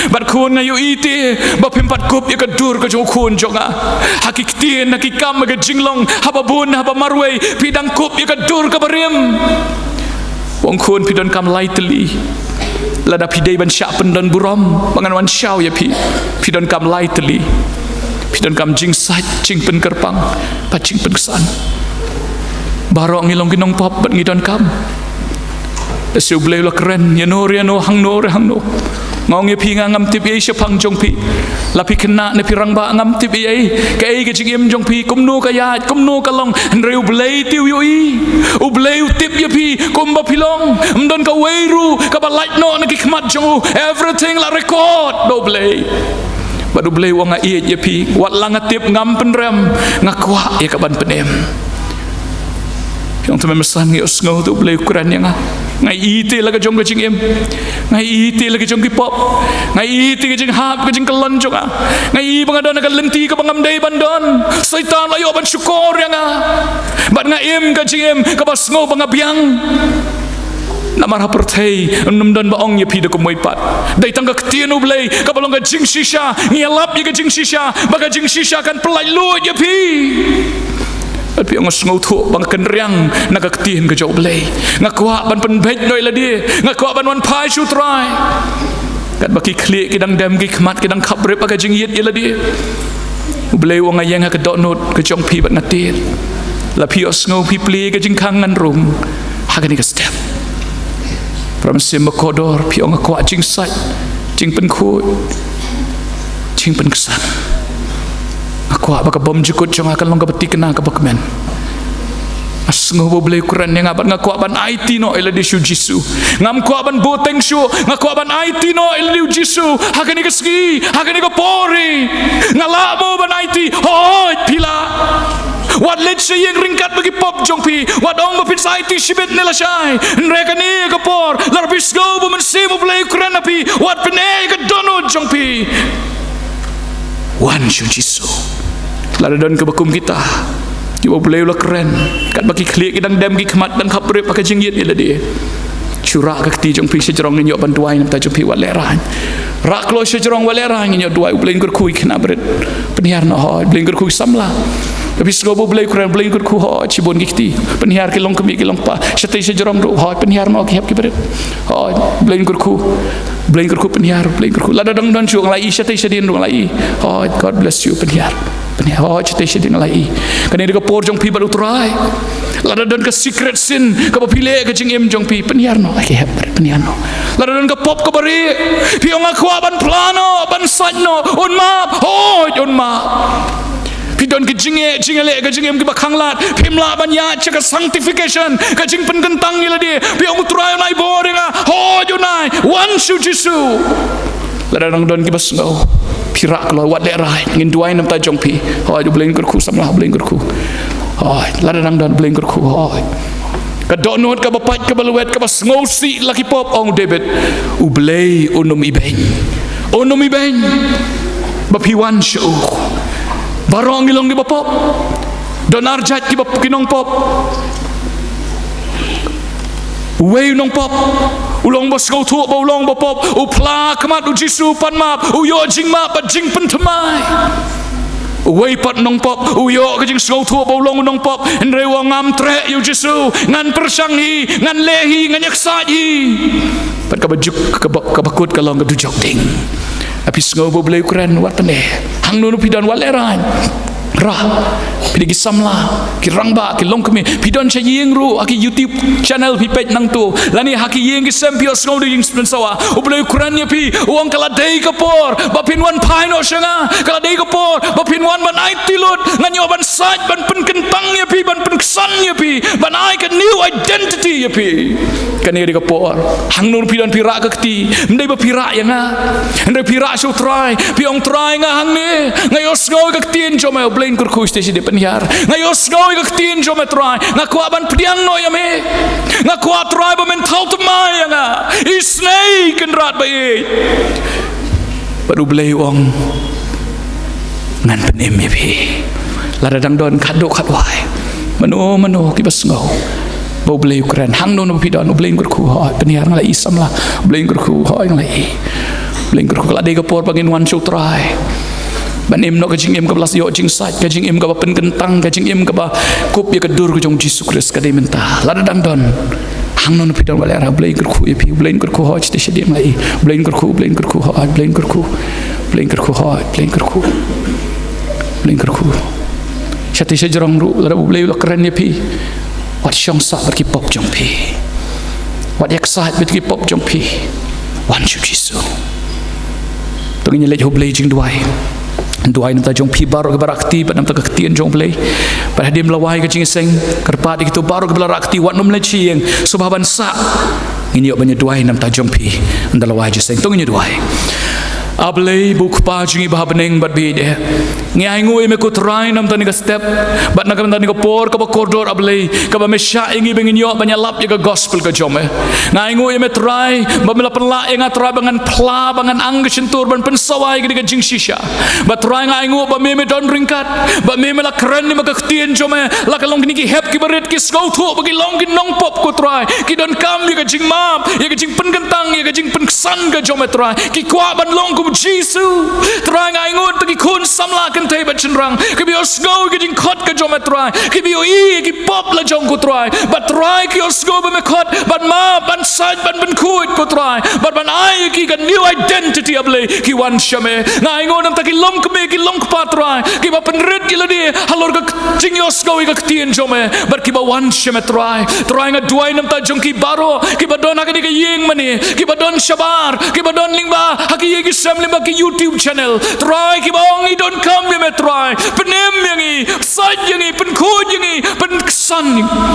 Bad khun, nga ïohi te ba phim pat kup ïa ka dur ka jong u khun jong nga. Ha ki ktien, ha ki kam, ha ka jinglong, haba bun, haba marwei, phi dang kup ïa ka dur kaba rim. U ong, khun, phi donkam lai tylli. Lada phi dei ban shah pyndon burom ba ngan wan shaw ïa phi, phi donkam lai tylli. Phi donkam jingsait, jingpynkyrpang bad jingpynksan. Baroh ngi long ki nongpop bad ngi donkam. Te U Blei u la kren ïano re ïano, hangno re hangno. Nga ong ïa phi, nga ngam tip ei shaphang jong phi. La phi khynnah ne phi rangbah, ngam tip ei ei. Kaei ka jingim jong phi, kumno ka ïaid, kumno ka long. Hynrei U Blei te u ïohi. U Blei u tip ïa phi kumba phi long. Ym don kawei ruh kaba lait noh na ki khmat jong u. Everything la record da U Blei. Bad U Blei u ong, nga ïeit ïa phi. Wat la nga tip, ngam pynrem, nga kwah ïa ka ban pynim. Phi ong, tymmen basan nga ïohsngew te U Blei u kren ïa nga. Nga ïeit te la ka jong ka jingim. Nga ïeit te la ka jong ki pop. Nga ïeit te ka jinghap, ka jingkyllon jong nga. Nga ïeit ba nga don ha ka lynti kaba ngam dei ban don. Soitan la ïoh ban shukor ïa nga. Bad nga im ka jingim kaba sngew ba nga biang. Namar ha pyrthei ym don ba ong ïa phi da kumwei pat. Dei tang ka ktien U Blei kaba long ka jingshisha. Ngi ïalap ïa ka jingshisha ba ka jingshisha kan pyllait luid ïa phi. Bad phi ong, nga sngewthuh ba nga kynriang na ka ktien ka jong U Blei. Nga kwah ban pynbeit noh ïa lade. Nga kwah ban wan phai sha U Trai. Katba ki khlieh ki dang dem, ki khmat ki dang khaprip ha ka jingïeit ïa lade, U Blei u ong, nga ïeng ha ka dohnud ka jong phi bad nga tied. La phi ïohsngew, phi plie ka jingkhang, ngan rung ha kane ka step. Para mynsiem ba kordor, phi ong, nga kwah jingsait, jingpynkhuid, jingpynksan. Nga kwah ba ka bymjukut jong nga kan long kaba thikna, kaba kmen. Nga sngew ba U Blei u kren ïa nga bad nga kwah ban aiti noh ïa lade sha U Jisu. Ngam kwah ban buteng shuh, nga kwah ban aiti noh ïa lade U Jisu. Ha kane ka sngi, ha kane ka por, nga lah mo ban aiti? Hooid, phi lah. Wat leit sha ïing ryngkat bad ki pop jong phi. Wat ong ba phin sa aiti shibit ne lashai. Hynrei kane ka por, lada phi sngew ba U Mynsiem U Blei u kren ha phi, wat pyneh ïa ka dohnud jong phi. Wan sha U Jisu. Lada don kiba kum kita, kiba U Blei u la kren, katba ki khlieh ki dang dem, ki khmat dang khaprip ha ka jingïeit ïa lade, shu rah ka kti jong phi shajrong, ngin ïoh ban duwai na ka bynta jong phi. Wat lehraiñ. Rah kloi shajrong, wat lehraiñ, ngin ïoh duwai. U Blei un kyrkhu ïa ki khynnah barit. Pynhiar noh, hooid. U Blei un kyrkhu ïa ki samla. Lada phi sngew ba U Blei u kren, U Blei un kyrkhu, hooid, shibun ki kti. Pynhiar ki longkmie ki longkpa, shatei shajrong ruh, hooid, pynhiar noh ki hep ki barit. Hooid, U Blei un kyrkhu. U Blei un kyrkhu, pynhiar, U Blei un kyrkhu. Lada dang don shuh, nga la ïohi, shatei shadien ruh nga la ïohi. Hooid, God bless you, pynhiar. Pynhiar, hooid, shatei shadien nga la ïohi. Kane dei ka por jong phi bad U Trai. Lada don ka secret sin kaba phi leh ha ka jingim jong phi, pynhiar noh ha ki hep barit, pynhiar noh. Lada don ka pop kaba rieh, phi ong, nga kwah ban phla noh, ban sait noh, un map, hooid, un map. Phi don ki jingeh, jingeh leh ha ka jingim kiba khanglad, phim lah ban ïaid sha ka sanctification, ka jingpynkyntang ïa lade. Phi ong, U Trai un ai bor ïa nga, hooid, un ai. Wan sha U Jisu. Lada dang don kiba sngew, phi rah kloi, wat lehraiñ, ngin duwai na ka bynta jong phi. Hooid, U Blei un kyrkhu samla, U Blei un kyrkhu. Hooid, lada dang don, U Blei un kyrkhu, hooid. Ka dohnud kaba pait, kaba lwet, kaba sngewsih la ki pop, ong u David, U Blei un ym ibeiñ. Un ym ibeiñ ba phi wan sha u. Baroh ngi long kiba pop. Don ar jait kiba, ki nongpop. Uwei u nongpop u long ba sngewthuh ba u long ba pop, u phla khmat u Jisu, pan map, u ïoh jingmap bad jingpynthymmai. Uwei pat nongpop u ïoh ka jingsngewthuh ba u long u nongpop, hynrei u ong, ngam treh ïa u Jisu, ngan pyrshang hi, ngan leh hi, ngan ïaksaid hi. Bad kaba juk, kaba, kaba kut ka long ka dujok ding. Phi sngew ba U Blei u kren, wat pyni. Hangno phi don, wat lehraiñ. Rah. Phi dei ki samla, ki rangbah, ki longkmie. Phi don sha ïing ruh, ha ki YouTube channel phi peit nangto. Lane ha ki ïing ki sem phi ïohsngew da ka jingpynsawa. U Blei u kren ïa phi, u ong, ka la dei ka por ba phin wan phai noh sha nga. Ka la dei ka por ba phin wan ban aiti lut. Ngan ïoh ban sait, ban pynkyntang ïa phi, ban pynksan ïa phi, ban ai ka new identity ïa phi. Kane ka dei ka por. Hangno phi don, phi rah ka kti. Ym dei ba phi rah ïa nga, hynrei phi rah sha U Trai. Phi ong, Trai, nga hangne, nga ïohsngew ïa ka ktien jong me. U Blei un kyrkhu shisha, shisha, pynhiar. Nga ïohsngew ïa ka ktien jong me, Trai. Nga kwah ban pdiang noh ïa me. Nga kwah, Trai, ba men thaw thymmai ïa nga. Isynei, Kynrad ba ïeit. Bad U Blei u ong, ngan pynim ïa phi. Lada dang don khatduh khatwai, mano mano kiba sngew ba U Blei u kren, hangno phi don, U Blei un kyrkhu, hooid, pynhiar, nga la ïohi samla. U Blei un kyrkhu, hooid, nga la ïohi. U Blei un kyrkhu. Ka la dei ka por ba ngin wan sha U Trai, ban im noh ka jingim kaba la ïoh jingsait, ka jingim kaba pynkyntang, ka jingim kaba kup ïa ka dur ka jong U Jisu Khrist. Ka dei mynta. Lada dang don, hangno phi don, wat lehraiñ. U Blei un kyrkhu ïa phi. U Blei un kyrkhu, hooid, shatei shadien, nga la ïohi. U Blei un kyrkhu, U Blei un kyrkhu, hooid, U Blei un kyrkhu. U Blei un kyrkhu, hooid, U Blei un kyrkhu. U Blei un kyrkhu. Shatei shajrong ruh, lada U Blei u la kren ïa phi, wat shong sah bad ki pop jong phi. Wat ïaksaid bad ki pop jong phi. Wan sha U Jisu. To ngin ïa leit ha U Blei jingduwai. Duwai na bynta jong phi baroh kiba rah kti bad na bynta ka ktien jong U Blei. Bad hadien ba la wai ka jingïaseng, kyrpad ïa kito baroh kiba la rah kti, wat nym leit sha ïing, sngewbha ban sah. Ngin ïoh ban ïa duwai na bynta jong phi ynda la wai jingïaseng. To ngin ïa duwai. A Blei, ba u Kpa jong ngi ba ha bneng bad ba ïeit, ngi ainguh ïa me ko Trai na bynta kane ka step bad na bynta kane ka por kaba kordor, a Blei, kaba me shah ïa ngi ba ngin ïoh ban ïalap ïa ka gospel ka jong me. Nga ainguh ïa me, Trai, ba me la pynlah ïa nga, Trai, ba ngan phla, ba ngan ang ka shyntur ban pynsawa ïa kane ka jingshisha. Bad Trai, nga ainguh ba me, me don ryngkat, ba me, me la kren ïa me ka ktien jong me, la ka long kine ki hep kiba rit, ki sngewthuh ba ki long ki nongpop, ko Trai, ki donkam ïa ka jingmap, ïa ka jingpynkyntang, ïa ka jingpynksan ka jong me, Trai. Ki kwah ban long kum U Jisu. Trai, nga ainguh ïa ki khun samla kynthei bad shynrang kiba ïohsngew ïa ka jingkhot ka jong me, Trai, kiba ïohi ïa ki pop la jong, ko Trai. Bad Trai, ki ïohsngew ba me khot ban map, ban sait, ban pynkhuid, ko Trai, bad ban ai ïa ki ka new identity, a Blei, ki wan sha me. Nga ainguh na bynta ki longkmie, ki longkpa, Trai, kiba pynrit ïa lade halor ka jingïohsngew ïa ka ktien jong me bad kiba wan sha me, Trai. Trai, nga duwai na bynta jong ki baroh kiba don ha kane ka ïing mane, kiba don shabar, kiba don lyngba ha ki ïing ki sem, lyngba ki YouTube channel, Trai, kiba ong ngi donkam ïa me, Trai. Pynim ïa ngi, sait ïa ngi, pynkhuid ïa ngi, pyn- san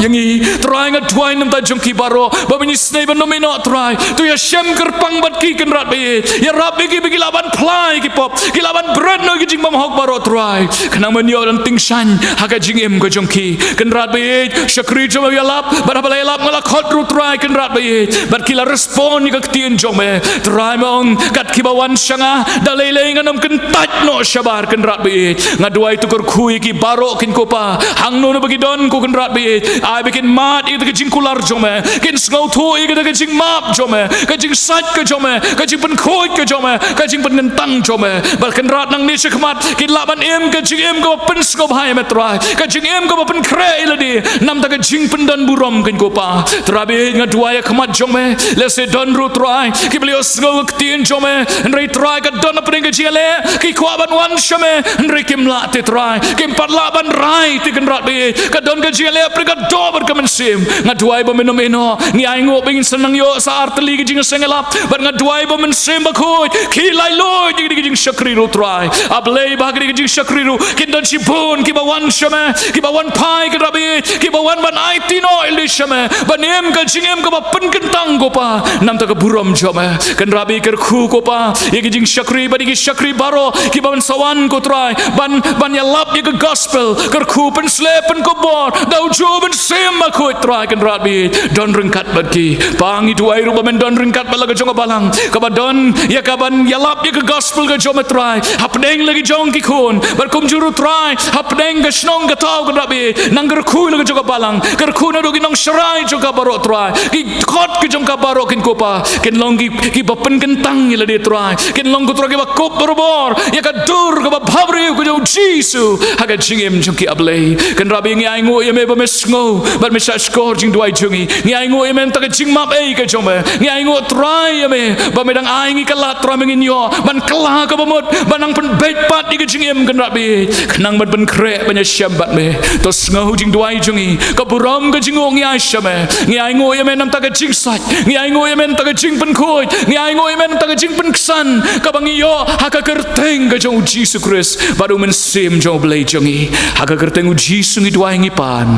ïa ngi. Trai, nga duwai na bynta jong ki baroh ba men isynei ban ym ïehnoh, Trai. To ïashem kyrpang bad ki, Kynrad ba ïeit. Ïarap ïa ki ba ki lah ban phla ïa ki pop, ki lah ban bret noh ïa ki jingbymhok baroh, Trai, khnang ban ïoh ban tyngshaiñ ha ka jingim ka jong ki, Kynrad ba ïeit. Shakri jong me u ïalap, bad haba la ïalap nga la khot ruh, Trai, Kynrad ba ïeit, bad ki la respond ïa ka ktien jong me. Trai, me ong, kat kiba wan sha nga, da lei lei ngan ym kyntait noh shabar, Kynrad ba ïeit. Nga duwai, to kyrkhu ïa ki baroh, kin, ko Pa, hangno ba ki don, ko Kynrad ba ïeit. Ai ba kin mad ïa kata ka jingkular jong me, kin sngewthuh ïa kata ka jingmap jong me, ka jingsait ka jong me, ka jingpynkhuid ka jong me, ka jingpynkyntang jong me. Bad Kynrad, nangne shakhmat kin lah ban im ka jingim kaba pynsngewbha ïa me, Trai, ka jingim kaba pynkhreh ïa lade na bynta ka jingpyndonburom, kin, ko Pa. Trai ba ïeit, nga duwai ha khmat jong me, lehse don ruh, Trai, kiba la ïohsngew ka ktien jong me, hynrei, Trai, ka don hapdeng ka jingïaleh, ki kwah ban wan sha me, hynrei kim lah te, Trai, kim pat lah ban rai te, Kynrad ba ïeit. Ka don ka jingïaleh hapdeng ka doh bad ka mynsiem. Nga duwai ba men ym ïehnoh. Ngi ainguh ba ngin sa nang ïoh sa ar tylli ki jingïaseng ïalap, bad nga duwai ba Mynsiem Bakhuid, ki lai luid ïa kine ki jingshakri ruh, Trai. A Blei, ba ha kine ki jingshakri ruh kin don shibun kiba wan sha me, kiba wan phai, Kynrad ba ïeit, kiba wan ban aiti noh ïa lade sha me, ban im ka jingim kaba pynkyntang, ko Pa, na bynta ka burom jong me. Kynrad ba ïeit, kyrkhu, ko Pa, ïa ki jingshakri bad ïa ki shakri baroh kiba ban sa wan, ko Trai, ban, ban ïalap ïa ka gospel. Kyrkhu, pynsleh, pynkup bor da ujuh u Mynsiem Bakhuid, Trai, Kynrad ba ïeit. Don ryngkat bad ki, Pa. Ngi duwai ruh ba men don ryngkat bad la ka jong ka balang kaba don ïa ka ban ïalap ïa ka gospel ka jong me, Trai, hapdeng ki jong ki khun, bad kumjuh ruh Trai, hapdeng ka shnong ka thaw Kynrad Blei, nang kyrkhu ïa la ka jong ka balang, kyrkhu naduh ki nongsharai jong ka baroh Trai, ki kot ki jong ka baroh kin kupa, kin long ki, kiba pynkyntang ïa lade Trai, kin long ko Trai kiba kup barabor ïa ka dur kaba bhabriew ka jong u Jisu ha ka jingim jong ki, A Blei. Kynrad Blei, ngi ainguh ïa me ba me sngew bad me shahshkor jingduwai jong ngi. Ngi ainguh ïa me namar ka jingmap ei ka jong me. Ngi ainguh Trai ïa me ba me dang ai ngi ka lad Trai me ngin ïoh ban kylla kaba mut, ban nang pynbeit pat ïa ka jingim Kynrad Blei, khnang ban pynkhreh ban ïashem bad me. To sngew jingduwai jong ngi, ka burom ka jingnguh ngi ai sha me. Ngi ainguh ïa me namar ka jingsait, ngi ainguh ïa me namar ka jingpynkhuid, ngi ainguh ïa me namar ka jingpynksan kaba ngi ïoh ha ka kyrteng ka jong u Jisu Khrist bad u Mynsiem jong U Blei jong ngi. Ha ka kyrteng u Jisu ngi duwai ngi pan.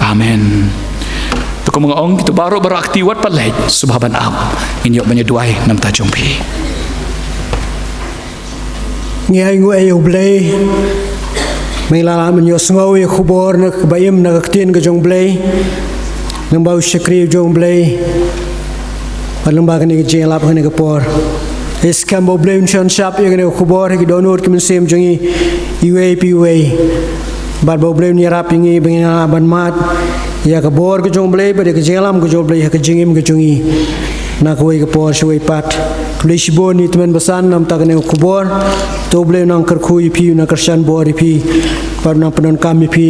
Amen. To kumba nga ong, kito baroh ba rah kti wat pat leit, sngewbha ban ap. Ngin ïoh ban ïaduwai namar jong phi. Ngi ainguh ïa U Blei. Mynta la mynta ïohsngew ïa ka khubor na kaba im na ka ktien ka jong U Blei, lyngba u shakri jong U Blei, bad lyngba kane ka jingïalap kane ka por. Ïa skhem ba U Blei un shon shap ïa kane ka khubor ha ki dohnud ki mynsiem jong ngi, iwei pa iwei. Bad ba U Blei un ïarap ïa ngi ba ngin lah ban mad ïa ka bor ka jong U Blei bad ïa ka jingïalam ka jong U Blei ha ka jingim ka jong ngi na kawei ka por sha kawei pat. Khublei shibun ïa i tymmen basan namar kane ka khubor. To U Blei un nang kyrkhu ïa phi, un nang kyrshan bor ïa phi, bad un nang pyndonkam ïa phi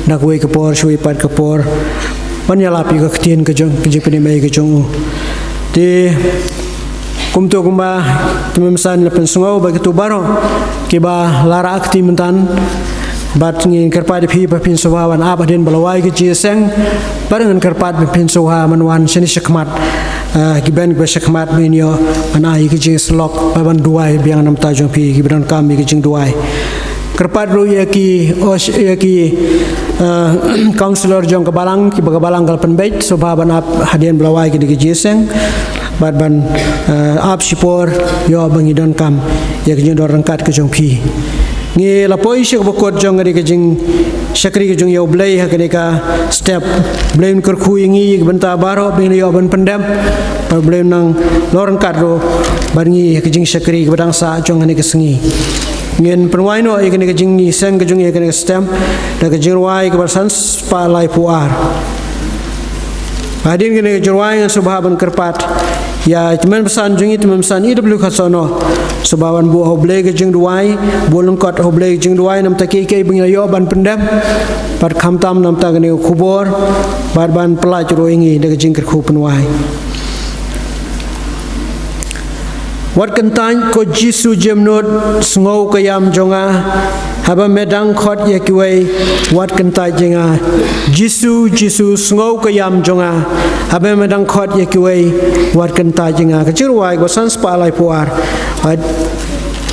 na kawei ka por sha kawei pat ka por, ban ïalap ïa ka ktien ka jong, ka jingpynim ei ka jong u. Te kumto kumba i tymmen basan la pynsngew, bad kito baroh kiba la rah kti mynta, bad ngin kyrpad ïa phi ba phin sngewbha ban ap hadien ba la wai ka jingïaseng. Bad ngin kyrpad ba phin sngewbha ban wan shane shakhmat, ah, ki ban kiba shakhmat, ba ngin ïoh ban ai ka jingïasyllok bad ban duwai biang namar jong phi kiba donkam ïa ka jingduwai. Kyrpad ruh ïa ki, os, ïa ki, ah, councillor jong ka balang, kiba ka balang ka la pynbeit, sngewbha ban ap hadien ba la wai kane ka jingïaseng, bad ban, ah, ap shipor, ïoh ba ngi donkam ïa ka jingdon ryngkat ka jong phi. Ngi la poi sha kaba kut jong kane ka jingshakri ka jong ïa U Blei ha kane ka step. Blei un kyrkhu ïa ngi ïa ka bynta baroh ba ngin ïoh ban pyndep, bad Blei un nang long ryngkat ruh bad ngi ha ka jingshakri kaba dang sah jong kane ka sngi. Ngin pynwai noh ïa kane ka jingïaseng ka jong ngi ha kane ka step da ka jingrwai kaba san spah laiphew ar. Hadien kane ka jingrwai ngan sngewbha ban kyrpad ïa i tymmen basan jong ngi, i tymmen basan E W Kharsaw North, sngewbha ban buh ha U Blei ka jingduwai, buh lyngkot ha U Blei ka jingduwai namar kiei kiei ba ngi la ïoh ban pyndep, bad khamtam namar kane ka khubor, bad ban pyllait ruh ïa ngi da ka jingkyrkhu pynwai. Wat kyntait ko Jisu jemnud, sngew ka ïam jong nga, haba me dang khot ïa kiwei, wat kyntait ïa nga. Jisu, Jisu, sngew ka ïam jong nga, haba me dang khot ïa kiwei, wat kyntait ïa nga. Ka jingrwai kaba san spah laiphew ar, ah,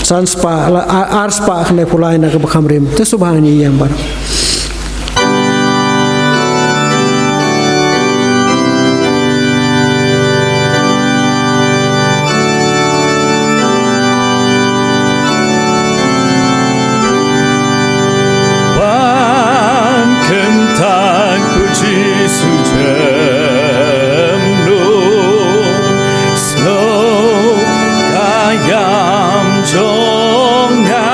san spah la, ar, ar spah khyndai phew lai na kaba kham rim. Te sngewbha ngin ïeng bad Wan kyntait ko Jisu jemnud, sngew ka ïam jong nga.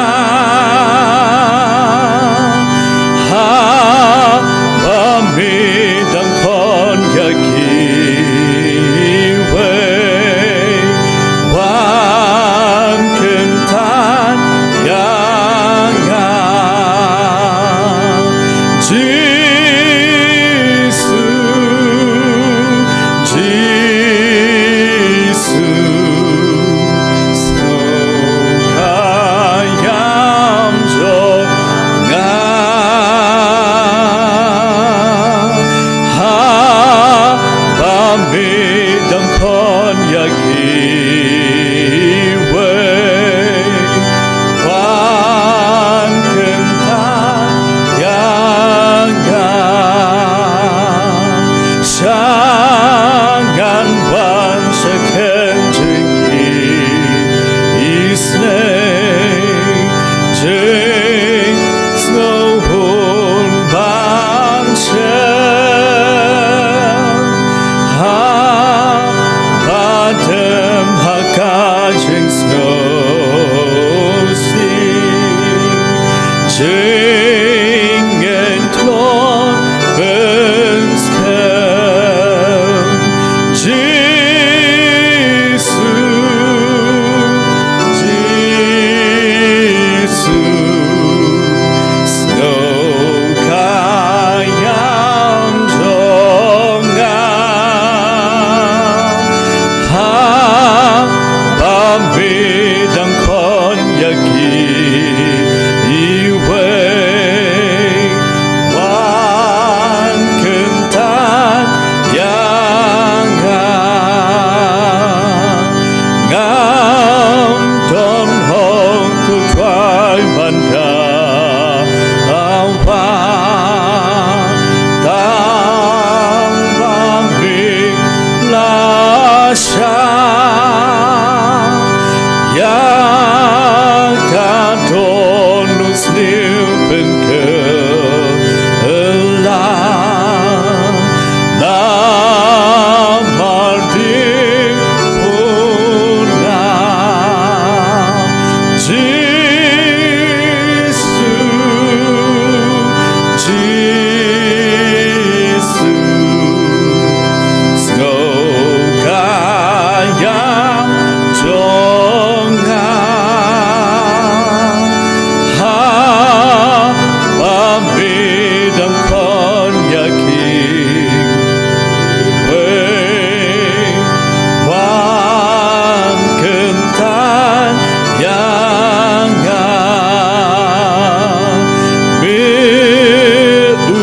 Iwei wan kyntait ïa nga, ngam don hok, ko Trai, man da awa, tang ba me la shah ïa ka don u sniew pynkylla. Namar dei pura Jisu, Jisu, sngew ka ïam jong nga. Haba me dang khot ïa ki, wei wan kyntait ïa nga. Me u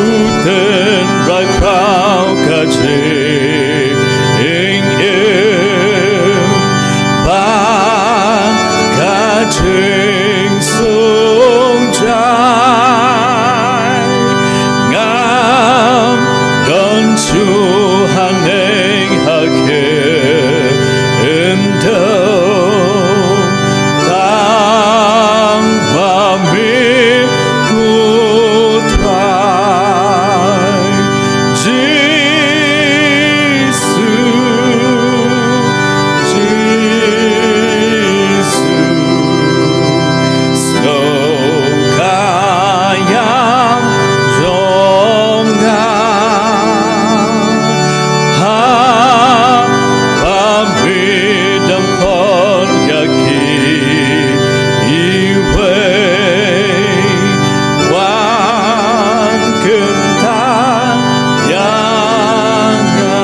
tynrai khraw ka jingim bad ka jingsngewsih. Ngam don shuh hangne ha khyndew, tang ba me, ko Trai. Jisu, Jisu, sngew ka ïam jong nga. Haba me dang khot ïa ki, iwei wan kyntait ïa nga.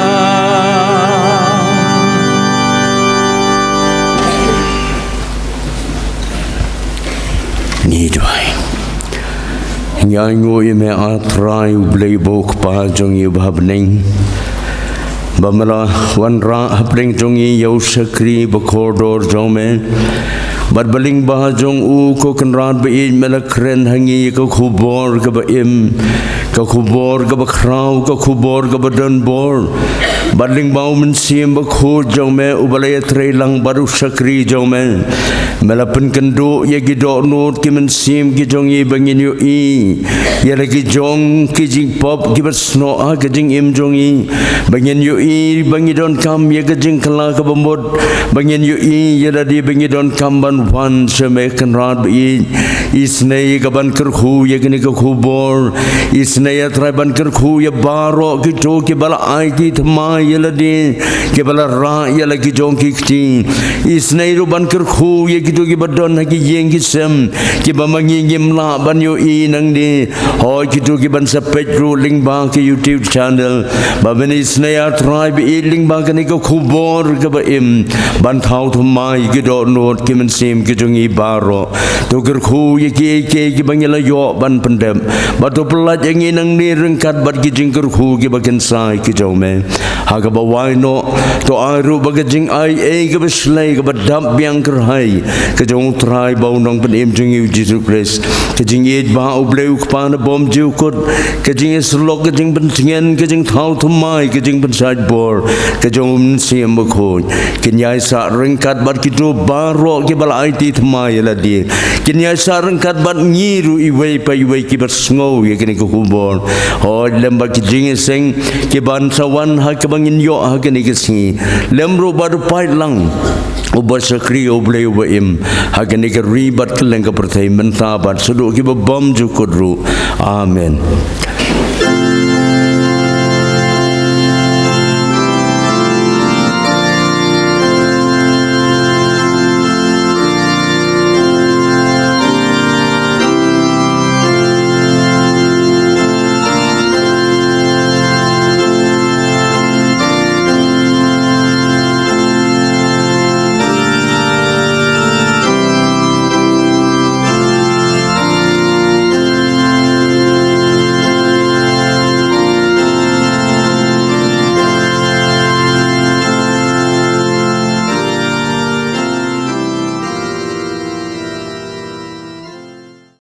Ngi duwai. Ngi ainguh ïa me, A Trai, U Blei uba u Kpa jong ngi uba ha bneng, ba me la wanrah hapdeng jong ngi ïa u shakri ba kordor jong me. Bad ba lyngba jong u, ko Kynrad ba ïeit, me la kren ha ngi ïa ka khubor kaba im, ka khubor kaba khraw, ka khubor kaba don bor. Bad lyngba u Mynsiem Bakhuid jong me uba la ïatrei lang bad u shakri jong me, me la pynkynduh ïa ki dohnud ki mynsiem ki jong ngi ba ngin ïohi ïa la ki jong ki jingpop kiba snoh ha ka jingim jong ngi, ba ngin ïohi ba ngi donkam ïa ka jingkylla kaba mut, ba ngin ïohi ïa lade ba ngi donkam ban wan sha me, Kynrad ba ïeit. Isynei ka ban kyrkhu ïa kane ka khubor. Isynei, A Trai, ban kyrkhu ïa baroh kito kiba la aiti thymmai ïa lade, kiba la rah ïa la ki jong ki kti. Isynei ruh ban kyrkhu ïa kito kiba don ha ki ïing ki sem, kiba ma ngi ngim lah ban ïohi nangne. Hooid, kito kiban sa peit ruh lyngba ka YouTube channel, ba men isynei, A Trai ba ïeit, lyngba kane ka khubor kaba im, ban thaw thymmai ki dohnud ki mynsiem ki jong ngi baroh. To kyrkhu ïa kiei kiei kiba ngi la ïoh ban pyndep, bad to pyllait ïa ngi nangne ryngkat bad ki jingkyrkhu kiba kynsai ki jong me. Ha kaba wai noh, to ai ruh ba ka jingai ei kaba shlei kaba dap biang kyrhai ka jong U Trai bad U Nongpynim jong ngi U Jisu Khrist, ka jingïeit ba U Blei U Kpa na bymjukut, ka jingïasyllok, ka jingpyntngen, ka jingthaw thymmai, ka jingpynshait bor ka jong U Mynsiem Bakhuid, kin ïaisah ryngkat bad kito baroh kiba la aiti thymmai ïa lade. Kin ïaisah ryngkat bad ngi ruh iwei pa iwei kiba sngew ïa kane ka khubor. Hooid, lem bad ki jingïaseng kiban sa wan ha kaba ngin ïoh ha kane ka sngi. Lem ruh bad u paidlang uba shakri ïa U Blei uba im ha kane ka ri bad kylleng ka pyrthei mynta bad shaduh kiba bymjukut ruh. Amen.